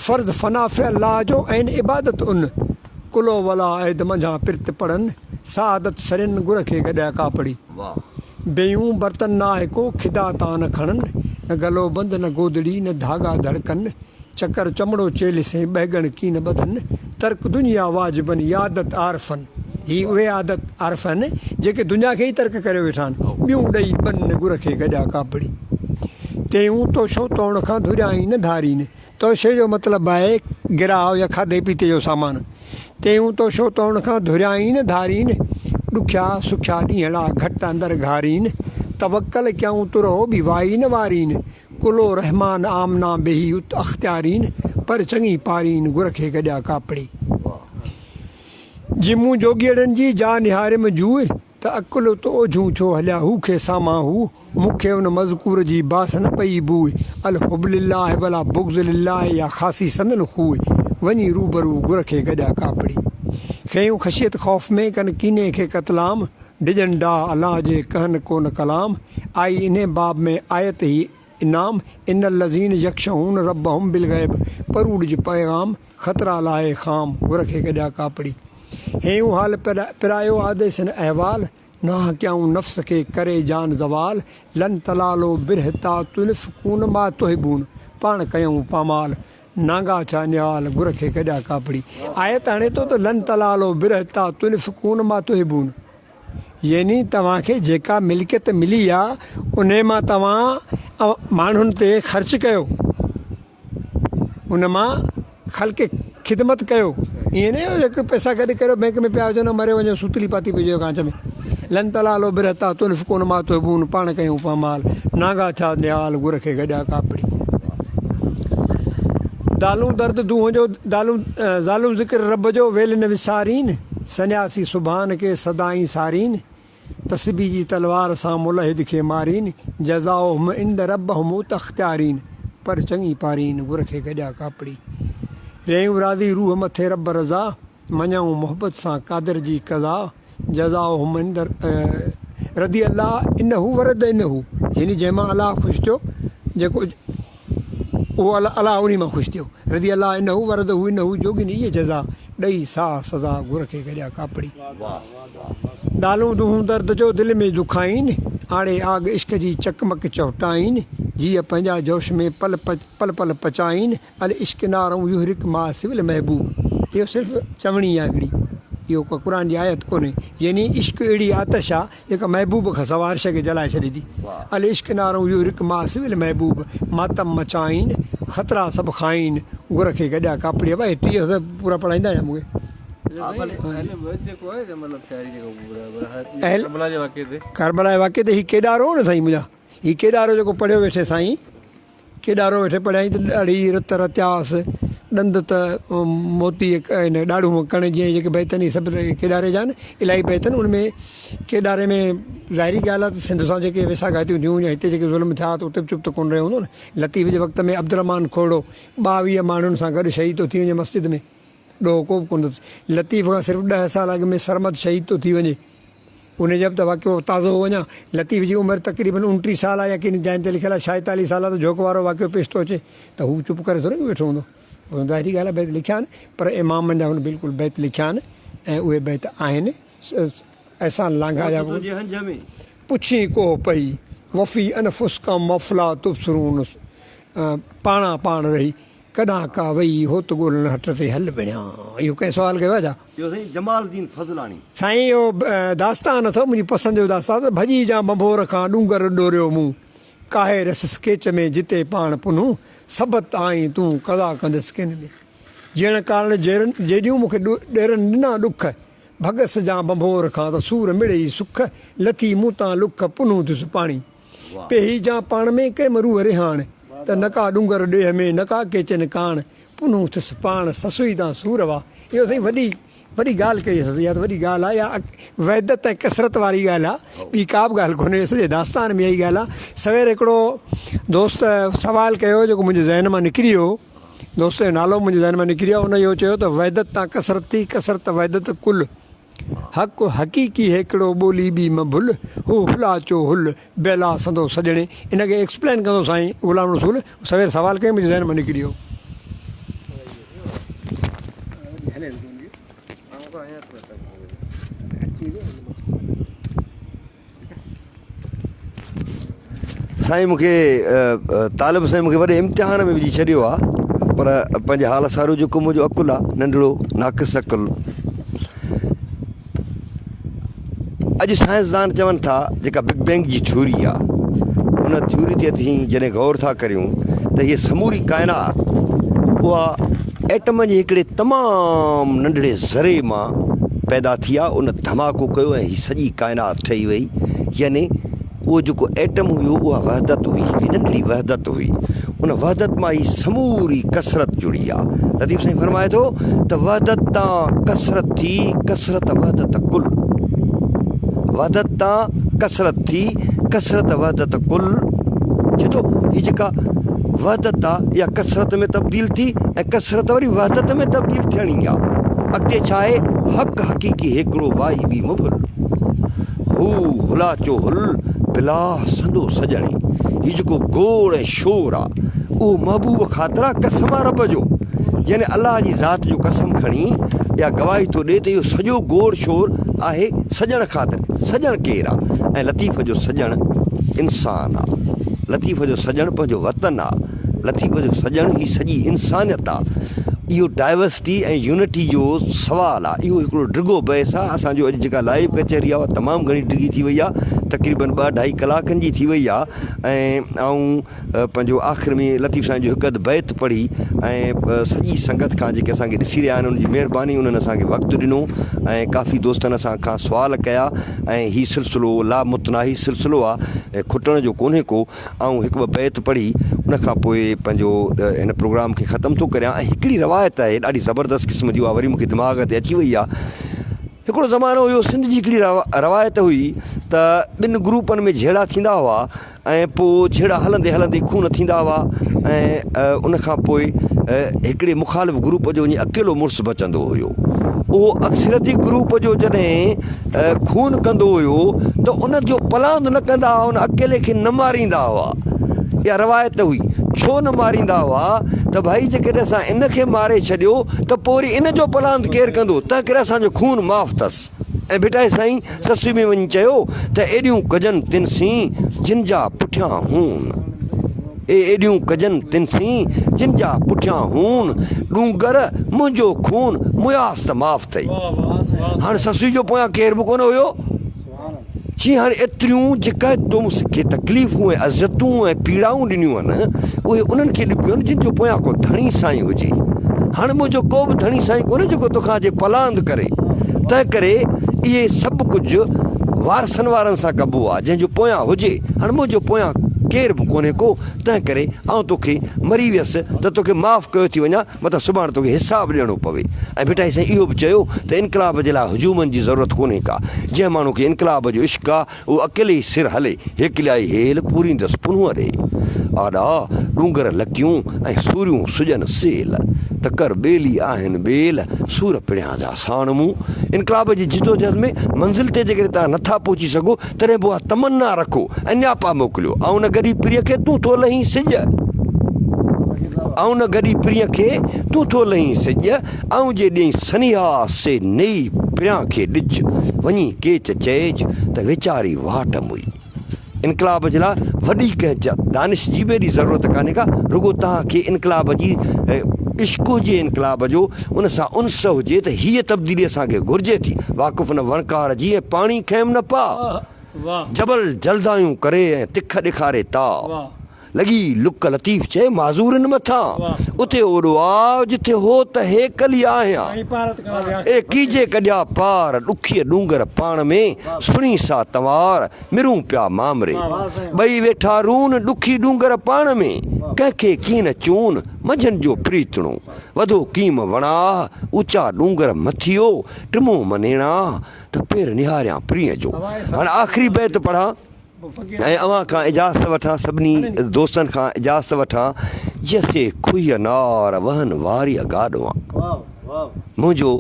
فرض فنا في الله جو عين عبادت ان قل هو الله احد منجهان پرت پڙهن سعادت سرين گر کي گڏيا ڪاپڙي بيون برتن ناهه ڪو خدا تان نه کڻن نه گلو بند نه گودڙي نه ڌاڳا ڌڙڪن چڪر چمڙو چيلهه سين ٻهڳڻ ڪين ٻڌن ترڪ دنيا واجبن يعادت عارفن هي اهي عادت عارف آهن جيڪي دنيا کي ئي ترڪ ڪريو ويٺا آهن ٻيون ڏئي ٻن گر کي گڏيا ڪاپڙي تيون توشو توڻ کان ڌريائين نه ڌارين توشي جو مطلب آهي گراهه يا کاڌي پيتي جو سامان. تيون توشو توڻ کان ڌريائين نه ڌارين، ڏکيا سکيا ڏينهڙا گهٽ اندر گهارين، توڪل ڪيائون ترهو به وائي نه وارين، ڪلو رحمان آمنا بيهي ات اختيارين، پر چڱي پارين گر کي گڏيا ڪاپڙي. جي مون جوڳيئڙن جي جا نهاريم جوء. ته عقل ات اوجهون ٿيو هليا هو کي سامان هو مون کي ان مذڪور جي باس نه پئي بوء الحب لله ولا بغض لله يا خاصي سندن خوء وڃي روبرو گر کي گڏيا ڪاپڙي خيون خشيت خوف ۾ ڪن ڪيني کي قتلام ڊڄن ڊاء الله جي ڪهن ڪون ڪلام آئي انهي باب ۾ آيت هي انعام ان الذين يخشون ربهم بالغيب پروڙج پيغام خطرا لاهي خام، گر کي گڏيا ڪاپڙي. هينئون حال پرايو آديسن احوال، ناهه ڪيائون نفس کي ڪري جان زوال، لن تلالو بر حتيٰ تنفقون ما تحبون، پاڻ ڪيائون پامال، نانگا ٿيا نهال، گر کي گڏيا ڪاپڙي. آيت هڻي ٿو ته لن تلالو بر حتيٰ تنفقون ما تحبون يعني توهان کي جيڪا ملڪيت ملي آ انهي مان توهان ماڻهن تي خرچ ڪيو. ان مان خلق خدمت ڪيو ائين نه هڪ پئسا گڏ ڪريو بئنڪ ۾ پيا هجن مريو وڃو سوتلي پاتي پئي هجيو ڪانچ ۾ لن تلالو بر حتيٰ تنفقون ما تحبون پاڻ ڪيون پامال نانگا ٿيا نهال گر کي گڏيا ڪاپڙي دالون درد دونهن جو دالون زالون ذڪر رب جو ويل نه وسارين سنياسي سبحان کي سدائين سارين تسبيح جي تلوار سان ملحد کي مارين، جزاؤهم عند ربهم ات اختيارين، پر چڱي پارين، گر کي گڏيا ڪاپڙي. ريئون راضي روح مٿي رب رضا، مڃيائون محبت سان قادر جي قضا، جزاؤهم عند رضي الله عنه ورد عنه، يعني جنهن مان الله خوش ٿيو، جيڪو. اهو الله انهي مان خوش ٿيو. رضي الله عنه ورضه عنه جوڳين ايء جزا، ڏئي ساهه سزا گر کي گڏيا ڪاپڙي. دالون دونهون درد جو دل ۾ دکائين، آڻي آڳ عشق جي چقمق چهٽائين، جيء پنهنجا جوش ۾ پل پل پل پچائين، العشق نار يحرق ما سوي المحبوب اهو صرف چوڻي آهي هڪڙي، اهو ڪا قرآن جي آيت ڪونهي، يعني عشق اهڙي آتش آ جيڪا محبوب کان سواء هر شيء کي جلائي ڇڏي ٿي. العشق نار يحرق ما سوي المحبوب ماتم مچائين، خطرا سڀ کائين، گر کي گڏيا ڪاپڙي ابا هي 30 سڀ پورا پڙهائيندا ڇا مون کي؟ ڪربلا جي واقعي تي هي ڪيڏارو هو نه سائين منهنجا هي ڪيڏارو جيڪو پڙهيو ويٺي سائين ڪيڏارو ويٺي پڙهيائين ته ڏاڙهي رت رتياس، ڏند ته موتي ۽ ڏاڙهون ڪڻ جيئن جيڪي بيت آهن اهي سڀ ڪيڏاري جا آهن. الاهي بيت آهن ان ۾ ڪيڏاري ۾ ظاهري ڳالهه آهي ته سنڌ سان جيڪي ويساهه گهاتيون ٿيون يا هتي جيڪي ظلم ٿيا ته اتي به چپ ته ڪونه رهيو هوندو نه. لطيف جي وقت ۾ عبدالرحمان کوڙو 22 ماڻهن سان گڏ شهيد ٿو ٿي وڃي مسجد ۾. ڏوهه ڪو به ڪونه اٿس. لطيف کان صرف ڏهه سال اڳ ۾ سرمد شهيد ٿو ٿي وڃي. انهيء جا به ته واقعو تازو هو اڃا. لطيف جي عمر تقريباً 29 سال آهي يا ڪن جاين تي لکيل آهي 46 سال آهي ته جهوڪ وارو واقعو پيش ٿو اچي ته هو چپ ڪري ٿوري ويٺو هوندو. هن ظاهري ڳالهه آهي بيت لکيا آهن پر امامن جا هن بلڪل بيت لکيا آهن ۽ اهي بيت آهن احسان لانگاهه جا. تنهنجي هنج ۾. پڇين ڪوهه پئي، وفي انفسڪم افلا تبصرون پاڻان پاڻ رهي. ڪڏهان ڪا وئي هوت ڳولڻ هٽ تي هل وڻيا. اهو ڪنهن سوال ڪيو آهي ڇا؟ اهو سائين جمال الدين فضلاڻي. سائين اهو داستان اٿو منهنجي پسند جو داستان ته ڀڄي جان ڀنڀور کان ڏونگر ڏوريو مون ڪاهي رس سڪيچ ۾ جتي پاڻ پنهون سبت آئين تون قضا ڪندس ڪن ۾ جيئڻ ڪارڻ جيڏيون مون کي ڏيرن ڏنا ڏک. ڀڳس جان ڀنڀور کان ته سور مڙئي سک، لٿي مون تان لک، پنهون ٿيس پاڻي. پيهي جان پاڻ ۾، ڪيم روح رهاڻ، ته نڪا ڏونگر ڏيهه ۾، نڪا ڪيچن ڪاڻ، پنهون ٿيس پاڻ، سسئي تان سور وا. اهو سائين وڏي وڏي ڳالهه ڪئي اٿس، اها ته وڏي ڳالهه آهي، اها وحدت ۽ ڪثرت واري ڳالهه آهي، ٻي ڪا به ڳالهه ڪونهي، سڄي داستان ۾ اها ئي ڳالهه آهي. سوير هڪڙو دوست سوال ڪيو جيڪو منهنجي ذهن مان نڪري ويو، دوست جو نالو منهنجي ذهن مان نڪري ويو، ان اهو چيو ته وحدت تان ڪثرت ٿي، ڪثرت وحدت ڪل، حق حقيقي هيڪڙو ٻولي ٻي م ڀل، هو هلاچو هل، بيلا سندو سڄڻي. ان کي ايڪسپلين ڪندو سائين غلام رسول سوير سوال ڪيو منهنجي ذهن مان نڪري ويو. سائين مون کي طالب سائين مون کي وڏي امتحان ۾ وجهي ڇڏيو آ پر پنهنجي حال سارو جيڪو منهنجو عقل آ ننڍڙو ناقص عقل اڄ سائنسدان چون ٿا جيڪا بگ بينگ جي ٿيوري آ ان ٿيوري تي اسين جڏهن غور ٿا ڪريون ته هيء سموري ڪائنات اها ايٽم جي هڪڙي تمام ننڍڙي ذري مان پيدا ٿي آ ان ڌماڪو ڪيو ۽ هي سڄي ڪائنات ٺهي وئي يعني اهو جيڪو ايٽم هيو اها وحدت هئي هڪڙي ننڍڙي وحدت هئي ان وحدت مان هي سموري ڪثرت جڙي آ لطيف سائين فرمائي ٿو ته وحدت تان ڪثرت ٿي ڪثرت وحدت ڪل وحدت تان ڪثرت ٿي ڪثرت وحدت ڪل چئي ٿو هي جيڪا وحدت آ اها ڪثرت ۾ تبديل ٿي ۽ ڪثرت وري وحدت ۾ تبديل ٿيڻي آ اڳتي ڇا آهي حق حقيقي هيڪڙو وائي ٻي مڀل هو هلاچو هل بلاهه سندو سڄڻي. هي جيڪو گوڙ ۽ شور آ، اهو محبوب خاطر آ، قسم آ رب جو. يعني الله جي ذات جو قسم کڻي اها گواهي ٿو ڏي ته اهو سڄو گوڙ شور آهي سڄڻ خاطر. سڄڻ ڪير آ؟ ۽ لطيف جو سڄڻ انسان آ. لطيف جو سڄڻ پنهنجو وطن آ. لطيف جو سڄڻ هي سڄي انسانيت آ. اهو ڊائيورسٽي ۽ يونٽي جو سوال آ. اهو هڪڙو ڊگهو بحث آ. اسان جو اڄ جيڪا لائيو ڪچهري آ اها تمام گهڻي ڊگهي ٿي وئي آ. تقريبن ٻه اڍائي ڪلاڪن جي ٿي وئي آ ۽ آئون پنهنجو آخر ۾ لطيف سائين جو هڪ اڌ بيت پڙهي ۽ سڄي سنگت کان جيڪي اسان کي ڏسي رهيا آهن انهن جي مهرباني انهن اسان کي وقت ڏنو ۽ ڪافي دوستن اسان کان سوال ڪيا ۽ هي سلسلو لامتناهي سلسلو آ کٽڻ جو ڪونهي ڪو. آئون هڪ ٻه بيت پڙهي ان کان پوء پنهنجو هن پروگرام کي ختم ٿو ڪريان ۽ هڪڙي روايت آهي ڏاڍي زبردست قسم جي اها وري مون کي دماغ تي اچي وئي آهي هڪڙو زمانو هيو سنڌ جي هڪڙي روايت هئي ته ٻن گروپن ۾ جهيڙا ٿيندا هئا ۽ پوء جهيڙا هلندي هلندي خون ٿيندا هئا ۽ ان کان پوء هڪڙي مخالف گروپ جو وڃي اڪيلو مڙس بچندو هيو اهو اڪثريتي گروپ جو جڏهن خون ڪندو هيو ته ان جو پلاند نه ڪندا هئا، ان اڪيلي کي نه ماريندا هئا. اها روايت هئي. ڇو نه ماريندا هئا ته ڀائي جيڪڏهن اسان ان کي ماري ڇڏيو ته پوء وري ان جو پلاند ڪير ڪندو، تنهنڪري اسان جو خون معاف اٿس. ۽ ڀٽائي سائين سسئي ۾ وڃي چيو ته ايڏيون ڪجن تن سين، جن جا پٺيان هون. اي ايڏيون ڪجن تن سين، جن جا پٺيان هون. ڏونگر منهنجو خون مياس ته معاف اٿئي. هاڻ سسئي جو پويان ڪير به ڪونه هيو. چي هاڻ ايتريون جيڪا تو مون کي تڪليفون ۽ اذيتون ۽ پيڙائون ڏنيون آهن، اهي انهن کي ڏبيون آهن جن جو پويان ڪو ڌڻي سائين هجي. هاڻ منهنجو ڪو به ڌڻي سائين ڪونهي جيڪو توکان اچي پلاند ڪري. تنهنڪري اهي سڀ ڪجهه وارثن وارن سان ڪبو آهي، جنهن جو پويان هجي. هاڻ منهنجو پويان ڪير به ڪونهي ڪو، تنهنڪري آئون توکي مري ويس ته توکي معاف ڪيو ٿي وڃان. متان سڀاڻ توکي حساب ڏيڻو پوي. ۽ ڀٽائي سائين اهو به چيو ته انقلاب جي لاء هجومن جي ضرورت ڪونهي ڪا. جنهن ماڻهو کي انقلاب جو عشق آ، اهو اڪيلي ئي سر هلي، هيڪليائي هيل پوريندس پنهونء ڏي. آڏا ڏونگر لڪيون ۽ سوريون سڄن سيل، ته ڪر ٻيلي آهن ٻيل، سور پڻيان جا ساڻ مون. انقلاب جي جدوجهد ۾ منزل تي جيڪڏهن توهان نٿا پهچي سگهو، تڏهن به اها تمنا رکو ۽ نياپا موڪليو، آئون نه گڏي پرينء کي تون ٿو لهين سج، آئون نه گڏي پرينء کي تون ٿو لهين سج، آئون جي ڏئين سنيها سي نيئي پريان کي ڏج، وڃي ڪيچ چئج ته ويچاري واٽ موئي. انقلاب جي لاء وڏي ڪنهن دانش جي به ايڏي ضرورت ڪانهي ڪا، رڳو توهان کي انقلاب جي عشق هجي انقلاب جو، ان سان انس هجي ته هيء تبديلي اسان کي گهرجي ٿي. واقف نه وڻڪار جي ۽ پاڻي کنيم نه پاء. جبل جلدايون ڪري ۽ تک ڏيکاري تاء. لڳي لڪ لطيف چئي معذورن مٿان، اتي اوڏو آء جتي هوت هيڪلي آهيان. اي ڪيجي ڪڍيا پار، ڏکيء ڏونگر پاڻ ۾، سڻي سا تنوار، مرون پيا مامري. ٻئي ويٺا رون، ڏکي ڏونگر پاڻ ۾، ڪنهن کي ڪين چون، منجهن جو پريتڻو. وڌو ڪيم وڻاهه، اوچا ڏونگر مٿيو، ٽمون منيڻاهه، ته پير نهاريان پرينء جو. هاڻ آخري بيت پڙهان. ۽ اوهان کان اجازت وٺان سڀني دوستن کان اجازت وٺان جسي کوهيء نار وهن واريء گاڏوان منهنجو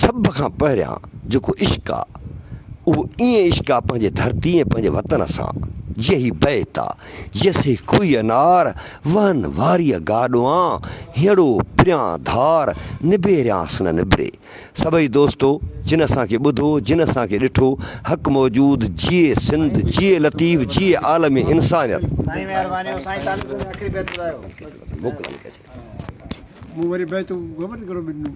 سڀ کان پهريان جيڪو عشق آ اهو ائين عشق آ پنهنجي ڌرتي ۽ پنهنجي وطن سان جيئن هي بيت آ جسي کوهيء نار وهن واريء گاڏوان هينئڙو پريان ڌار نبيريانس نه نبري. سڀئي دوستو جن اسان کي ٻڌو جن اسان کي ڏٺو حق موجود جيئي سنڌ جيئي لطيف جيئي عالم انسانيت. سائين مهرباني هو سائين طالب سائين آخري بيت ٻڌايو. مون وري بيت خبر ڪهڙو ڏنو.